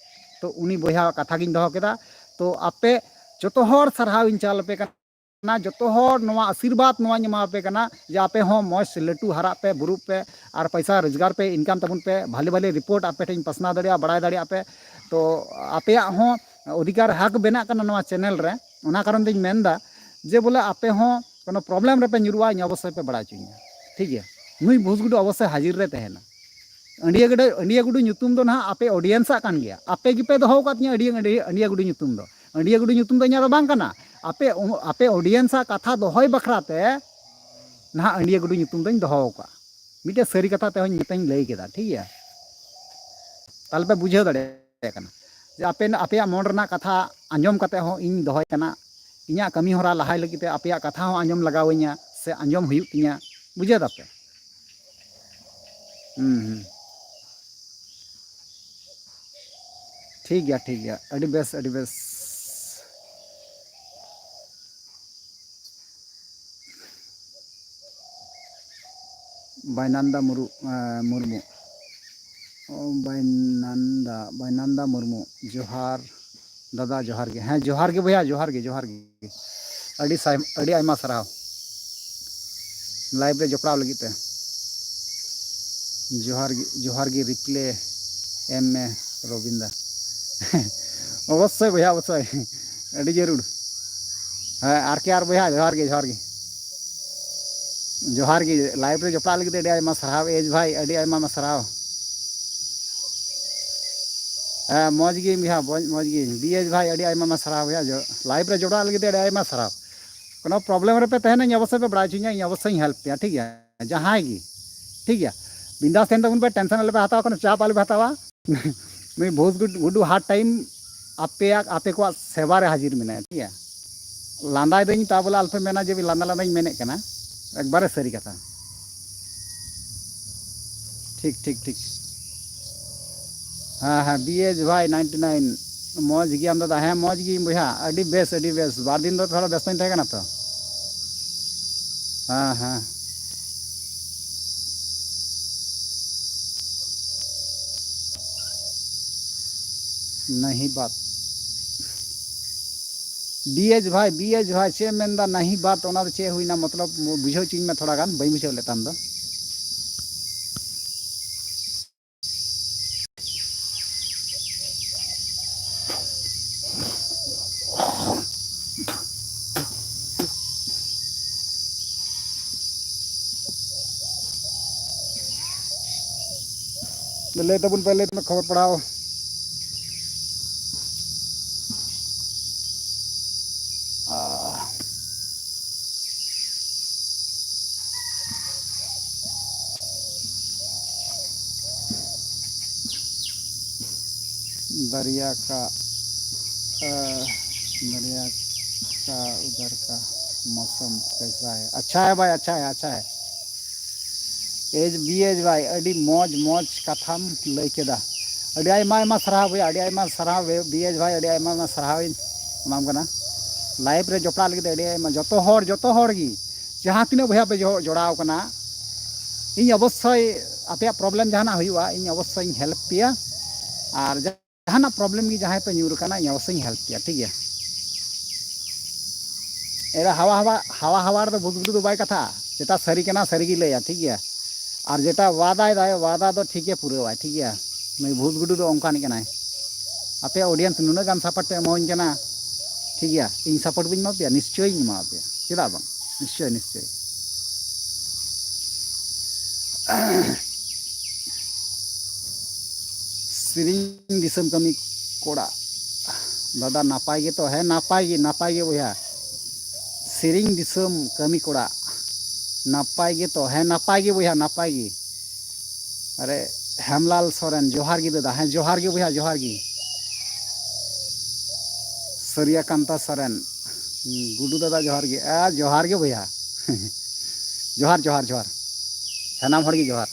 ᱛᱚ ᱩᱱᱤ ᱵᱚᱭᱦᱟᱣᱟᱜ ᱠᱟᱛᱷᱟ ᱜᱤᱧ ᱫᱚᱦᱚ ᱠᱮᱫᱟ᱾ ᱛᱚ ᱟᱯᱮ ᱡᱚᱛᱚ ᱦᱚᱲ ᱥᱟᱨᱦᱟᱣ ᱤᱧ ᱪᱟᱞ ᱟᱯᱮ ᱠᱟᱱᱟ, ᱡᱚᱛᱚ ᱦᱚᱲ ᱱᱚᱣᱟ ᱟᱥᱤᱨᱵᱟᱫᱽ ᱱᱚᱣᱟᱧ ᱮᱢᱟ ᱟᱯᱮ ᱠᱟᱱᱟ ᱡᱮ ᱟᱯᱮ ᱦᱚᱸ ᱢᱚᱡᱽ ᱞᱟᱹᱴᱩ ᱦᱟᱨᱟᱜ ᱯᱮ, ᱵᱩᱨᱩᱜ ᱯᱮ ᱟᱨ ᱯᱚᱭᱥᱟ ᱨᱳᱡᱽᱜᱟᱨ ᱯᱮ, ᱤᱱᱠᱟᱢ ᱛᱟᱵᱚᱱ ᱯᱮ, ᱵᱷᱟᱞᱮ ᱵᱷᱟᱞᱮ ᱨᱤᱯᱳᱨᱴ ᱟᱯᱮ ᱴᱷᱮᱱ ᱯᱟᱥᱱᱟᱣ ᱫᱟᱲᱮᱭᱟᱜᱼᱟ, ᱵᱟᱲᱟᱭ ᱫᱟᱲᱮᱭᱟᱜᱼᱟ ᱯᱮ᱾ ᱛᱚ ᱟᱯᱮᱭᱟᱜ ᱦᱚᱸ ᱚᱫᱷᱤᱠᱟᱨ ᱦᱟᱠ ᱵᱮᱱᱟᱜ ᱠᱟᱱᱟ ᱱᱚᱣᱟ ᱪᱮᱱᱮᱞ ᱨᱮ᱾ ᱚᱱᱟ ᱠᱟᱨᱚᱱ ᱛᱮᱧ ᱢᱮᱱᱫᱟ ᱡᱮ ᱵᱚᱞᱮ ᱟᱯᱮ ᱦᱚᱸ ᱠᱳᱱᱳ ᱯᱨᱚᱵᱞᱮᱢ ᱨᱮᱯᱮ ᱧᱩᱨᱩᱜᱼᱟ, ᱤᱧ ᱚᱵᱚᱥᱥᱳᱭ ᱯᱮ ᱵᱟᱲᱟᱭ ᱦᱚᱪᱚᱧᱟ᱾ ᱴᱷᱤᱠ ᱜᱮᱭᱟ? ᱱᱩᱭ ᱵᱷᱩᱥᱜᱩᱰᱩ ᱚᱵᱚᱥᱥᱳᱭ ᱦᱟᱡᱤᱨ ᱨᱮ ᱛᱟᱦᱮᱱᱟ᱾ ᱟᱹᱰᱤᱭᱟᱹ ᱜᱩᱰᱩ, ᱟᱹᱰᱤᱭᱟᱹ ᱜᱩᱰᱩ ᱧᱩᱛᱩᱢ ᱫᱚ ᱱᱟᱦᱟᱜ ᱟᱯᱮ audience ᱟᱜ ᱠᱟᱱ ᱜᱮᱭᱟ᱾ ᱟᱯᱮ ᱜᱮᱯᱮ ᱫᱚᱦᱚ ᱟᱠᱟᱫ ᱛᱤᱧᱟᱹ ᱟᱹᱰᱤᱭᱟᱹ, ᱟᱹᱰᱤᱭᱟᱹ, ᱟᱹᱰᱤᱭᱟᱹ ᱜᱩᱰᱩ ᱧᱩᱛᱩᱢ ᱫᱚ᱾ ᱟᱹᱰᱤᱭᱟᱹ ᱜᱩᱰᱩ ᱧᱩᱛᱩᱢ ᱫᱚ ᱤᱧᱟᱹᱜ ᱫᱚ ᱵᱟᱝ ᱠᱟᱱᱟ᱾ ᱟᱯᱮ, ᱟᱯᱮ audience ᱟᱜ ᱠᱟᱛᱷᱟ ᱫᱚᱦᱚᱭ ᱵᱟᱠᱷᱨᱟ ᱛᱮ ᱱᱟᱦᱟᱜ ᱟᱹᱰᱤᱭᱟᱹ ᱜᱩᱰᱩ ᱧᱩᱛᱩᱢ ᱫᱚᱧ ᱫᱚᱦᱚ ᱟᱠᱟᱫᱼᱟ᱾ ᱢᱤᱫᱴᱮᱱ ᱥᱟᱹᱨᱤ ᱠᱟᱛᱷᱟ ᱛᱮᱦᱚᱧ ᱢᱮᱛᱟᱧ ᱞᱟᱹᱭ ᱠᱮᱫᱟ, ᱴᱷᱤᱠ ᱜᱮᱭᱟ? ᱛᱟᱦᱞᱮ ᱯᱮ ᱵᱩᱡᱷᱟᱹᱣ ᱫᱟᱲᱮᱭᱟᱜ ᱠᱟᱱᱟ ᱡᱮ ᱟᱯᱮ, ᱟᱯᱮᱭᱟᱜ ᱢᱚᱱ ᱨᱮᱱᱟᱜ ᱠᱟᱛᱷᱟ ᱟᱸᱡᱚᱢ ᱠᱟᱛᱮ ᱦᱚᱸ ᱤᱧ ᱫᱚᱦᱚᱭ ᱠᱟᱱᱟ᱾ ᱤᱧᱟᱹᱜ ᱠᱟᱹᱢᱤ ᱦᱚᱨᱟ ᱞᱟᱦᱟᱭ ᱞᱟᱹᱜᱤᱫ ᱛᱮ ᱟᱯᱮᱭᱟᱜ ᱠᱟᱛᱷᱟ ᱦᱚᱸ ᱟᱸᱡᱚᱢ ᱞᱟᱜᱟᱣ ᱤᱧᱟ ᱥᱮ ᱟᱸᱡᱚᱢ ᱦᱩᱭᱩᱜ ᱛᱤᱧᱟ᱾ ᱵᱩᱡᱷᱟᱹᱣ ᱫᱟᱯᱮ? ᱦᱩᱸ, ᱦᱩᱸ᱾ ᱴᱷᱤᱠ ᱜᱮᱭᱟ, ᱴᱷᱤᱠ ᱜᱮᱭᱟ, ᱟᱹᱰᱤ ᱵᱮᱥ, ᱟᱹᱰᱤ ᱵᱮᱥ᱾ ᱵᱟᱭᱱᱟᱱᱫᱟ ᱢᱩᱨᱩ-, ᱮᱸ, ᱢᱩᱨᱢᱩ᱾ ᱚ, ᱵᱟᱭᱱᱟᱱᱫᱟ, ᱵᱟᱭᱱᱟᱱᱫᱟ ᱢᱩᱨᱢᱩ, ᱡᱚᱦᱟᱨ ᱫᱟᱫᱟ, ᱡᱚᱦᱟᱨ ᱜᱮ᱾ ᱦᱮᱸ, ᱡᱚᱦᱟᱨ ᱜᱮ ᱵᱚᱭᱦᱟ, ᱡᱚᱦᱟᱨ ᱜᱮ, ᱡᱚᱦᱟᱨ ᱜᱮ᱾ ᱟᱹᱰᱤ ᱥᱟᱭ-, ᱟᱹᱰᱤ ᱟᱭᱢᱟ ᱥᱟᱨᱦᱟᱣ live ᱨᱮ ᱡᱚᱯᱲᱟᱣ ᱞᱟᱹᱜᱤᱫ ᱛᱮ᱾ ᱡᱚᱦᱟᱨ ᱜᱮ, ᱡᱚᱦᱟᱨ ᱜᱮ, reply ᱮᱢ ᱢᱮ ᱨᱚᱵᱤᱱᱫᱟ᱾ ᱚᱵᱚᱥᱥᱳᱭ ᱵᱚᱭᱦᱟ, ᱚᱵᱚᱥᱥᱳᱭ᱾ ᱟᱹᱰᱤ ᱡᱟᱹᱨᱩᱲ᱾ ᱦᱮᱸ, ᱟᱨ ᱠᱮ ᱟᱨ ᱵᱚᱭᱦᱟ, ᱡᱚᱦᱟᱨ ᱜᱮ, ᱡᱚᱦᱟᱨ ᱜᱮ᱾ ᱡᱚᱦᱟᱨ ᱜᱮ, live ᱨᱮ ᱡᱚᱯᱲᱟᱜ ᱞᱟᱹᱜᱤᱫ ᱛᱮ ᱟᱹᱰᱤ ᱟᱭᱢᱟ ᱥᱟᱨᱦᱟᱣ᱾ ᱮᱡᱽ ᱵᱷᱟᱭ, ᱟᱹᱰᱤ ᱟᱭᱢᱟ ᱥᱟᱨᱦᱟᱣ᱾ ᱦᱮᱸ, ᱢᱚᱡᱽ ᱜᱮ ᱵᱚᱭᱦᱟ, ᱢᱚᱡᱽ, ᱢᱚᱡᱽ ᱜᱮ᱾ ᱵᱤ ᱮᱡᱽ ᱵᱷᱟᱭ, ᱟᱹᱰᱤ ᱟᱭᱢᱟ ᱟᱭᱢᱟ ᱥᱟᱨᱦᱟᱣ ᱵᱚᱭᱦᱟ, ᱡᱚ-, live ᱨᱮ ᱡᱚᱯᱲᱟᱜ ᱞᱟᱹᱜᱤᱫ ᱛᱮ ᱟᱹᱰᱤ ᱟᱭᱢᱟ ᱥᱟᱨᱦᱟᱣ᱾ ᱠᱳᱱᱳ problem ᱨᱮᱯᱮ ᱛᱟᱦᱮᱱᱟ, ᱤᱧ ᱚᱵᱚᱥᱥᱳᱭ ᱯᱮ ᱵᱟᱲᱟᱭ ᱦᱚᱪᱚᱧᱟ, ᱤᱧ ᱚᱵᱚᱥᱥᱳᱭ ᱤᱧ help ᱯᱮᱭᱟ, ᱴᱷᱤᱠ ᱜᱮᱭᱟ? ᱡᱟᱦᱟᱸᱭ ᱜᱮ, ᱴᱷᱤᱠ ᱜᱮᱭᱟ? ᱵᱤᱱᱫᱟᱥ ᱛᱟᱦᱮᱱ ᱛᱟᱵᱚᱱ ᱯᱮ, tension ᱟᱞᱚ ᱯᱮ ᱦᱟᱛᱟᱣᱟ, ᱠᱳᱱᱳ ᱪᱟᱯ ᱟᱞᱚ ᱯᱮ ᱦᱟᱛᱟᱣᱟ᱾ ᱱᱩᱭ ᱵᱷᱳᱥ ᱜᱩᱰ-, ᱜᱩᱰᱩ ᱦᱟᱨ time ᱟᱯᱮᱭᱟᱜ, ᱟᱯᱮ ᱠᱚᱣᱟᱜ ᱥᱮᱵᱟ ᱨᱮ ᱦᱟᱡᱤᱨ ᱢᱮᱱᱟᱭᱟ, ᱴᱷᱤᱠ ᱜᱮᱭᱟ? ᱞᱟᱸᱫᱟᱭ ᱫᱟᱹᱧ, ᱛᱟ ᱵᱚᱞᱮ ᱟᱞᱚᱯᱮ ᱢᱮᱱᱟ ᱡᱮ ᱞᱟᱸᱫᱟ ᱞᱟᱸᱫᱟᱧ ᱢᱮᱱᱮᱫ ᱠᱟᱱᱟ, ᱮᱠᱵᱟᱨᱮ ᱥᱟᱹᱨᱤ ᱠᱟᱛᱷᱟ᱾ ᱴᱷᱤᱠ, ᱴᱷᱤᱠ, ᱴᱷᱤᱠ᱾ ᱦᱮᱸ, ᱦᱮᱸ, ᱵᱤ ᱮᱪ ᱵᱷᱟᱭ ninety nine, ᱢᱚᱡᱽ ᱜᱮᱭᱟᱢ ᱫᱟᱫᱟ? ᱦᱮᱸ, ᱢᱚᱡᱽ ᱜᱮᱭᱟᱹᱧ ᱵᱚᱭᱦᱟ, ᱟᱹᱰᱤ ᱵᱮᱥ, ᱟᱹᱰᱤ ᱵᱮᱥ᱾ ᱵᱟᱨ ᱫᱤᱱ ᱫᱚ ᱛᱷᱚᱲᱟ ᱵᱮᱥᱛᱚᱧ ᱛᱟᱦᱮᱸ ᱠᱟᱱᱟ ᱛᱚ᱾ ᱦᱮᱸ, ᱦᱮᱸ᱾ ᱱᱟᱦᱤ ᱵᱟᱛ᱾ ᱵᱤ ᱮᱪ ᱵᱷᱟᱭ, ᱵᱤ ᱮᱪ ᱵᱷᱟᱭ, ᱪᱮᱫ ᱮᱢ ᱢᱮᱱᱫᱟ ᱱᱟᱦᱤ ᱵᱟᱛ? ᱚᱱᱟ ᱫᱚ ᱪᱮᱫ ᱦᱩᱭᱱᱟ? ᱢᱚᱛᱞᱚᱵ ᱵᱩᱡᱷᱟᱹᱣ ᱦᱚᱪᱚᱧ ᱢᱮ ᱛᱷᱚᱲᱟ ᱜᱟᱱ, ᱵᱟᱹᱧ ᱵᱩᱡᱷᱟᱹᱣ ᱞᱮᱫ ᱛᱟᱢ ᱫᱚ᱾ ᱞᱟᱹᱭ ᱛᱟᱵᱚᱱ ᱯᱮ, ᱞᱟᱹᱭ ᱛᱟᱵᱚᱱ ᱯᱮ, ᱠᱷᱚᱵᱚᱨ ᱯᱟᱲᱦᱟᱣ᱾ ᱟᱦ᱾ दरिया का, अ, दरिया का उधर का मौसम कैसा है? अच्छा है भाई, अच्छा है, अच्छा है। एज, बी एज भाई, ᱟᱹᱰᱤ ᱢᱚᱡᱽ, ᱢᱚᱡᱽ ᱠᱟᱛᱷᱟᱢ ᱞᱟᱹᱭ ᱠᱮᱫᱟ᱾ ᱟᱹᱰᱤ ᱟᱭᱢᱟ, ᱟᱭᱢᱟ ᱥᱟᱨᱦᱟᱣ ᱵᱚᱭᱦᱟ, ᱟᱹᱰᱤ ᱟᱭᱢᱟ ᱥᱟᱨᱦᱟᱣ ᱵᱤ ᱮᱪ ᱵᱷᱟᱭ, ᱟᱹᱰᱤ ᱟᱭᱢᱟ, ᱟᱭᱢᱟ ᱥᱟᱨᱦᱟᱣ ᱤᱧ ᱮᱢᱟᱢ ᱠᱟᱱᱟ᱾ ᱞᱟᱭᱤᱵᱷ ᱨᱮ ᱡᱚᱯᱲᱟᱜ ᱞᱟᱹᱜᱤᱫ ᱛᱮ ᱟᱹᱰᱤ ᱟᱭᱢᱟ, ᱡᱚᱛᱚ ᱦᱚᱲ, ᱡᱚᱛᱚ ᱦᱚᱲ ᱜᱮ, ᱡᱟᱦᱟᱸ ᱛᱤᱱᱟᱹᱜ ᱵᱚᱭᱦᱟ ᱯᱮ ᱡᱚ-, ᱡᱚᱲᱟᱣ ᱠᱟᱱᱟ, ᱤᱧ ᱚᱵᱚᱥᱥᱳᱭ ᱟᱯᱮᱭᱟᱜ ᱯᱨᱚᱵᱞᱮᱢ ᱡᱟᱦᱟᱱᱟᱜ ᱦᱩᱭᱩᱜᱼᱟ, ᱤᱧ ᱚᱵᱚᱥᱥᱳᱭ ᱤᱧ ᱦᱮᱞᱯ ᱯᱮᱭᱟ᱾ ᱟᱨ ᱡᱟᱦᱟᱱᱟᱜ ᱯᱨᱚᱵᱞᱮᱢ ᱜᱮ ᱡᱟᱦᱟᱸᱭ ᱯᱮ ᱧᱩᱨ ᱟᱠᱟᱱᱟ, ᱤᱧ ᱚᱵᱚᱥᱥᱳᱭ ᱤᱧ ᱦᱮᱞᱯ ᱯᱮᱭᱟ, ᱴᱷᱤᱠ ᱜᱮᱭᱟ? ᱮᱨᱟ ᱦᱟᱣᱟ ᱦᱟᱣᱟ, ᱦᱟᱣᱟ ᱦᱟᱣᱟ ᱨᱮᱫᱚ ᱵᱷᱩᱛ ᱜᱩᱰᱩ ᱫᱚ ᱵᱟᱭ ᱠᱟᱛᱷᱟᱜᱼᱟ᱾ ᱡᱮᱴᱟ ᱥᱟᱹᱨᱤ ᱠᱟᱱᱟ, ᱥᱟᱹᱨᱤ ᱜᱮ ᱞᱟᱹᱭᱟ, ᱴᱷᱤᱠ ᱜᱮᱭᱟ? ᱟᱨ ᱡᱮᱴᱟ ᱣᱟᱫᱟᱭ ᱫᱟᱭ, ᱣᱟᱫᱟ ᱫᱚ ᱴᱷᱤᱠ ᱜᱮ ᱯᱩᱨᱟᱹᱣᱟᱭ, ᱴᱷᱤᱠ ᱜᱮᱭᱟ? ᱱᱩᱭ ᱵᱷᱩᱛ ᱜᱩᱰᱩ ᱫᱚ ᱚᱱᱠᱟᱱᱤᱡ ᱠᱟᱱᱟᱭ᱾ ᱟᱯᱮ ᱚᱰᱤᱭᱮᱱᱥ ᱱᱩᱱᱟᱹᱜ ᱜᱟᱱ ᱥᱟᱯᱳᱨᱴ ᱯᱮ ᱮᱢᱟᱣᱟᱹᱧ ᱠᱟᱱᱟ, ᱴᱷᱤᱠ ᱜᱮᱭᱟ? ᱤᱧ ᱥᱟᱯᱳᱨᱴ ᱵᱟᱹᱧ ᱮᱢᱟ ᱯᱮᱭᱟ? ᱱᱤᱥᱪᱚᱭ ᱤᱧ ᱮᱢᱟ ᱯᱮᱭᱟ, ᱪᱮᱫᱟᱜ ᱵᱟᱝ? ᱱᱤᱥᱪᱚᱭ, ᱱᱤᱥᱪᱚᱭ᱾ ᱥᱮᱨᱮᱧ ᱫᱤᱥᱚᱢ ᱠᱟᱹᱢᱤ ᱠᱚᱲᱟ᱾ ᱫᱟᱫᱟ ᱱᱟᱯᱟᱭ ᱜᱮᱛᱚ? ᱦᱮᱸ, ᱱᱟᱯᱟᱭ ᱜᱮ, ᱱᱟᱯᱟᱭ ᱜᱮ ᱵᱚᱭᱦᱟ᱾ ᱥᱮᱨᱮᱧ ᱫᱤᱥᱚᱢ ᱠᱟᱹᱢᱤ ᱠᱚᱲᱟ᱾ ᱱᱟᱯᱟᱭ ᱜᱮᱛᱚ? ᱦᱮᱸ, ᱱᱟᱯᱟᱭ ᱜᱮ ᱵᱚᱭᱦᱟ, ᱱᱟᱯᱟᱭ ᱜᱮ᱾ ᱟᱨᱮ, ᱦᱮᱢᱞᱟᱞ ᱥᱚᱨᱮᱱ, ᱡᱚᱦᱟᱨ ᱜᱮ ᱫᱟᱫᱟ᱾ ᱦᱮᱸ, ᱡᱚᱦᱟᱨ ᱜᱮ ᱵᱚᱭᱦᱟ, ᱡᱚᱦᱟᱨ ᱜᱮ᱾ ᱥᱟᱹᱨᱤᱭᱟᱠᱟᱱᱛᱟ ᱥᱚᱨᱮᱱ, ᱜᱩᱰᱩ ᱫᱟᱫᱟ ᱡᱚᱦᱟᱨ ᱜᱮ᱾ ᱟ, ᱡᱚᱦᱟᱨ ᱜᱮ ᱵᱚᱭᱦᱟ᱾ ᱡᱚᱦᱟᱨ, ᱡᱚᱦᱟᱨ, ᱡᱚᱦᱟᱨ᱾ ᱥᱟᱱᱟᱢ ᱦᱚᱲ ᱜᱮ ᱡᱚᱦᱟᱨ᱾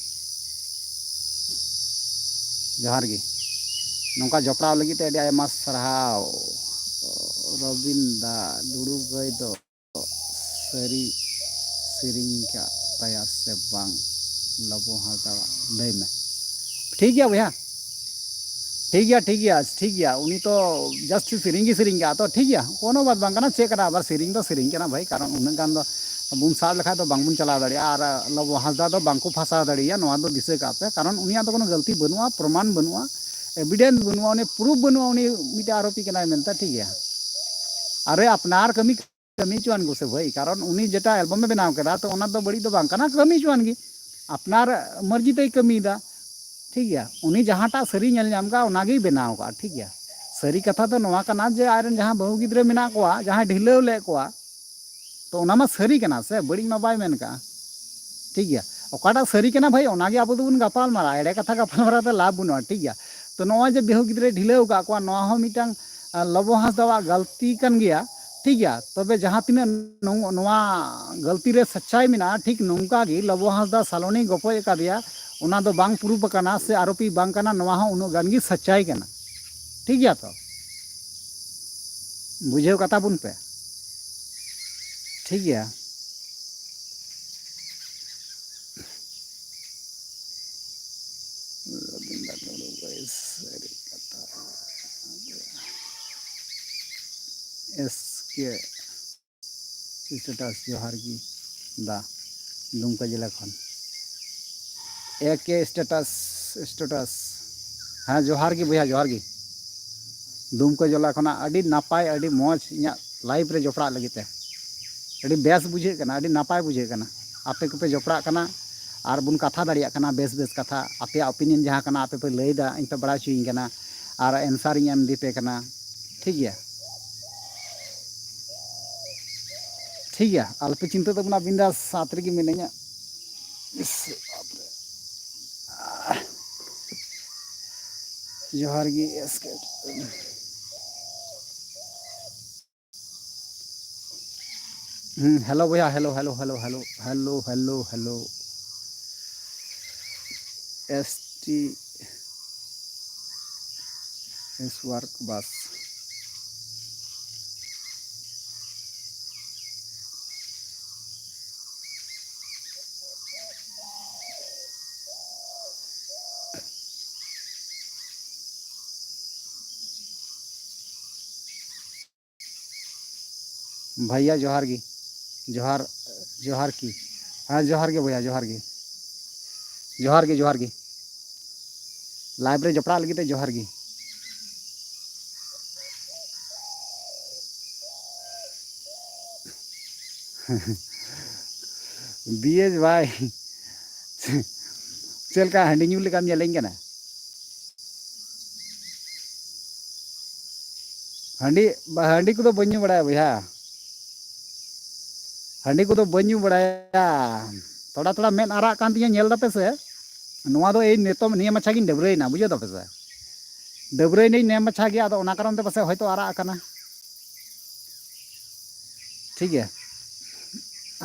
ᱡᱚᱦᱟᱨ ᱜᱮ᱾ ᱱᱚᱝᱠᱟ ᱡᱚᱯᱲᱟᱣ ᱞᱟᱹᱜᱤᱫ ᱛᱮ ᱟᱹᱰᱤ ᱟᱭᱢᱟ ᱥᱟᱨᱦᱟᱣ᱾ ᱨᱚᱵᱤᱱ ᱫᱟ, ᱫᱩᱲᱩᱵ ᱜᱟᱹᱭ ᱫᱚ ᱥᱟᱹᱨᱤ ᱥᱮᱨᱮᱧ ᱠᱟᱜ ᱛᱟᱭᱟ ᱥᱮ ᱵᱟᱝ? ᱞᱚᱵᱚ ᱦᱟᱸᱥᱫᱟ, ᱞᱟᱹᱭ ᱢᱮ᱾ ᱴᱷᱤᱠ ᱜᱮᱭᱟ ᱵᱚᱭᱦᱟ, ᱴᱷᱤᱠ ᱜᱮᱭᱟ, ᱴᱷᱤᱠ ᱜᱮᱭᱟ, ᱴᱷᱤᱠ ᱜᱮᱭᱟ᱾ ᱩᱱᱤ ᱛᱚ just ᱥᱮᱨᱮᱧ ᱜᱮ ᱥᱮᱨᱮᱧ ᱠᱟᱜᱼᱟ, ᱛᱚ ᱴᱷᱤᱠ ᱜᱮᱭᱟ, ᱠᱳᱱᱳ ᱵᱟᱛ ᱵᱟᱝ ᱠᱟᱱᱟ᱾ ᱪᱮᱫ ᱠᱟᱱᱟ ᱟᱵᱟᱨ, ᱥᱮᱨᱮᱧ ᱫᱚ ᱥᱮᱨᱮᱧ ᱠᱟᱱᱟ ᱵᱷᱟᱹᱭ, ᱠᱟᱨᱚᱱ ᱩᱱᱟᱹᱜ ᱜᱟᱱ ᱫᱚ ᱵᱚᱱ ᱥᱟᱵ ᱞᱮᱠᱷᱟᱡ ᱫᱚ ᱵᱟᱝ ᱵᱚᱱ ᱪᱟᱞᱟᱣ ᱫᱟᱲᱮᱭᱟᱜᱼᱟ᱾ ᱟᱨ ᱞᱚᱵᱚ ᱦᱟᱸᱥᱫᱟ ᱫᱚ ᱵᱟᱝ ᱠᱚ ᱯᱷᱟᱸᱥᱟᱣ ᱫᱟᱲᱮᱭᱟᱭᱟ, ᱱᱚᱣᱟ ᱫᱚ ᱫᱤᱥᱟᱹ ᱠᱟᱜ ᱯᱮ, ᱠᱟᱨᱚᱱ ᱩᱱᱤᱭᱟᱜ ᱫᱚ ᱠᱳᱱᱳ ᱜᱟᱹᱞᱛᱤ ᱵᱟᱹᱱᱩᱜᱼᱟ, ᱯᱨᱚᱢᱟᱱ ᱵᱟᱹᱱᱩᱜᱼᱟ, ᱮᱵᱤᱰᱮᱱᱥ ᱵᱟᱹᱱᱩᱜᱼᱟ, ᱩᱱᱤ ᱯᱨᱩᱯᱷ ᱵᱟᱹᱱᱩᱜᱼᱟ ᱩᱱᱤ ᱢᱤᱫᱴᱮᱡ ᱟᱨᱳᱯᱤ ᱠᱟᱱᱟᱭ ᱢᱮᱱᱛᱮ, ᱴᱷᱤᱠ ᱜᱮᱭᱟ᱾ ᱟᱨᱮ ᱟᱯᱱᱟᱨ ᱠᱟᱹᱢᱤ ᱠᱟᱹᱢᱤ ᱦᱚᱪᱚᱣᱟᱱ ᱠᱚ ᱥᱮ ᱵᱷᱟᱹᱭ, ᱠᱟᱨᱚᱱ ᱩᱱᱤ ᱡᱮᱴᱟ ᱮᱞᱵᱟᱢᱮ ᱵᱮᱱᱟᱣ ᱠᱮᱫᱟ, ᱛᱚ ᱚᱱᱟ ᱫᱚ ᱵᱟᱹᱲᱤᱡ ᱫᱚ ᱵᱟᱝ ᱠᱟᱱᱟ, ᱠᱟᱹᱢᱤ ᱦᱚᱪᱚᱣᱟᱱ ᱜᱮ, ᱟᱯᱱᱟᱨ ᱢᱟᱹᱨᱡᱤ ᱛᱮᱭ ᱠᱟᱹᱢᱤᱭᱮᱫᱟ᱾ ᱴᱷᱤᱠ ᱜᱮᱭᱟ, ᱩᱱᱤ ᱡᱟᱦᱟᱸᱴᱟᱜ ᱥᱟᱹᱨᱤ ᱧᱮᱞ ᱧᱟᱢ ᱠᱟᱜᱼᱟ, ᱚᱱᱟᱜᱮᱭ ᱵᱮᱱᱟᱣ ᱠᱟᱜᱼᱟ᱾ ᱴᱷᱤᱠ ᱜᱮᱭᱟ, ᱥᱟᱹᱨᱤ ᱠᱟᱛᱷᱟ ᱫᱚ ᱱᱚᱣᱟ ᱠᱟᱱᱟ ᱡᱮ ᱟᱡᱨᱮᱱ ᱡᱟᱦᱟᱸ ᱵᱟᱹᱦᱩ ᱜᱤᱫᱽᱨᱟᱹ ᱢᱮᱱᱟᱜ ᱠᱚᱣᱟ, ᱡᱟᱦᱟᱸᱭ ᱰᱷᱤᱞᱟᱹᱣ ᱞᱮᱫ ᱠᱚᱣᱟ, ᱛᱚ ᱚᱱᱟ ᱢᱟ ᱥᱟᱹᱨᱤ ᱠᱟᱱᱟ ᱥᱮ, ᱵᱟᱹᱲᱤᱡ ᱢᱟ ᱵᱟᱭ ᱢᱮᱱ ᱠᱟᱜᱼᱟ᱾ ᱴᱷᱤᱠ ᱜᱮᱭᱟ, ᱚᱠᱟᱴᱟᱜ ᱥᱟᱹᱨᱤ ᱠᱟᱱᱟ ᱵᱷᱟᱹᱭ, ᱚᱱᱟᱜᱮ ᱟᱵᱚ ᱫᱚᱵᱚᱱ ᱜᱟᱯᱟᱞ ᱢᱟᱨᱟᱣᱟ, ᱮᱲᱮ ᱠᱟᱛᱷᱟ ᱜᱟᱯᱟᱞ ᱢᱟᱨᱟᱣ ᱛᱮ ᱞᱟᱵᱷ ᱵᱟᱹᱱᱩᱜᱼᱟ᱾ ᱴᱷᱤᱠ ᱜᱮᱭᱟ, ᱛᱚ ᱱᱚᱜᱼᱚᱭ ᱡᱮ ᱵᱟᱹᱦᱩ ᱜᱤᱫᱽᱨᱟᱹᱭ ᱰᱷᱤᱞᱟᱹᱣ ᱟᱠᱟᱫ ᱠᱚᱣᱟ, ᱱᱚᱣᱟ ᱦᱚᱸ ᱢᱤᱫᱴᱟᱝ, ᱟᱸ, ᱞᱚᱵᱚ ᱦᱟᱸᱥᱫᱟᱣᱟᱜ ᱜᱟᱹᱞᱛᱤ ᱠᱟᱱ ᱜᱮᱭᱟ᱾ ᱴᱷᱤᱠ ᱜᱮᱭᱟ, ᱛᱚᱵᱮ ᱡᱟᱦᱟᱸ ᱛᱤᱱᱟᱹᱜ ᱱᱚᱝ-, ᱱᱚᱣᱟ ᱜᱟᱹᱞᱛᱤ ᱨᱮ ᱥᱟᱪᱟᱭ ᱢᱮᱱᱟᱜᱼᱟ, ᱴᱷᱤᱠ ᱱᱚᱝᱠᱟ ᱜᱮ ᱞᱚᱵᱚ ᱦᱟᱸᱥᱫᱟ ᱥᱟᱞᱚᱱᱤ ᱜᱚᱯᱚᱡ ᱟᱠᱟᱫᱮᱭᱟ, ᱚᱱᱟ ᱫᱚ ᱵᱟᱝ ᱯᱨᱩᱯ ᱟᱠᱟᱱᱟ ᱥᱮ ᱟᱨᱳᱯᱤ ᱵᱟᱝ ᱠᱟᱱᱟ, ᱱᱚᱣᱟ ᱦᱚᱸ ᱩᱱᱟᱹᱜ ᱜᱟᱱ ᱜᱮ ᱥᱟᱪᱟᱭ ᱠᱟᱱᱟ᱾ ᱴᱷᱤᱠ ᱜᱮᱭᱟ ᱛᱚ? ᱵᱩᱡᱷᱟᱹᱣ ᱠᱟᱛᱟ ᱵᱚᱱ ᱯᱮ᱾ ᱴᱷᱤᱠ ᱜᱮᱭᱟ᱾ ᱨᱚᱵᱤᱱᱫᱨᱚ ᱴᱩᱰᱩ ᱵᱷᱟᱭ, ᱥᱟᱹᱨᱤ ᱠᱟᱛᱷᱟ᱾ ᱮᱥ ᱠᱮ ᱥᱴᱮᱴᱟᱥ, ᱡᱚᱦᱟᱨ ᱜᱮ ᱫᱟ, ᱫᱩᱢᱠᱟ ᱡᱮᱞᱟ ᱠᱷᱚᱱ᱾ ᱮ ᱠᱮ ᱥᱴᱮᱴᱟᱥ, ᱥᱴᱮᱴᱟᱥ᱾ ᱦᱮᱸ, ᱡᱚᱦᱟᱨ ᱜᱮ ᱵᱚᱭᱦᱟ, ᱡᱚᱦᱟᱨ ᱜᱮ᱾ ᱫᱩᱢᱠᱟ ᱡᱮᱞᱟ ᱠᱷᱚᱱᱟᱜ ᱟᱹᱰᱤ ᱱᱟᱯᱟᱭ, ᱟᱹᱰᱤ ᱢᱚᱡᱽ ᱤᱧᱟᱹᱜ ᱞᱟᱭᱤᱵᱷ ᱨᱮ ᱡᱚᱯᱲᱟᱜ ᱞᱟᱹᱜᱤᱫ ᱛᱮ᱾ ᱟᱹᱰᱤ ᱵᱮᱥ ᱵᱩᱡᱷᱟᱹᱜ ᱠᱟᱱᱟ, ᱟᱹᱰᱤ ᱱᱟᱯᱟᱭ ᱵᱩᱡᱷᱟᱹᱜ ᱠᱟᱱᱟ᱾ ᱟᱯᱮ ᱠᱚᱯᱮ ᱡᱚᱯᱲᱟᱜ ᱠᱟᱱᱟ ᱟᱨ ᱵᱚᱱ ᱠᱟᱛᱷᱟ ᱫᱟᱲᱮᱭᱟᱜ ᱠᱟᱱᱟ ᱵᱮᱥ ᱵᱮᱥ ᱠᱟᱛᱷᱟ᱾ ᱟᱯᱮᱭᱟᱜ ᱳᱯᱤᱱᱤᱭᱚᱱ ᱡᱟᱦᱟᱸ ᱠᱟᱱᱟ, ᱟᱯᱮ ᱯᱮ ᱞᱟᱹᱭᱫᱟ, ᱤᱧ ᱯᱮ ᱵᱟᱲᱟᱭ ᱦᱚᱪᱚᱭᱤᱧ ᱠᱟᱱᱟ ᱟᱨ ᱮᱱᱥᱟᱨ ᱤᱧ ᱮᱢ ᱤᱫᱤ ᱯᱮ ᱠᱟᱱᱟ᱾ ᱴᱷᱤᱠ ᱜᱮᱭᱟ, ᱴᱷᱤᱠ ᱜᱮᱭᱟ, ᱟᱞᱚᱯᱮ ᱪᱤᱱᱛᱟᱹ ᱛᱟᱵᱚᱱᱟ, ᱵᱤᱱᱫᱟᱥ ᱥᱟᱛ ᱨᱮᱜᱮ ᱢᱤᱱᱟᱹᱧᱟ᱾ ᱤᱥ, ᱵᱟᱯᱨᱮ᱾ ᱡᱚᱦᱟᱨ ᱜᱮ, ᱮᱥ ᱠᱮ᱾ ᱦᱩᱸ, ᱦᱮᱞᱳ ᱵᱚᱭᱦᱟ, hello, hello, hello. S T S work ᱵᱟᱥ᱾ ᱵᱷᱟᱭᱭᱟ ᱡᱚᱦᱟᱨ ᱜᱮ, ᱡᱚᱦᱟᱨ, ᱡᱚᱦᱟᱨ ᱠᱤ᱾ ᱦᱮᱸ, ᱡᱚᱦᱟᱨ ᱜᱮ ᱵᱚᱭᱦᱟ, ᱡᱚᱦᱟᱨ ᱜᱮ, ᱡᱚᱦᱟᱨ ᱜᱮ, ᱡᱚᱦᱟᱨ ᱜᱮ᱾ ᱞᱟᱭᱤᱵᱷ ᱨᱮ ᱡᱚᱯᱲᱟᱜ ᱞᱟᱹᱜᱤᱫ ᱛᱮ ᱡᱚᱦᱟᱨ ᱜᱮ᱾ ᱵᱤ ᱮᱥ ᱵᱷᱟᱭ, ᱪᱮᱫ ᱞᱮᱠᱟ ᱦᱟᱺᱰᱤ ᱧᱩ ᱞᱮᱠᱟᱢ ᱧᱮᱞᱤᱧ ᱠᱟᱱᱟ? ᱦᱟᱺᱰᱤ, ᱦᱟᱺᱰᱤ ᱠᱚᱫᱚ ᱵᱟᱹᱧ ᱧᱩ ᱵᱟᱲᱟᱭᱟ ᱵᱚᱭᱦᱟ᱾ ᱦᱟᱺᱰᱤ ᱠᱚᱫᱚ ᱵᱟᱹᱧ ᱧᱩ ᱵᱟᱲᱟᱭᱟ᱾ ᱛᱷᱚᱲᱟ ᱛᱷᱚᱲᱟ ᱢᱮᱫ ᱟᱨᱟᱜ ᱠᱟᱱ ᱛᱤᱧᱟᱹ, ᱧᱮᱞ ᱫᱟᱯᱮ ᱥᱮ? ᱱᱚᱣᱟ ᱫᱚ ᱮᱭ ᱱᱤᱛᱚᱝ ᱱᱤᱭᱟᱹ ᱢᱟᱪᱷᱟ ᱜᱤᱧ ᱰᱟᱹᱵᱽᱨᱟᱹᱭᱮᱱᱟ, ᱵᱩᱡᱷᱟᱹᱣ ᱫᱟᱯᱮ ᱥᱮ? ᱰᱟᱹᱵᱽᱨᱟᱹᱭᱮᱱᱟᱹᱧ ᱱᱤᱭᱟᱹ ᱢᱟᱪᱷᱟ ᱜᱮ, ᱟᱫᱚ ᱚᱱᱟ ᱠᱟᱨᱚᱱ ᱛᱮ ᱯᱟᱥᱮᱡ ᱦᱚᱭᱛᱳ ᱟᱨᱟᱜ ᱟᱠᱟᱱᱟ᱾ ᱴᱷᱤᱠ ᱜᱮᱭᱟ,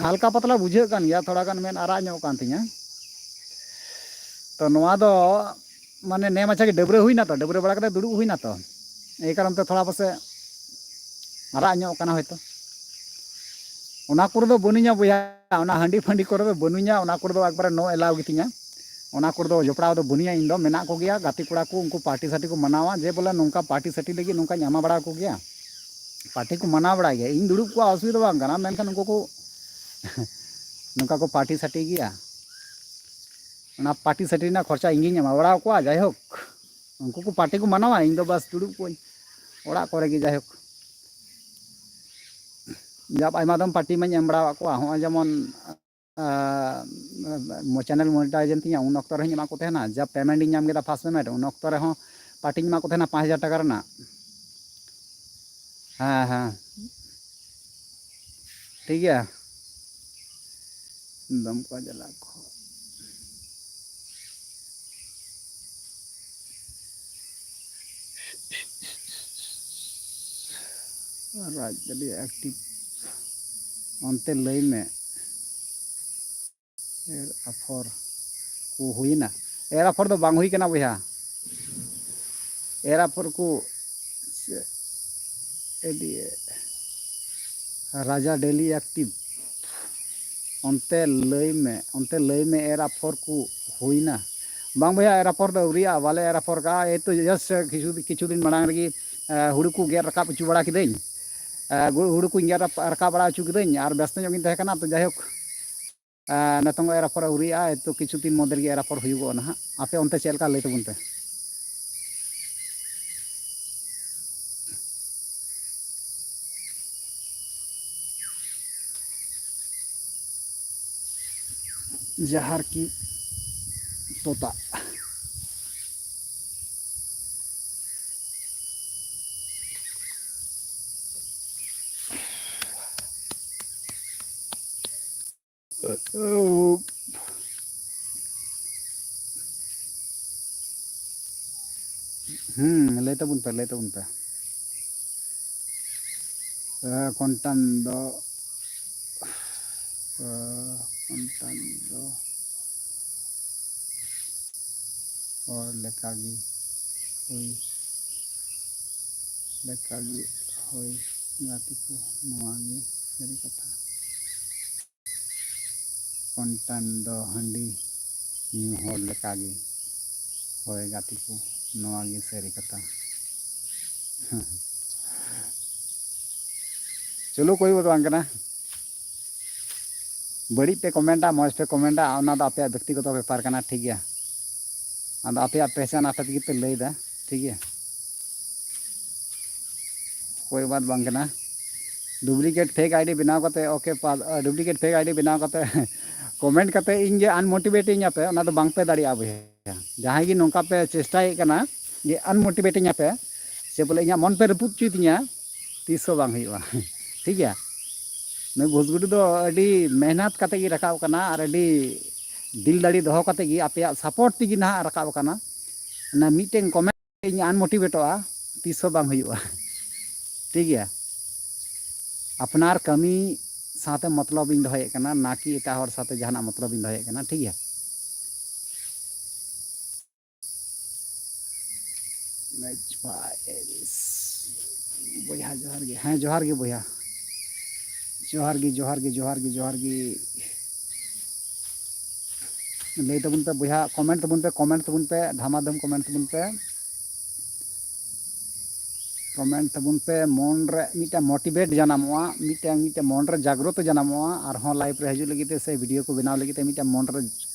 ᱦᱟᱞᱠᱟ ᱯᱟᱛᱞᱟ ᱵᱩᱡᱷᱟᱹᱜ ᱠᱟᱱ ᱜᱮᱭᱟ, ᱛᱷᱚᱲᱟ ᱜᱟᱱ ᱢᱮᱫ ᱟᱨᱟᱜ ᱧᱚᱜ ᱠᱟᱱ ᱛᱤᱧᱟᱹ᱾ ᱛᱚ ᱱᱚᱣᱟ ᱫᱚ ᱢᱟᱱᱮ ᱱᱮ ᱢᱟᱪᱷᱟ ᱜᱮ ᱰᱟᱹᱵᱽᱨᱟᱹ ᱦᱩᱭᱱᱟ ᱛᱚ, ᱰᱟᱹᱵᱽᱨᱟᱹ ᱵᱟᱲᱟ ᱠᱟᱛᱮ ᱫᱩᱲᱩᱵ ᱦᱩᱭᱱᱟ ᱛᱚ, ᱮᱭ ᱠᱟᱨᱚᱱ ᱛᱮ ᱛᱷᱚᱲᱟ ᱯᱟᱥᱮᱡ ᱟᱨᱟᱜ ᱧᱚᱜ ᱠᱟᱱᱟ ᱦᱚᱭᱛᱳ᱾ ᱚᱱᱟ ᱠᱚᱨᱮ ᱫᱚ ᱵᱟᱹᱱᱩᱧᱟ ᱵᱚᱭᱦᱟ, ᱚᱱᱟ ᱦᱟᱺᱰᱤ ᱯᱷᱟᱺᱰᱤ ᱠᱚᱨᱮ ᱫᱚ ᱵᱟᱹᱱᱩᱧᱟ, ᱚᱱᱟ ᱠᱚᱨᱮ ᱫᱚ ᱮᱠᱵᱟᱨᱮ no allow ᱜᱮᱛᱤᱧᱟ᱾ ᱚᱱᱟ ᱠᱚᱨᱮ ᱫᱚ ᱡᱚᱯᱲᱟᱣ ᱫᱚ ᱵᱟᱹᱱᱩᱧᱟ ᱤᱧ ᱫᱚ᱾ ᱢᱮᱱᱟᱜ ᱠᱚᱜᱮᱭᱟ ᱜᱟᱛᱮ ᱠᱚᱲᱟ ᱠᱚ, ᱩᱱᱠᱩ ᱯᱟᱨᱴᱤ ᱥᱟᱴᱤ ᱠᱚ ᱢᱟᱱᱟᱣᱟ, ᱡᱮ ᱵᱚᱞᱮ ᱱᱚᱝᱠᱟ ᱯᱟᱨᱴᱤ ᱥᱟᱴᱤ ᱞᱟᱹᱜᱤᱫ ᱱᱚᱝᱠᱟᱧ ᱮᱢᱟ ᱵᱟᱲᱟ ᱟᱠᱚ ᱜᱮᱭᱟ᱾ ᱯᱟᱨᱴᱤ ᱠᱚ ᱢᱟᱱᱟᱣ ᱵᱟᱲᱟᱭ ᱜᱮᱭᱟ, ᱤᱧ ᱫᱩᱲᱩᱵ ᱠᱚᱣᱟ, ᱚᱥᱩᱵᱤᱫᱷᱟ ᱵᱟᱝ ᱠᱟᱱᱟ, ᱢᱮᱱᱠᱷᱟᱱ ᱩᱱᱠᱩ ᱠᱚ ᱱᱚᱝᱠᱟ ᱠᱚ ᱯᱟᱨᱴᱤ ᱥᱟᱴᱤ ᱜᱮᱭᱟ᱾ ᱚᱱᱟ ᱯᱟᱨᱴᱤ ᱥᱟᱴᱤ ᱨᱮᱱᱟᱜ ᱠᱷᱚᱨᱪᱟ ᱤᱧ ᱜᱤᱧ ᱮᱢᱟ ᱵᱟᱲᱟ ᱟᱠᱚᱣᱟ᱾ ᱡᱟᱭᱦᱳᱠ, ᱩᱱᱠᱩ ᱠᱚ ᱯᱟᱨᱴᱤ ᱠᱚ ᱢᱟᱱᱟᱣᱟ, ᱤᱧ ᱫᱚ ᱵᱟᱥ ᱫᱩᱲᱩᱵ ᱠᱚᱣᱟᱧ ᱚᱲᱟᱜ ᱠᱚᱨᱮ ᱜᱮ᱾ ᱡᱟᱭᱦᱳᱠ, ᱡᱟᱵ ᱟᱭᱢᱟ ᱫᱚᱢ ᱯᱟᱨᱴᱤ ᱢᱟᱧ ᱮᱢ ᱵᱟᱲᱟ ᱟᱠᱚᱣᱟ, ᱦᱚᱸᱜᱼᱚᱭ ᱡᱮᱢᱚᱱ ᱟᱨ ᱪᱮᱱᱮᱞ ᱢᱚᱱᱤᱴᱟᱭᱤᱡᱽ ᱮᱱ ᱛᱤᱧᱟ, ᱩᱱ ᱚᱠᱛᱚ ᱨᱮᱦᱚᱸᱧ ᱮᱢᱟ ᱠᱚ ᱛᱟᱦᱮᱱᱟ᱾ ᱡᱟ ᱯᱮᱢᱮᱱᱴ ᱤᱧ ᱧᱟᱢ ᱠᱮᱫᱟ ᱯᱷᱟᱥᱴ ᱯᱮᱢᱮᱱᱴ, ᱩᱱ ᱚᱠᱛᱚ ᱨᱮᱦᱚᱸ ᱯᱟᱨᱴᱤᱧ ᱮᱢᱟ ᱠᱚ ᱛᱟᱦᱮᱱᱟ ᱯᱟᱸᱪ ᱦᱟᱡᱟᱨ ᱴᱟᱠᱟ ᱨᱮᱱᱟᱜ᱾ ᱦᱮᱸ, ᱦᱮᱸ, ᱴᱷᱤᱠ ᱜᱮᱭᱟ᱾ ᱫᱚᱢᱠᱟ ᱡᱮᱞᱟ ᱠᱷᱚᱱ ᱨᱟᱡᱽ ᱟᱹᱰᱤ ᱮᱠᱴᱤᱵᱷ᱾ ᱚᱱᱛᱮ ᱞᱟᱹᱭ ᱢᱮ, ᱮᱨ ᱟᱯᱷᱚᱨ ᱠᱚ ᱦᱩᱭᱱᱟ? ᱮᱨ ᱟᱯᱷᱚᱨ ᱫᱚ ᱵᱟᱝ ᱦᱩᱭ ᱠᱟᱱᱟ ᱵᱚᱭᱦᱟ᱾ ᱮᱨ ᱟᱯᱷᱚᱨ ᱠᱚ ᱪᱮᱫ ᱮ ᱫᱤᱭᱮ? ᱨᱟᱡᱟ ᱰᱮᱞᱤ ᱮᱠᱴᱤᱵᱷ᱾ ᱚᱱᱛᱮ ᱞᱟᱹᱭ ᱢᱮ, ᱚᱱᱛᱮ ᱞᱟᱹᱭ ᱢᱮ, ᱮᱨ ᱟᱯᱷᱚᱨ ᱠᱚ ᱦᱩᱭᱱᱟ? ᱵᱟᱝ ᱵᱚᱭᱦᱟ, ᱮᱨ ᱟᱯᱷᱚᱨ ᱫᱚ ᱟᱹᱣᱨᱤᱭᱟᱜᱼᱟ, ᱵᱟᱞᱮ ᱮᱨ ᱟᱯᱷᱚᱨ ᱠᱟᱜᱼᱟ᱾ ᱮᱭ ᱛᱚ just ᱠᱤᱪᱷᱩ, ᱠᱤᱪᱷᱩ ᱫᱤᱱ ᱢᱟᱲᱟᱝ ᱨᱮᱜᱮ, ᱮ, ᱦᱩᱲᱩ ᱠᱚ ᱜᱮᱫ ᱨᱟᱠᱟᱵ ᱦᱚᱪᱚ ᱵᱟᱲᱟ ᱠᱤᱫᱟᱹᱧ᱾ ᱮ, ᱜᱩ-, ᱦᱩᱲᱩ ᱠᱚᱧ ᱜᱮᱫ ᱨᱟᱯ-, ᱨᱟᱠᱟᱵ ᱵᱟᱲᱟ ᱦᱚᱪᱚ ᱠᱤᱫᱟᱹᱧ ᱟᱨ ᱵᱮᱥᱛᱚ ᱧᱚᱜ ᱜᱤᱧ ᱛᱟᱦᱮᱸ ᱠᱟᱱᱟ᱾ ᱛᱚ ᱡᱟᱭᱦᱳᱠ, ᱮ, ᱱᱤᱛᱚᱝ ᱮᱨ ᱟᱯᱷᱚᱨ ᱟᱹᱣᱨᱤᱭᱟᱜᱼᱟ, ᱮᱭ ᱛᱚ ᱠᱤᱪᱷᱩ ᱫᱤᱱ ᱢᱚᱫᱽᱫᱷᱮ ᱨᱮᱜᱮ ᱮᱨ ᱟᱯᱷᱚᱨ ᱦᱩᱭᱩᱜᱚᱜᱼᱟ ᱱᱟᱦᱟᱜ᱾ ᱟᱯᱮ ᱚᱱᱛᱮ ᱪᱮᱫ ᱞᱮᱠᱟ ᱞᱟᱹᱭ ᱛᱟᱵᱚᱱ ᱯᱮ? ᱡᱟᱦᱟᱨ ᱠᱤ ᱛᱚᱛᱟ᱾ ᱦᱩᱸ, ᱞᱟᱹᱭ ᱛᱟᱵᱚᱱ ᱯᱮ, ᱞᱟᱹᱭ ᱛᱟᱵᱚᱱ ᱯᱮ᱾ ᱮ, ᱠᱚᱱᱴᱟᱱ ᱫᱚ, ᱮ, ᱠᱚᱱᱴᱟᱱ ᱫᱚ ᱦᱚᱲ ᱞᱮᱠᱟᱜᱮ ᱦᱩᱭ, ᱞᱮᱠᱟᱜᱮ ᱦᱩᱭ, ᱜᱟᱛᱮ ᱠᱚ, ᱱᱚᱣᱟ ᱜᱮ ᱥᱟᱹᱨᱤ ᱠᱟᱛᱷᱟ᱾ ᱠᱚᱱᱴᱟᱱ ᱫᱚ ᱦᱟᱺᱰᱤ ᱧᱩ ᱦᱚᱲ ᱞᱮᱠᱟᱜᱮ᱾ ᱦᱳᱭ ᱜᱟᱛᱮ ᱠᱚ, ᱱᱚᱣᱟ ᱜᱮ ᱥᱟᱹᱨᱤ ᱠᱟᱛᱷᱟ᱾ ᱪᱚᱞᱚ, ᱠᱳᱭ ᱵᱟᱛ ᱵᱟᱝ ᱠᱟᱱᱟ᱾ ᱵᱟᱹᱲᱤᱡ ᱯᱮ ᱠᱚᱢᱮᱱᱴᱟ, ᱢᱚᱡᱽ ᱯᱮ ᱠᱚᱢᱮᱱᱴᱟ, ᱚᱱᱟ ᱫᱚ ᱟᱯᱮᱭᱟᱜ ᱵᱮᱠᱛᱤᱜᱚᱛᱚ ᱵᱮᱯᱟᱨ ᱠᱟᱱᱟ, ᱴᱷᱤᱠ ᱜᱮᱭᱟ? ᱟᱫᱚ ᱟᱯᱮᱭᱟᱜ ᱯᱮᱥᱮᱱ ᱟᱯᱮ ᱛᱮᱜᱮ ᱯᱮ ᱞᱟᱹᱭᱫᱟ, ᱴᱷᱤᱠ ᱜᱮᱭᱟ? ᱠᱳᱭ ᱵᱟᱛ ᱵᱟᱝ ᱠᱟᱱᱟ᱾ ᱰᱩᱯᱞᱤᱠᱮᱴ ᱯᱷᱮᱠ ᱟᱭᱰᱤ ᱵᱮᱱᱟᱣ ᱠᱟᱛᱮ, ᱳᱠᱮ, ᱯᱟ-, ᱰᱩᱯᱞᱤᱠᱮᱴ ᱯᱷᱮᱠ ᱟᱭᱰᱤ ᱵᱮᱱᱟᱣ ᱠᱟᱛᱮ ᱠᱚᱢᱮᱱᱴ ᱠᱟᱛᱮ ᱤᱧ ᱡᱮ ᱟᱱᱢᱳᱴᱤᱵᱷᱮᱴ ᱤᱧ ᱟᱯᱮ, ᱚᱱᱟ ᱫᱚ ᱵᱟᱝ ᱯᱮ ᱫᱟᱲᱮᱭᱟᱜᱼᱟ ᱵᱚᱭᱦᱟ᱾ ᱡᱟᱦᱟᱸᱭ ᱜᱮ ᱱᱚᱝᱠᱟ ᱯᱮ ᱪᱮᱥᱴᱟᱭᱮᱫ ᱠᱟᱱᱟ ᱡᱮ ᱟᱱᱢᱳᱴᱤᱵᱷᱮᱴ ᱤᱧ ᱟᱯᱮ, ᱥᱮ ᱵᱚᱞᱮ ᱤᱧᱟᱹᱜ ᱢᱚᱱ ᱯᱮ ᱨᱟᱹᱯᱩᱫ ᱦᱚᱪᱚᱭ ᱛᱤᱧᱟ, ᱛᱤᱥ ᱦᱚᱸ ᱵᱟᱝ ᱦᱩᱭᱩᱜᱼᱟ᱾ ᱴᱷᱤᱠ ᱜᱮᱭᱟ? ᱱᱩᱭ ᱵᱷᱩᱥᱜᱩᱰᱩ ᱫᱚ ᱟᱹᱰᱤ ᱢᱮᱦᱱᱟᱛ ᱠᱟᱛᱮ ᱜᱮ ᱨᱟᱠᱟᱵ ᱠᱟᱱᱟ ᱟᱨ ᱟᱹᱰᱤ ᱫᱤᱞ ᱫᱟᱲᱮ ᱫᱚᱦᱚ ᱠᱟᱛᱮ ᱜᱮ ᱟᱯᱮᱭᱟᱜ ᱥᱟᱯᱳᱨᱴ ᱛᱮᱜᱮ ᱱᱟᱦᱟᱜ ᱨᱟᱠᱟᱵ ᱟᱠᱟᱱᱟ᱾ ᱚᱱᱟ ᱢᱤᱫᱴᱮᱱ ᱠᱚᱢᱮᱱᱴ ᱤᱧ ᱟᱱᱢᱳᱴᱤᱵᱷᱮᱴᱚᱜᱼᱟ, ᱛᱤᱥ ᱦᱚᱸ ᱵᱟᱝ ᱦᱩᱭᱩᱜᱼᱟ᱾ ᱴᱷᱤᱠ ᱜᱮᱭᱟ? ᱟᱯᱱᱟᱨ ᱠᱟᱹᱢᱤ ᱥᱟᱶᱛᱮ ᱢᱚᱛᱞᱚᱵ ᱤᱧ ᱫᱚᱦᱚᱭᱮᱫ ᱠᱟᱱᱟ, ᱱᱟ ᱠᱤ ᱮᱴᱟᱜ ᱦᱚᱲ ᱥᱟᱶᱛᱮ ᱡᱟᱦᱟᱱᱟᱜ ᱢᱚᱛᱞᱚᱵ ᱤᱧ ᱫᱚᱦᱚᱭᱮᱫ ᱠᱟᱱᱟ, ᱴᱷᱤᱠ ᱜᱮᱭᱟ? ᱢᱮᱪ ᱯᱷᱟᱭᱤᱞᱥ᱾ ᱵᱚᱭᱦᱟ ᱡᱚᱦᱟᱨ ᱜᱮ, ᱦᱮᱸ, ᱡᱚᱦᱟᱨ ᱜᱮ ᱵᱚᱭᱦᱟ, ᱡᱚᱦᱟᱨ ᱜᱮ, ᱡᱚᱦᱟᱨ ᱜᱮ, ᱡᱚᱦᱟᱨ ᱜᱮ, ᱡᱚᱦᱟᱨ ᱜᱮ᱾ ᱞᱟᱹᱭ ᱛᱟᱵᱚᱱ ᱯᱮ ᱵᱚᱭᱦᱟ, ᱠᱚᱢᱮᱱᱴ ᱛᱟᱵᱚᱱ ᱯᱮ, ᱠᱚᱢᱮᱱᱴ ᱛᱟᱵᱚᱱ ᱯᱮ, ᱫᱷᱟᱢᱟ ᱫᱷᱟᱢ ᱠᱚᱢᱮᱱᱴ ᱛᱟᱵᱚᱱ ᱯᱮ᱾ ᱠᱚᱢᱮᱱᱴ ᱛᱟᱵᱚᱱ ᱯᱮ, ᱢᱚᱱ ᱨᱮ ᱢᱤᱫᱴᱟᱝ ᱢᱳᱴᱤᱵᱷᱮᱴ ᱡᱟᱱᱟᱢᱚᱜᱼᱟ, ᱢᱤᱫᱴᱟᱝ, ᱢᱤᱫᱴᱟᱝ ᱢᱚᱱ ᱨᱮ ᱡᱟᱜᱽᱨᱚᱛᱚ ᱡᱟᱱᱟᱢᱚᱜᱼᱟ, ᱟᱨᱦᱚᱸ ᱞᱟᱭᱤᱵᱷ ᱨᱮ ᱦᱤᱡᱩᱜ ᱞᱟᱹᱜᱤᱫ ᱛᱮ ᱥᱮ ᱵᱷᱤᱰᱤᱭᱳ ᱠᱚ ᱵᱮᱱᱟᱣ ᱞᱟᱹᱜᱤᱫ ᱛᱮ ᱢᱤᱫᱴᱟᱝ ᱢᱚᱱ ᱨᱮ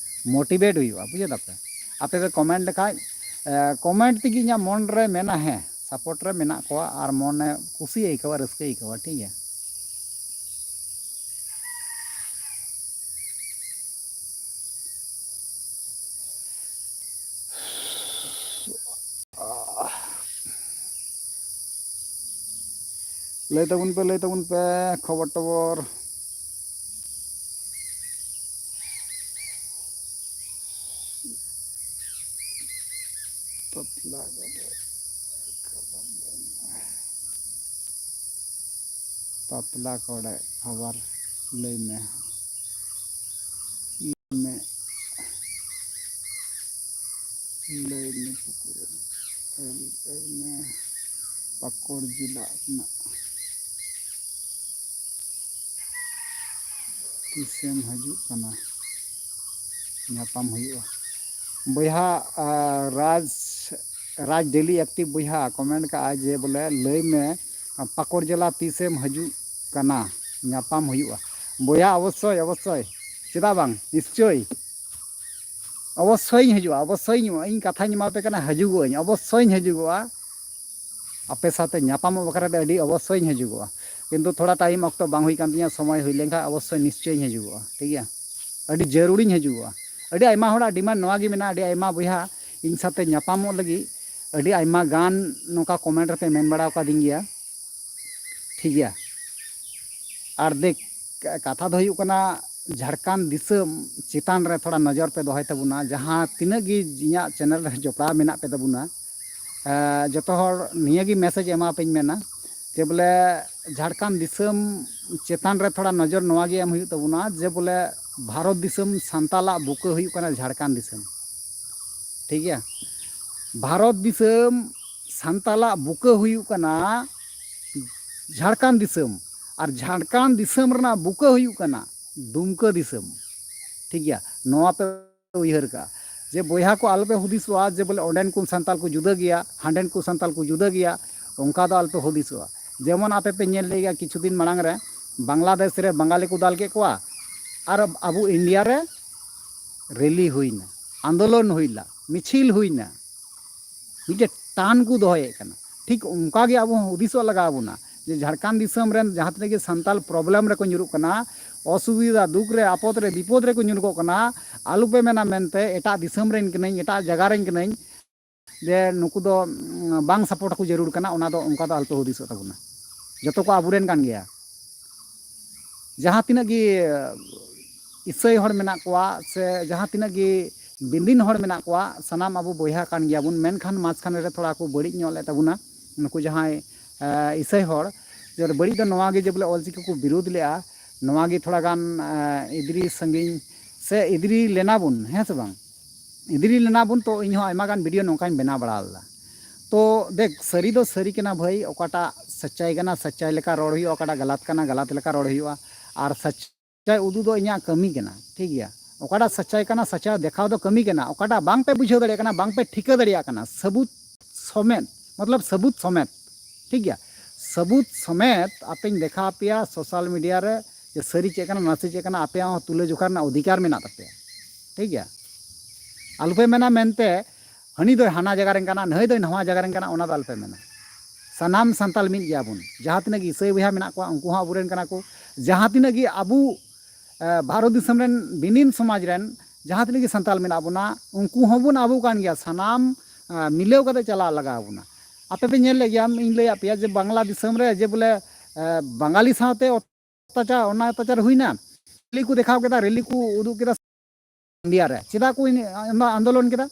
ᱢᱳᱴᱤᱵᱷᱮᱴ ᱦᱩᱭᱩᱜᱼᱟ, ᱵᱩᱡᱷᱟᱹᱣ ᱫᱟᱯᱮ? ᱟᱯᱮ ᱯᱮ ᱠᱚᱢᱮᱱᱴ ᱞᱮᱠᱷᱟᱡ, ᱮ, ᱠᱚᱢᱮᱱᱴ ᱛᱮᱜᱮ ᱤᱧᱟᱹᱜ ᱢᱚᱱ ᱨᱮ ᱢᱮᱱᱟ, ᱦᱮᱸ, ᱥᱟᱯᱳᱨᱴ ᱨᱮ ᱢᱮᱱᱟᱜ ᱠᱚᱣᱟ ᱟᱨ ᱢᱚᱱᱮ ᱠᱩᱥᱤ ᱟᱹᱭᱠᱟᱹᱣᱟ, ᱨᱟᱹᱥᱠᱟᱹ ᱟᱹᱭᱠᱟᱹᱣᱟ, ᱴᱷᱤᱠ ᱜᱮᱭᱟ? ᱞᱟᱹᱭ ᱛᱟᱵᱚᱱ ᱯᱮ, ᱞᱟᱹᱭ ᱛᱟᱵᱚᱱ ᱯᱮ ᱠᱷᱚᱵᱚᱨ ᱴᱚᱵᱚᱨ᱾ ᱯᱟᱛᱞᱟ ᱠᱚᱨᱮ ᱠᱷᱚᱵᱚᱨ ᱞᱟᱹᱭ ᱢᱮ᱾ ᱯᱟᱛᱞᱟ ᱠᱚᱨᱮ ᱠᱷᱚᱵᱚᱨ ᱞᱟᱹᱭ ᱢᱮ᱾ ᱞᱟᱹᱭ ᱢᱮ᱾ ᱞᱟᱹᱭ ᱢᱮ, ᱯᱟᱹᱠᱩᱲ, ᱞᱟᱹᱭ ᱢᱮ, ᱯᱟᱹᱠᱩᱲ ᱡᱮᱞᱟ ᱨᱮᱱᱟᱜ ᱛᱤᱥᱮᱢ ᱦᱤᱡᱩᱜ ᱠᱟᱱᱟ? ᱧᱟᱯᱟᱢ ᱦᱩᱭᱩᱜᱼᱟ᱾ ᱵᱚᱭᱦᱟ, ᱟ, ᱨᱟᱡᱽ, ᱨᱟᱡᱽ Daily Active ᱵᱚᱭᱦᱟ comment ᱠᱟᱜᱼᱟᱭ ᱡᱮ ᱵᱚᱞᱮ, "ᱞᱟᱹᱭ ᱢᱮ, ᱯᱟᱹᱠᱩᱲ ᱡᱮᱞᱟ ᱛᱤᱥᱮᱢ ᱦᱤᱡᱩᱜ ᱠᱟᱱᱟ? ᱧᱟᱯᱟᱢ ᱦᱩᱭᱩᱜᱼᱟ᱾" ᱵᱚᱭᱦᱟ, ᱚᱵᱚᱥᱥᱳᱭ, ᱚᱵᱚᱥᱥᱳᱭ, ᱪᱮᱫᱟᱜ ᱵᱟᱝ, ᱱᱤᱥᱪᱳᱭ, ᱚᱵᱚᱥᱥᱳᱭᱤᱧ ᱦᱤᱡᱩᱜᱼᱟ, ᱚᱵᱚᱥᱥᱳᱭᱤᱧ, ᱤᱧ ᱠᱟᱛᱷᱟᱧ ᱮᱢᱟᱯᱮ ᱠᱟᱱᱟ, ᱦᱤᱡᱩᱜᱚᱜ ᱟᱹᱧ, ᱚᱵᱚᱥᱥᱳᱭᱤᱧ ᱦᱤᱡᱩᱜᱚᱜᱼᱟ᱾ ᱟᱯᱮ ᱥᱟᱶᱛᱮ ᱧᱟᱯᱟᱢᱚᱜ ᱵᱟᱠᱷᱨᱟ ᱛᱮ ᱟᱹᱰᱤ ᱚᱵᱚᱥᱥᱳᱭᱤᱧ ᱦᱤᱡᱩᱜᱚᱜᱼᱟ᱾ ᱠᱤᱱᱛᱩ ᱛᱷᱚᱲᱟ time ᱚᱠᱛᱚ ᱵᱟᱝ ᱦᱩᱭ ᱠᱟᱱ ᱛᱤᱧᱟᱹ, ᱥᱚᱢᱚᱭ ᱦᱩᱭ ᱞᱮᱱᱠᱷᱟᱱ ᱚᱵᱚᱥᱥᱳᱭ ᱱᱤᱥᱪᱚᱭᱤᱧ ᱦᱤᱡᱩᱜᱚᱜᱼᱟ, ᱴᱷᱤᱠ ᱜᱮᱭᱟ? ᱟᱹᱰᱤ ᱡᱟᱹᱨᱩᱲᱤᱧ ᱦᱤᱡᱩᱜᱚᱜᱼᱟ᱾ ᱟᱹᱰᱤ ᱟᱭᱢᱟ ᱦᱚᱲᱟᱜ demand ᱱᱚᱣᱟ ᱜᱮ ᱢᱮᱱᱟᱜᱼᱟ, ᱟᱹᱰᱤ ᱟᱭᱢᱟ ᱵᱚᱭᱦᱟ ᱤᱧ ᱥᱟᱶᱛᱮ ᱧᱟᱯᱟᱢᱚᱜ ᱞᱟᱹᱜᱤᱫ, ᱟᱹᱰᱤ ᱟᱭᱢᱟ ᱜᱟᱱ ᱱᱚᱝᱠᱟ comment ᱨᱮᱯᱮ ᱢᱮᱱ ᱵᱟᱲᱟ ᱟᱠᱟᱫᱤᱧ ᱜᱮᱭᱟ, ᱴᱷᱤᱠ ᱜᱮᱭᱟ? ᱟᱨ ᱫᱮᱠ, ᱠᱟᱛᱷᱟ ᱫᱚ ᱦᱩᱭᱩᱜ ᱠᱟᱱᱟ, ᱡᱷᱟᱲᱠᱷᱚᱸᱰ ᱫᱤᱥᱚᱢ ᱪᱮᱛᱟᱱ ᱨᱮ ᱛᱷᱚᱲᱟ ᱱᱚᱡᱚᱨ ᱯᱮ ᱫᱚᱦᱚᱭ ᱛᱟᱵᱚᱱᱟ᱾ ᱡᱟᱦᱟᱸ ᱛᱤᱱᱟᱹᱜ ᱜᱮ ᱤᱧᱟᱹᱜ channel ᱨᱮ ᱡᱚᱯᱲᱟᱣ ᱢᱮᱱᱟᱜ ᱯᱮ ᱛᱟᱵᱚᱱᱟ, ᱮ, ᱡᱚᱛᱚ ᱦᱚᱲ ᱱᱤᱭᱟᱹ ᱜᱮ message ᱮᱢᱟᱯᱮᱧ ᱢᱮᱱᱟ ᱡᱮ ᱵᱚᱞᱮ ᱡᱷᱟᱲᱠᱷᱚᱸᱰ ᱫᱤᱥᱚᱢ ᱪᱮᱛᱟᱱ ᱨᱮ ᱛᱷᱚᱲᱟ ᱱᱚᱡᱚᱨ ᱱᱚᱣᱟ ᱜᱮ ᱮᱢ ᱦᱩᱭᱩᱜ ᱛᱟᱵᱚᱱᱟ ᱡᱮ ᱵᱚᱞᱮ ᱵᱷᱟᱨᱚᱛ ᱫᱤᱥᱚᱢ ᱥᱟᱱᱛᱟᱞᱟᱜ ᱵᱩᱠᱟᱹ ᱦᱩᱭᱩᱜ ᱠᱟᱱᱟ ᱡᱷᱟᱲᱠᱷᱚᱸᱰ ᱫᱤᱥᱚᱢ, ᱴᱷᱤᱠ ᱜᱮᱭᱟ? ᱵᱷᱟᱨᱚᱛ ᱫᱤᱥᱚᱢ ᱥᱟᱱᱛᱟᱞᱟᱜ ᱵᱩᱠᱟᱹ ᱦᱩᱭᱩᱜ ᱠᱟᱱᱟ ᱡᱷᱟᱲᱠᱷᱚᱸᱰ ᱫᱤᱥᱚᱢ, ᱟᱨ ᱡᱷᱟᱲᱠᱷᱚᱸᱰ ᱫᱤᱥᱚᱢ ᱨᱮᱱᱟᱜ ᱵᱩᱠᱟᱹ ᱦᱩᱭᱩᱜ ᱠᱟᱱᱟ ᱫᱩᱢᱠᱟᱹ ᱫᱤᱥᱚᱢ, ᱴᱷᱤᱠ ᱜᱮᱭᱟ? ᱱᱚᱣᱟ ᱯᱮ ᱩᱭᱦᱟᱹᱨ ᱠᱟᱜᱼᱟ ᱡᱮ ᱵᱚᱭᱦᱟ ᱠᱚ ᱟᱞᱚᱯᱮ ᱦᱩᱫᱤᱥᱚᱜᱼᱟ ᱡᱮ ᱵᱚᱞᱮ ᱚᱸᱰᱮᱱ ᱠᱚ ᱥᱟᱱᱛᱟᱞ ᱠᱚ ᱡᱩᱫᱟᱹ ᱜᱮᱭᱟ, ᱦᱟᱸᱰᱮᱱ ᱠᱚ ᱥᱟᱱᱛᱟᱞ ᱠᱚ ᱡᱩᱫᱟᱹ ᱜᱮᱭᱟ, ᱚᱱᱠᱟ ᱫᱚ ᱟᱞᱚᱯᱮ ᱦᱩᱫᱤᱥᱚᱜᱼᱟ᱾ ᱡᱮᱢᱚᱱ ᱟᱯᱮ ᱯᱮ ᱧᱮᱞ ᱞᱮᱫ ᱜᱮᱭᱟ ᱠᱤᱪᱷᱩ ᱫᱤᱱ ᱢᱟᱲᱟᱝ ᱨᱮ ᱵᱟᱝᱞᱟᱫᱮᱥ ᱨᱮ ᱵᱟᱝᱜᱟᱞᱤ ᱠᱚ ᱫᱟᱞ ᱠᱮᱫ ᱠᱚᱣᱟ, ᱟᱨ ᱟᱵᱚ ᱤᱱᱰᱤᱭᱟ ᱨᱮ rally ᱦᱩᱭᱱᱟ, ᱟᱱᱫᱳᱞᱚᱱ ᱦᱩᱭᱱᱟ, ᱢᱤᱪᱷᱤᱞ ᱦᱩᱭᱱᱟ, ᱢᱤᱫᱴᱮᱡ ᱴᱟᱱ ᱠᱚ ᱫᱚᱦᱚᱭᱮᱫ ᱠᱟᱱᱟ᱾ ᱴᱷᱤᱠ ᱚᱱᱠᱟ ᱜᱮ ᱟᱵᱚ ᱦᱚᱸ ᱦᱩᱫᱤᱥᱚᱜ ᱞᱟᱜᱟᱣ ᱵᱚᱱᱟ ᱡᱮ ᱡᱷᱟᱲᱠᱷᱚᱸᱰ ᱫᱤᱥᱚᱢ ᱨᱮᱱ ᱡᱟᱦᱟᱸ ᱛᱤᱱᱟᱹᱜ ᱜᱮ ᱥᱟᱱᱛᱟᱞ problem ᱨᱮᱠᱚ ᱧᱩᱨᱩᱜ ᱠᱟᱱᱟ, ᱚᱥᱩᱵᱤᱫᱷᱟ, ᱫᱩᱠ ᱨᱮ, ᱟᱯᱚᱫ ᱨᱮ, ᱵᱤᱯᱚᱫ ᱨᱮᱠᱚ ᱧᱩᱨᱩᱜᱚᱜ ᱠᱟᱱᱟ, ᱟᱞᱚᱯᱮ ᱢᱮᱱᱟ ᱢᱮᱱᱛᱮ ᱮᱴᱟᱜ ᱫᱤᱥᱚᱢ ᱨᱮᱱ ᱠᱟᱹᱱᱟᱹᱧ, ᱮᱴᱟᱜ ᱡᱟᱭᱜᱟ ᱨᱮᱱ ᱠᱟᱹᱱᱟᱹᱧ, ᱡᱮ ᱱᱩᱠᱩ ᱫᱚ, ᱩᱸ, ᱵᱟᱝ support ᱟᱠᱚ ᱡᱟᱹᱨᱩᱲ ᱠᱟᱱᱟ, ᱚᱱᱟ ᱫᱚ ᱚᱱᱠᱟ ᱫᱚ ᱟᱞᱚᱯᱮ ᱦᱩᱫᱤᱥᱚᱜ ᱛᱟᱵᱚᱱᱟ᱾ ᱡᱚᱛᱚ ᱠᱚ ᱟᱵᱚᱨᱮᱱ ᱠᱟᱱ ᱜᱮᱭᱟ᱾ ᱡᱟᱦᱟᱸ ᱛᱤᱱᱟᱹᱜ ᱜᱮ ᱤᱥᱟᱹᱭ ᱦᱚᱲ ᱢᱮᱱᱟᱜ ᱠᱚᱣᱟ ᱥᱮ ᱡᱟᱦᱟᱸ ᱛᱤᱱᱟᱹᱜ ᱜᱮ ᱵᱤᱱᱫᱤᱱ ᱦᱚᱲ ᱢᱮᱱᱟᱜ ᱠᱚᱣᱟ, ᱥᱟᱱᱟᱢ ᱟᱵᱚ ᱵᱚᱭᱦᱟ ᱠᱟᱱ ᱜᱮᱭᱟᱵᱚᱱ᱾ ᱢᱮᱱᱠᱷᱟᱱ ᱢᱟᱡᱷᱠᱷᱟᱱ ᱨᱮ ᱛᱷᱚᱲᱟ ᱠᱚ ᱵᱟᱹᱲᱤᱡ ᱧᱚᱜ ᱞᱮᱫ ᱛᱟᱵᱚᱱᱟ ᱱᱩᱠᱩ ᱡᱟᱦᱟᱸᱭ, ᱮ, ᱤᱥᱟᱹᱭ ᱦᱚᱲ᱾ ᱡᱮ ᱵᱟᱹᱲᱤᱡ ᱫᱚ ᱱᱚᱣᱟ ᱜᱮ ᱡᱮ ᱵᱚᱞᱮ ᱚᱞᱪᱤᱠᱤ ᱠᱚ ᱵᱤᱨᱳᱫ ᱞᱮᱫᱼᱟ, ᱱᱚᱣᱟ ᱜᱮ ᱛᱷᱚᱲᱟ ᱜᱟᱱ, ᱮ, ᱤᱫᱨᱤ ᱥᱟᱺᱜᱤᱧ ᱥᱮ ᱤᱫᱨᱤ ᱞᱮᱱᱟ ᱵᱚᱱ, ᱦᱮᱸ ᱥᱮ ᱵᱟᱝ? ᱤᱫᱨᱤ ᱞᱮᱱᱟ ᱵᱚᱱ, ᱛᱚ ᱤᱧ ᱦᱚᱸ ᱟᱭᱢᱟ ᱜᱟᱱ ᱵᱷᱤᱰᱤᱭᱳ ᱱᱚᱝᱠᱟᱧ ᱵᱮᱱᱟᱣ ᱵᱟᱲᱟ ᱞᱮᱫᱟ᱾ ᱛᱚ ᱫᱮᱠ, ᱥᱟᱹᱨᱤ ᱫᱚ ᱥᱟᱹᱨᱤ ᱠᱟᱱᱟ ᱵᱷᱟᱹᱭ, ᱚᱠᱟᱴᱟᱜ ᱥᱟᱪᱟᱭ ᱠᱟᱱᱟ ᱥᱟᱪᱟᱭ ᱞᱮᱠᱟ ᱨᱚᱲ ᱦᱩᱭᱩᱜᱼᱟ, ᱚᱠᱟᱴᱟᱜ ᱜᱟᱞᱟᱛ ᱠᱟᱱᱟ ᱜᱟᱞᱟᱛ ᱞᱮᱠᱟ ᱨᱚᱲ ᱦᱩᱭᱩᱜᱼᱟ, ᱟᱨ ᱥᱟᱪᱟᱭ ᱩᱫᱩᱜ ᱫᱚ ᱤᱧᱟᱹᱜ ᱠᱟᱹᱢᱤ ᱠᱟᱱᱟ, ᱴᱷᱤᱠ ᱜᱮᱭᱟ? ᱚᱠᱟᱴᱟᱜ ᱥᱟᱪᱟᱭ ᱠᱟᱱᱟ ᱥᱟᱪᱟᱭ ᱫᱮᱠᱷᱟᱣ ᱫᱚ ᱠᱟᱹᱢᱤ ᱠᱟᱱᱟ, ᱚᱠᱟᱴᱟᱜ ᱵᱟᱝ ᱯᱮ ᱵᱩᱡᱷᱟᱹᱣ ᱫᱟᱲᱮᱭᱟᱜ ᱠᱟᱱᱟ, ᱵᱟᱝ ᱯᱮ ᱴᱷᱤᱠᱟᱹ ᱫᱟᱲᱮᱭᱟᱜ ᱠᱟᱱᱟ, ᱥᱟᱹᱵᱩᱛ ᱥᱚᱢᱮᱛ, ᱢᱚᱛᱞᱚᱵ ᱥᱟᱹᱵᱩᱛ ᱥᱚᱢᱮᱛ, ᱴᱷᱤᱠ ᱜᱮᱭᱟ? ᱥᱟᱹᱵᱩᱛ ᱥᱚᱢᱮᱛ ᱟᱯᱮᱧ ᱫᱮᱠᱷᱟᱣ ᱟᱯᱮᱭᱟ ᱥᱳᱥᱟᱞ ᱢᱤᱰᱤᱭᱟ ᱨᱮ ᱡᱮ ᱥᱟᱹᱨᱤ ᱪᱮᱫ ᱠᱟᱱᱟ ᱱᱟᱥᱮ ᱪᱮᱫ ᱠᱟᱱᱟ, ᱟᱯᱮᱭᱟᱜ ᱦᱚᱸ ᱛᱩᱞᱟᱹ ᱡᱚᱠᱷᱟ ᱨᱮᱱᱟᱜ ᱚᱫᱷᱤᱠᱟᱨ ᱢᱮᱱᱟᱜ ᱛᱟᱯᱮᱭᱟ, ᱴᱷᱤᱠ ᱜᱮᱭᱟ? ᱟᱞᱚᱯᱮ ᱢᱮᱱᱟ ᱢᱮᱱᱛᱮ ᱦᱟᱹᱱᱤ ᱫᱚᱭ ᱦᱟᱱᱟ ᱡᱟᱭᱜᱟ ᱨᱮᱱ ᱠᱟᱱᱟ, ᱱᱟᱹᱭ ᱫᱚᱭ ᱱᱟᱣᱟ ᱡᱟᱭᱜᱟ ᱨᱮᱱ ᱠᱟᱱᱟ, ᱚᱱᱟ ᱫᱚ ᱟᱞᱚᱯᱮ ᱢᱮᱱᱟ᱾ ᱥᱟᱱᱟᱢ ᱥᱟᱱᱛᱟᱞ ᱢᱤᱫ ᱜᱮᱭᱟᱵᱚᱱ, ᱡᱟᱦᱟᱸ ᱛᱤᱱᱟᱹᱜ ᱜᱮ ᱤᱥᱟᱹᱭ ᱵᱚᱭᱦᱟ ᱢᱮᱱᱟᱜ ᱠᱚᱣᱟ ᱩᱱᱠᱩ ᱦᱚᱸ ᱟᱵᱚᱨᱮᱱ ᱠᱟᱱᱟ ᱠᱚ, ᱡᱟᱦᱟᱸ ᱛᱤᱱᱟᱹᱜ ᱜᱮ ᱟᱵᱚ, ᱮ, ᱵᱷᱟᱨᱚᱛ ᱫᱤᱥᱚᱢ ᱨᱮᱱ ᱵᱤᱱᱤᱱ ᱥᱚᱢᱟᱡᱽ ᱨᱮᱱ ᱡᱟᱦᱟᱸ ᱛᱤᱱᱟᱹᱜ ᱜᱮ ᱥᱟᱱᱛᱟᱞ ᱢᱮᱱᱟᱜ ᱵᱚᱱᱟ ᱩᱱᱠᱩ ᱦᱚᱸᱵᱚᱱ ᱟᱵᱚ ᱠᱟᱱ ᱜᱮᱭᱟ᱾ ᱥᱟᱱᱟᱢ, ᱮ, ᱢᱤᱞᱟᱹᱣ ᱠᱟᱛᱮ ᱪᱟᱞᱟᱜ ᱞᱟᱜᱟᱣ ᱵᱚᱱᱟ᱾ ᱟᱯᱮ ᱯᱮ ᱧᱮᱞ ᱞᱮᱫ ᱜᱮᱭᱟ, ᱤᱧ ᱞᱟᱹᱭᱟᱫ ᱯᱮᱭᱟ ᱡᱮ ᱵᱟᱝᱞᱟ ᱫᱤᱥᱚᱢ ᱨᱮ ᱡᱮ ᱵᱚᱞᱮ, ᱮ, ᱵᱟᱝᱟᱞᱤ ᱥᱟᱶᱛᱮ ᱚᱛᱛᱟᱪᱟᱨ, ᱚᱱᱟ ᱚᱛᱛᱟᱪᱟᱨ ᱦᱩᱭᱱᱟ, ᱨᱮᱞᱤ ᱠᱚ ᱫᱮᱠᱷᱟᱣ ᱠᱮᱫᱟ, ᱨᱮᱞᱤ ᱠᱚ ᱩᱫᱩᱜ ᱠᱮᱫᱟ ᱤᱱᱰᱤᱭᱟ ᱨᱮ᱾ ᱪᱮᱫᱟᱜ ᱠᱚ ᱤᱱ-, ᱟᱱᱫᱳᱞᱚᱱ ᱠᱮᱫᱟ?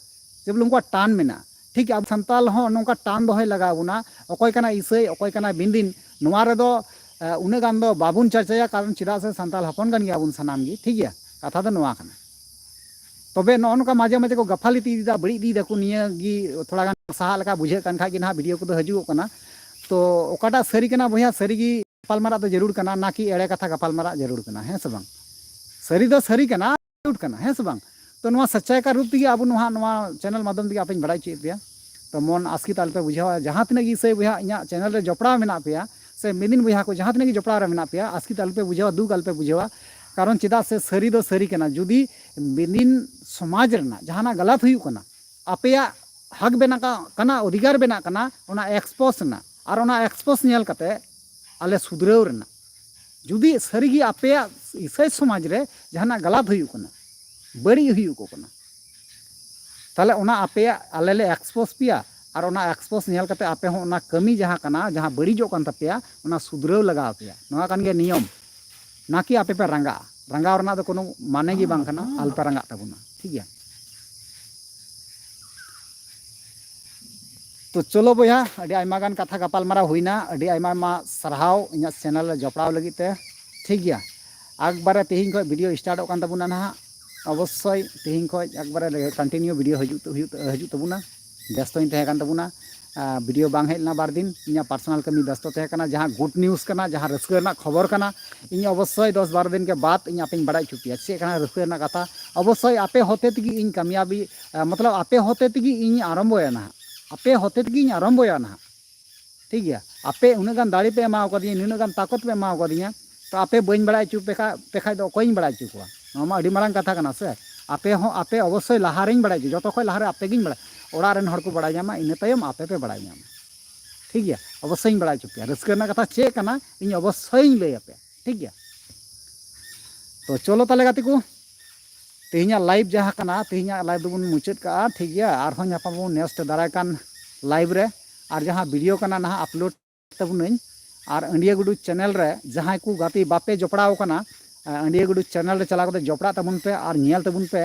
ᱡᱮ ᱵᱚᱞᱮ ᱩᱱᱠᱩᱣᱟᱜ ᱴᱟᱱ ᱢᱮᱱᱟᱜᱼᱟ᱾ ᱴᱷᱤᱠ ᱜᱮᱭᱟ, ᱟᱵᱚ ᱥᱟᱱᱛᱟᱞ ᱦᱚᱸ ᱱᱚᱝᱠᱟ ᱴᱟᱱ ᱫᱚᱦᱚᱭ ᱞᱟᱜᱟᱣ ᱵᱚᱱᱟ᱾ ᱚᱠᱚᱭ ᱠᱟᱱᱟ ᱤᱥᱟᱹᱭ, ᱚᱠᱚᱭ ᱠᱟᱱᱟ ᱵᱤᱱᱫᱤᱱ, ᱱᱚᱣᱟ ᱨᱮᱫᱚ, ᱮ, ᱩᱱᱟᱹᱜ ᱜᱟᱱ ᱫᱚ ᱵᱟᱵᱚᱱ ᱪᱟᱨᱪᱟᱭᱟ, ᱠᱟᱨᱚᱱ ᱪᱮᱫᱟᱜ ᱥᱮ ᱥᱟᱱᱛᱟᱞ ᱦᱚᱯᱚᱱ ᱠᱟᱱ ᱜᱮᱭᱟᱵᱚᱱ ᱥᱟᱱᱟᱢ ᱜᱮ, ᱴᱷᱤᱠ ᱜᱮᱭᱟ? ᱠᱟᱛᱷᱟ ᱫᱚ ᱱᱚᱣᱟ ᱠᱟᱱᱟ᱾ ᱛᱚᱵᱮ ᱱᱚᱜᱼᱚ ᱱᱚᱝᱠᱟ ᱢᱟᱡᱷᱮ ᱢᱟᱡᱷᱮ ᱠᱚ ᱜᱟᱯᱷᱟᱞ ᱤᱫᱤᱭᱮᱫᱟ, ᱵᱟᱹᱲᱤᱡ ᱤᱫᱤᱭᱮᱫᱟ ᱠᱚ, ᱱᱤᱭᱟᱹ ᱜᱮ ᱛᱷᱚᱲᱟ ᱜᱟᱱ ᱥᱟᱦᱟᱜ ᱞᱮᱠᱟ ᱵᱩᱡᱷᱟᱹᱜ ᱠᱟᱱ ᱠᱷᱟᱡ ᱜᱮ ᱱᱟᱦᱟᱜ ᱵᱷᱤᱰᱤᱭᱳ ᱠᱚᱫᱚ ᱦᱤᱡᱩᱜᱚᱜ ᱠᱟᱱᱟ᱾ ᱛᱚ ᱚᱠᱟᱴᱟᱜ ᱥᱟᱹᱨᱤ ᱠᱟᱱᱟ ᱵᱚᱭᱦᱟ, ᱥᱟᱹᱨᱤ ᱜᱮ ᱜᱟᱯᱟᱞ ᱢᱟᱨᱟᱜ ᱫᱚ ᱡᱟᱹᱨᱩᱲ ᱠᱟᱱᱟ, ᱱᱟᱠᱤ ᱮᱲᱮ ᱠᱟᱛᱷᱟ ᱜᱟᱯᱟᱞ ᱢᱟᱨᱟᱜ ᱡᱟᱹᱨᱩᱲ ᱠᱟᱱᱟ, ᱦᱮᱸ ᱥᱮ ᱵᱟᱝ? ᱥᱟᱹᱨᱤ ᱫᱚ ᱥᱟᱹᱨᱤ ᱠᱟᱱᱟ, ᱡᱟᱹᱨᱩᱲ ᱠᱟᱱᱟ, ᱦᱮᱸ ᱥᱮ ᱵᱟᱝ? ᱛᱚ ᱱᱚᱣᱟ ᱥᱟᱪᱟᱭ ᱠᱟ ᱨᱩᱯ ᱛᱮᱜᱮ ᱟᱵᱚ ᱱᱚᱣᱟ, ᱱᱚᱣᱟ ᱪᱮᱱᱮᱞ ᱢᱟᱫᱽᱫᱷᱚᱢ ᱛᱮᱜᱮ ᱟᱯᱮᱧ ᱵᱟᱲᱟᱭ ᱦᱚᱪᱚᱭᱮᱫ ᱯᱮᱭᱟ᱾ ᱛᱚ ᱢᱚᱱ ᱟᱥᱠᱤᱛ ᱟᱞᱚᱯᱮ ᱵᱩᱡᱷᱟᱹᱣᱟ, ᱡᱟᱦᱟᱸ ᱛᱤᱱᱟᱹᱜ ᱜᱮ ᱤᱥᱟᱹᱭ ᱵᱚᱭᱦᱟ ᱤᱧᱟᱹᱜ ᱪᱮᱱᱮᱞ ᱨᱮ ᱡᱚᱯᱲᱟᱣ ᱢᱮᱱᱟᱜ ᱯᱮᱭᱟ ᱥᱮ ᱢᱤᱫᱤᱱ ᱵᱚᱭᱦᱟ ᱠᱚ ᱡᱟᱦᱟᱸ ᱛᱤᱱᱟᱹᱜ ᱜᱮ ᱡᱚᱯᱲᱟᱣ ᱨᱮ ᱢᱮᱱᱟᱜ ᱯᱮᱭᱟ, ᱟᱥᱠᱤᱛ ᱟᱞᱚᱯᱮ ᱵᱩᱡᱷᱟᱹᱣᱟ, ᱫᱩᱠ ᱟᱞᱚᱯᱮ ᱵᱩᱡᱷᱟᱹᱣᱟ᱾ ᱠᱟᱨᱚᱱ ᱪᱮᱫᱟᱜ ᱥᱮ ᱥᱟᱹᱨᱤ ᱫᱚ ᱥᱟᱹᱨᱤ ᱠᱟᱱᱟ᱾ ᱡᱩᱫᱤ ᱢᱤᱫᱤᱱ ᱥᱚᱢᱟᱡᱽ ᱨᱮᱱᱟᱜ ᱡᱟᱦᱟᱱᱟᱜ ᱜᱟᱞᱟᱛ ᱦᱩᱭᱩᱜ ᱠᱟᱱᱟ, ᱟᱯᱮᱭᱟᱜ ᱦᱟᱠ ᱵᱮᱱᱟᱜ ᱠᱟ-, ᱠᱟᱱᱟ, ᱚᱫᱷᱤᱠᱟᱨ ᱵᱮᱱᱟᱜ ᱠᱟᱱᱟ, ᱚᱱᱟ ᱮᱠᱥᱯᱳᱥ ᱨᱮᱱᱟᱜ ᱟᱨ ᱚᱱᱟ ᱮᱠᱥᱯᱳᱥ ᱧᱮᱞ ᱠᱟᱛᱮ ᱟᱞᱮ ᱥᱩᱫᱷᱨᱟᱹᱣ ᱨᱮᱱᱟᱜ᱾ ᱡᱩᱫᱤ ᱥᱟᱹᱨᱤᱜᱮ ᱟᱯᱮᱭᱟᱜ ᱤᱥᱟᱹᱭ ᱥᱚᱢᱟᱡᱽ ᱨᱮ ᱡᱟᱦᱟᱱᱟᱜ ᱜᱟᱞᱟᱛ ᱦᱩᱭᱩᱜ ᱠᱟᱱᱟ, ᱵᱟᱹᱲᱤᱡ ᱦᱩᱭᱩᱜ ᱠᱚ ᱠᱟᱱᱟ, ᱛᱟᱦᱚᱞᱮ ᱚᱱᱟ ᱟᱯᱮᱭᱟᱜ ᱟᱞᱮ ᱞᱮ ᱮᱠᱥᱯᱳᱥ ᱯᱮᱭᱟ ᱟᱨ ᱚᱱᱟ ᱮᱠᱥᱯᱳᱡᱽ ᱧᱮᱞ ᱠᱟᱛᱮ ᱟᱯᱮ ᱦᱚᱸ ᱚᱱᱟ ᱠᱟᱹᱢᱤ ᱡᱟᱦᱟᱸ ᱠᱟᱱᱟ, ᱡᱟᱦᱟᱸ ᱵᱟᱹᱲᱤᱡᱚᱜ ᱠᱟᱱ ᱛᱟᱯᱮᱭᱟ, ᱚᱱᱟ ᱥᱩᱫᱷᱨᱟᱹᱣ ᱞᱟᱜᱟᱣ ᱯᱮᱭᱟ᱾ ᱱᱚᱣᱟ ᱠᱟᱱ ᱜᱮᱭᱟ ᱱᱤᱭᱚᱢ᱾ ᱱᱟᱠᱤ ᱟᱯᱮ ᱯᱮ ᱨᱟᱸᱜᱟᱜᱼᱟ᱾ ᱨᱟᱸᱜᱟᱣ ᱨᱮᱱᱟᱜ ᱫᱚ ᱠᱳᱱᱳ ᱢᱟᱱᱮ ᱜᱮ ᱵᱟᱝ ᱠᱟᱱᱟ, ᱟᱞᱚᱯᱮ ᱨᱟᱸᱜᱟᱜ ᱛᱟᱵᱚᱱᱟ, ᱴᱷᱤᱠ ᱜᱮᱭᱟ? ᱛᱚ ᱪᱚᱞᱚ ᱵᱚᱭᱦᱟ, ᱟᱹᱰᱤ ᱟᱭᱢᱟ ᱜᱟᱱ ᱠᱟᱛᱷᱟ ᱜᱟᱯᱟᱞᱢᱟᱨᱟᱣ ᱦᱩᱭᱱᱟ᱾ ᱟᱹᱰᱤ ᱟᱭᱢᱟ ᱟᱭᱢᱟ ᱥᱟᱨᱦᱟᱣ ᱤᱧᱟᱹᱜ ᱪᱮᱱᱮᱞ ᱨᱮ ᱡᱚᱯᱲᱟᱣ ᱞᱟᱹᱜᱤᱫ ᱛᱮ, ᱴᱷᱤᱠ ᱜᱮᱭᱟ? ᱮᱠᱵᱟᱨᱮ ᱛᱮᱦᱮᱧ ᱠᱷᱚᱱ ᱵᱷᱤᱰᱤᱭᱳ ᱥᱴᱟᱨᱴᱚᱜ ᱠᱟᱱ ᱛᱟᱵᱚᱱᱟ ᱱᱟᱦᱟᱜ᱾ ᱚᱵᱚᱥᱥᱳᱭ ᱛᱮᱦᱮᱧ ᱠᱷᱚᱱ ᱮᱠᱵᱟᱨᱮ ᱠᱚᱱᱴᱤᱱᱤᱭᱩ ᱵᱷᱤᱰᱤᱭᱳ ᱦᱤᱡᱩᱜ, ᱦᱤᱡᱩᱜ, ᱦᱤᱡᱩᱜ ᱛᱟᱵᱚᱱᱟ᱾ ᱵᱮᱥᱛᱚᱧ ᱛᱟᱦᱮᱸ ᱠᱟᱱ ᱛᱟᱵᱚᱱᱟ᱾ ᱟᱨ ᱵᱷᱤᱰᱤᱭᱳ ᱵᱟᱝ ᱦᱮᱡ ᱞᱮᱱᱟ ᱵᱟᱨ ᱫᱤᱱ, ᱤᱧᱟᱹᱜ ᱯᱟᱨᱥᱚᱱᱟᱞ ᱠᱟᱹᱢᱤ ᱵᱮᱥᱛᱚ ᱛᱟᱦᱮᱸ ᱠᱟᱱᱟ᱾ ᱡᱟᱦᱟᱸ ᱜᱩᱰ ᱱᱤᱭᱩᱡᱽ ᱠᱟᱱᱟ, ᱡᱟᱦᱟᱸ ᱨᱟᱹᱥᱠᱟᱹ ᱨᱮᱱᱟᱜ ᱠᱷᱚᱵᱚᱨ ᱠᱟᱱᱟ, ᱤᱧ ᱚᱵᱚᱥᱥᱳᱭ ᱫᱚᱥ ᱵᱟᱨᱚ ᱫᱤᱱ ᱠᱮ ᱵᱟᱫ ᱤᱧ ᱟᱯᱮᱧ ᱵᱟᱲᱟᱭ ᱦᱚᱪᱚ ᱯᱮᱭᱟ᱾ ᱪᱮᱫ ᱠᱟᱱᱟ ᱨᱟᱹᱥᱠᱟᱹ ᱨᱮᱱᱟᱜ ᱠᱟᱛᱷᱟ? ᱚᱵᱚᱥᱥᱳᱭ ᱟᱯᱮ ᱦᱚᱛᱮ ᱛᱮᱜᱮ ᱤᱧ ᱠᱟᱢᱭᱟᱵᱤ, ᱟᱸ, ᱢᱚᱛᱞᱚᱵ ᱟᱯᱮ ᱦᱚᱛᱮ ᱛᱮᱜᱮ ᱤᱧ ᱟᱨᱟᱢᱵᱚᱭᱟ ᱱᱟᱦᱟᱜ, ᱟᱯᱮ ᱦᱚᱛᱮ ᱛᱮᱜᱮᱧ ᱟᱨᱟᱢᱵᱚᱭᱟ ᱱᱟᱦᱟᱜ, ᱴᱷᱤᱠ ᱜᱮᱭᱟ? ᱟᱯᱮ ᱩᱱᱟᱹᱜ ᱜᱟᱱ ᱫᱟᱲᱮ ᱯᱮ ᱮᱢᱟᱣ ᱠᱟᱫᱤᱧᱟ, ᱱᱩᱱᱟᱹᱜ ᱜᱟᱱ ᱛᱟᱠᱚᱛ ᱯᱮ ᱮᱢᱟᱣ ᱠᱟᱫᱤᱧᱟ, ᱛᱚ ᱟᱯᱮ ᱵᱟᱹᱧ ᱵᱟᱲᱟᱭ ᱦᱚᱪᱚ ᱯᱮ ᱠᱷᱟᱡ, ᱯᱮ ᱠᱷᱟᱡ ᱫᱚ ᱚᱠᱚᱭᱤᱧ ᱵᱟᱲᱟᱭ ᱦᱚᱪᱚ ᱠᱚᱣᱟ? ᱱᱚᱣᱟ ᱢᱟ ᱟᱹᱰᱤ ᱢᱟᱨᱟᱝ ᱠᱟᱛᱷᱟ ᱠᱟᱱᱟ ᱥᱮ᱾ ᱟᱯᱮ ᱦᱚᱸ, ᱟᱯᱮ ᱚᱵᱚᱥᱥᱳᱭ ᱞᱟᱦᱟᱨᱮᱧ ᱵᱟᱲᱟᱭ ᱦᱚᱪᱚ, ᱡᱚᱛᱚ ᱠᱷᱚᱡ ᱞᱟᱦᱟᱨᱮ ᱟᱯᱮᱜᱤᱧ ᱵᱟᱲᱟᱭ, ᱚᱲᱟᱜ ᱨᱮᱱ ᱦᱚᱲ ᱠᱚ ᱵᱟᱲᱟᱭ ᱧᱟᱢᱟ, ᱤᱱᱟᱹ ᱛᱟᱭᱚᱢ ᱟᱯᱮ ᱯᱮ ᱵᱟᱲᱟᱭ ᱧᱟᱢᱟ, ᱴᱷᱤᱠ ᱜᱮᱭᱟ? ᱚᱵᱚᱥᱥᱳᱭᱤᱧ ᱵᱟᱲᱟᱭ ᱦᱚᱪᱚ ᱯᱮᱭᱟ᱾ ᱨᱟᱹᱥᱠᱟᱹ ᱨᱮᱱᱟᱜ ᱠᱟᱛᱷᱟ ᱪᱮᱫ ᱠᱟᱱᱟ, ᱤᱧ ᱚᱵᱚᱥᱥᱳᱭᱤᱧ ᱞᱟᱹᱭ ᱟᱯᱮᱭᱟ, ᱴᱷᱤᱠ ᱜᱮᱭᱟ? ᱛᱚ ᱪᱚᱞᱚ ᱛᱟᱦᱞᱮ ᱜᱟᱛᱮ ᱠᱚ, ᱛᱮᱦᱮᱧᱟᱜ ᱞᱟᱭᱤᱵᱷ ᱡᱟᱦᱟᱸ ᱠᱟᱱᱟ, ᱛᱮᱦᱮᱧᱟᱜ ᱞᱟᱭᱤᱵᱷ ᱫᱚᱵᱚᱱ ᱢᱩᱪᱟᱹᱫ ᱠᱟᱜᱼᱟ, ᱴᱷᱤᱠ ᱜᱮᱭᱟ? ᱟᱨᱦᱚᱸ ᱧᱟᱯᱟᱢ ᱟᱵᱚᱱ ᱱᱮᱠᱥᱴ ᱫᱟᱨᱟᱭ ᱠᱟᱱ ᱞᱟᱭᱤᱵᱷ ᱨᱮ᱾ ᱟᱨ ᱡᱟᱦᱟᱸ ᱵᱷᱤᱰᱤᱭᱳ ᱠᱟᱱᱟ ᱱᱟᱦᱟᱜ ᱟᱯᱞᱳᱰ ᱛᱟᱵᱚᱱᱟᱹᱧ, ᱟᱨ ᱟᱹᱰᱤᱭᱟᱹ ᱜᱩᱰᱩ ᱪᱮᱱᱮᱞ ᱨᱮ ᱡᱟᱦᱟᱸᱭ ᱠᱚ ᱜᱟᱛᱮ ᱵᱟᱯᱮ ᱡᱚᱯᱲᱟᱣ ᱠᱟᱱᱟ, ᱟᱹᱰᱤᱭᱟᱹ ᱜᱩᱰᱩ ᱪᱮᱱᱮᱞ ᱨᱮ ᱪᱟᱞᱟᱣ ᱠᱟᱛᱮ ᱡᱚᱯᱲᱟᱜ ᱛᱟᱵᱚᱱ ᱯᱮ ᱟᱨ ᱧᱮᱞ ᱛᱟᱵᱚᱱ ᱯᱮ᱾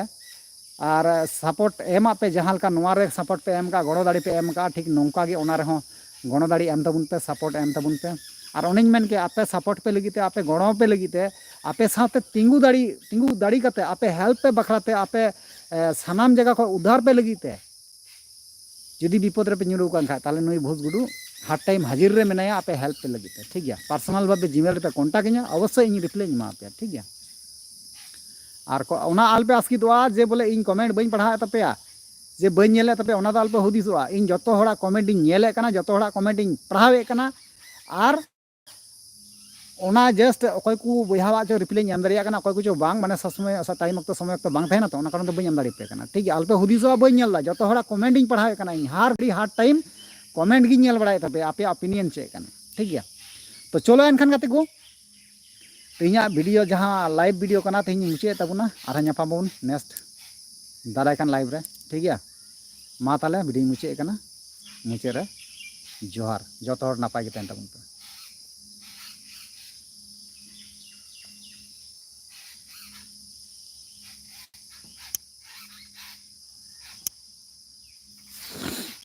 ᱟᱨ ᱥᱟᱯᱳᱨᱴ ᱮᱢᱟᱜ ᱯᱮ, ᱡᱟᱦᱟᱸ ᱞᱮᱠᱟ ᱱᱚᱣᱟ ᱨᱮ ᱥᱟᱯᱳᱨᱴ ᱯᱮ ᱮᱢ ᱠᱟᱜᱼᱟ, ᱜᱚᱲᱚ ᱫᱟᱲᱮ ᱯᱮ ᱮᱢ ᱠᱟᱜᱼᱟ, ᱴᱷᱤᱠ ᱱᱚᱝᱠᱟ ᱜᱮ ᱚᱱᱟ ᱨᱮᱦᱚᱸ ᱜᱚᱲᱚ ᱫᱟᱲᱮ ᱮᱢ ᱛᱟᱵᱚᱱ ᱯᱮ, ᱥᱟᱯᱳᱨᱴ ᱮᱢ ᱛᱟᱵᱚᱱ ᱯᱮ᱾ ᱟᱨ ᱚᱱᱮᱧ ᱢᱮᱱ ᱠᱮᱜᱼᱟ, ᱟᱯᱮ ᱥᱟᱯᱳᱨᱴ ᱯᱮ ᱞᱟᱹᱜᱤᱫ ᱛᱮ, ᱟᱯᱮ ᱜᱚᱲᱚ ᱯᱮ ᱞᱟᱹᱜᱤᱫ ᱛᱮ, ᱟᱯᱮ ᱥᱟᱶᱛᱮ ᱛᱤᱸᱜᱩ ᱫᱟᱲᱮ, ᱛᱤᱸᱜᱩ ᱫᱟᱲᱮ ᱠᱟᱛᱮ, ᱟᱯᱮ ᱦᱮᱞᱯ ᱯᱮ ᱵᱟᱠᱷᱨᱟ ᱛᱮ, ᱟᱯᱮ, ᱮ, ᱥᱟᱱᱟᱢ ᱡᱟᱭᱜᱟ ᱠᱷᱚᱱ ᱩᱫᱷᱟᱨ ᱯᱮ ᱞᱟᱹᱜᱤᱫ ᱛᱮ, ᱡᱩᱫᱤ ᱵᱤᱯᱚᱫ ᱨᱮᱯᱮ ᱧᱩᱨᱩ ᱟᱠᱟᱱ ᱠᱷᱟᱡ, ᱛᱟᱦᱚᱞᱮ ᱱᱩᱭ ᱵᱷᱩᱥ ᱜᱩᱰᱩ ᱦᱟᱨ ᱴᱟᱭᱤᱢ ᱦᱟᱡᱤᱨ ᱨᱮ ᱢᱮᱱᱟᱭᱟ ᱟᱯᱮ ᱦᱮᱞᱯ ᱯᱮ ᱞᱟᱹᱜᱤᱫ ᱛᱮ, ᱴᱷᱤᱠ ᱜᱮᱭᱟ? ᱯᱟᱨᱥᱚᱱᱟᱞ ᱵᱷᱟᱵᱮ ᱡᱤᱢᱮᱞ ᱨᱮᱯᱮ ᱠᱚᱱᱴᱟᱠᱴ ᱤᱧᱟ, ᱚᱵᱚᱥᱥᱳᱭ ᱤᱧ ᱨᱤᱯᱞᱟᱭ ᱤᱧ ᱮᱢᱟ ᱯᱮᱭᱟ, ᱴᱷᱤᱠ ᱜᱮᱭᱟ? ᱟᱨ ᱠᱚ, ᱚᱱᱟ ᱟᱞᱚᱯᱮ ᱟᱥᱠᱤᱛᱚᱜᱼᱟ ᱡᱮ ᱵᱚᱞᱮ ᱤᱧ ᱠᱚᱢᱮᱱᱴ ᱵᱟᱹᱧ ᱯᱟᱲᱦᱟᱣᱮᱫ ᱛᱟᱯᱮᱭᱟ, ᱡᱮ ᱵᱟᱹᱧ ᱧᱮᱞᱮᱫ ᱛᱟᱯᱮᱭᱟ, ᱚᱱᱟ ᱫᱚ ᱟᱞᱚᱯᱮ ᱦᱩᱫᱤᱥᱚᱜᱼᱟ᱾ ᱤᱧ ᱡᱚᱛᱚ ᱦᱚᱲᱟᱜ ᱠᱚᱢᱮᱱᱴ ᱤᱧ ᱧᱮᱞᱮᱫ ᱠᱟᱱᱟ, ᱡᱚᱛᱚ ᱦᱚᱲᱟᱜ ᱠᱚᱢᱮᱱᱴ ᱤᱧ ᱯᱟᱲᱦᱟᱣᱮᱫ ᱠᱟᱱᱟ, ᱟᱨ ᱚᱱᱟ ᱡᱟᱥᱴ ᱚᱠᱚᱭ ᱠᱚ ᱵᱚᱭᱦᱟᱣᱟᱜ ᱪᱚ ᱨᱤᱯᱞᱟᱭ ᱤᱧ ᱮᱢ ᱫᱟᱲᱮᱭᱟᱜ ᱠᱟᱱᱟ, ᱚᱠᱚᱭ ᱠᱚ ᱪᱚ ᱵᱟᱝ, ᱢᱟᱱᱮ ᱥᱚᱵ ᱥᱚᱢᱚᱭ ᱥᱟ-, ᱴᱟᱭᱤᱢ ᱚᱠᱛᱚ ᱥᱚᱢᱚᱭ ᱚᱠᱛᱚ ᱵᱟᱝ ᱛᱟᱦᱮᱱᱟ, ᱛᱚ ᱚᱱᱟ ᱠᱟᱨᱚᱱ ᱛᱮ ᱵᱟᱹᱧ ᱮᱢ ᱫᱟᱲᱮᱭᱟᱯᱮ ᱠᱟᱱᱟ, ᱴᱷᱤᱠ ᱜᱮᱭᱟ? ᱟᱞᱚᱯᱮ ᱦᱩᱫᱤᱥᱚᱜᱼᱟ, ᱵᱟᱹᱧ ᱧᱮᱞ ᱮᱫᱟ, ᱡᱚᱛᱚ ᱦᱚᱲᱟᱜ ᱠᱚᱢᱮᱱᱴ ᱤᱧ ᱯᱟᱲᱦᱟᱣᱮᱫ ᱠᱟᱱᱟ, ᱤᱧ ᱦᱟᱨ ᱜᱷᱟᱹᱲᱤ ᱦᱟᱨ ᱴᱟᱭᱤᱢ ᱠᱚᱢᱮᱱᱴ ᱜᱤᱧ ᱧᱮᱞ ᱵᱟᱲᱟᱭᱮᱫ ᱛᱟᱯᱮᱭᱟ, ᱟᱯᱮᱭᱟᱜ ᱚᱯᱤᱱᱤᱭᱚᱱ ᱪᱮᱫ ᱠᱟᱱᱟ, ᱴᱷᱤᱠ ᱜᱮᱭᱟ? ᱛᱚ ᱪᱚᱞᱚ ᱮᱱᱠᱷᱟᱱ ᱜᱟᱛᱮ ᱠᱚ, ᱛᱮᱦᱮᱧᱟᱜ ᱵᱷᱤᱰᱤᱭᱳ ᱡᱟᱦᱟᱸ ᱞᱟᱭᱤᱵᱷ ᱵᱷᱤᱰᱤᱭᱳ ᱠᱟᱱᱟ, ᱛᱮᱦᱮᱧ ᱤᱧ ᱢᱩᱪᱟᱹᱫ ᱮᱫ ᱛᱟᱵᱚᱱᱟ, ᱟᱨᱦᱚᱸ ᱧᱟᱯᱟᱢ ᱟᱵᱚᱱ ᱱᱮᱠᱥᱴ ᱫᱟᱨᱟᱭ ᱠᱟᱱ ᱞᱟᱭᱤᱵᱷ ᱨᱮ, ᱴᱷᱤᱠ ᱜᱮᱭᱟ? ᱢᱟ ᱛᱟᱦᱚᱞᱮ ᱵᱷᱤᱰᱤᱭᱳᱧ ᱢᱩᱪᱟᱹᱫ ᱮᱫ ᱠᱟᱱᱟ᱾ ᱢᱩᱪᱟᱹᱫ ᱨᱮ ᱡᱚᱦᱟᱨ᱾ ᱡᱚᱛᱚ ᱦᱚᱲ ᱱᱟᱯᱟᱭ ᱜᱮ ᱛᱟᱦᱮᱱ ᱛᱟᱵᱚᱱ ᱯᱮ᱾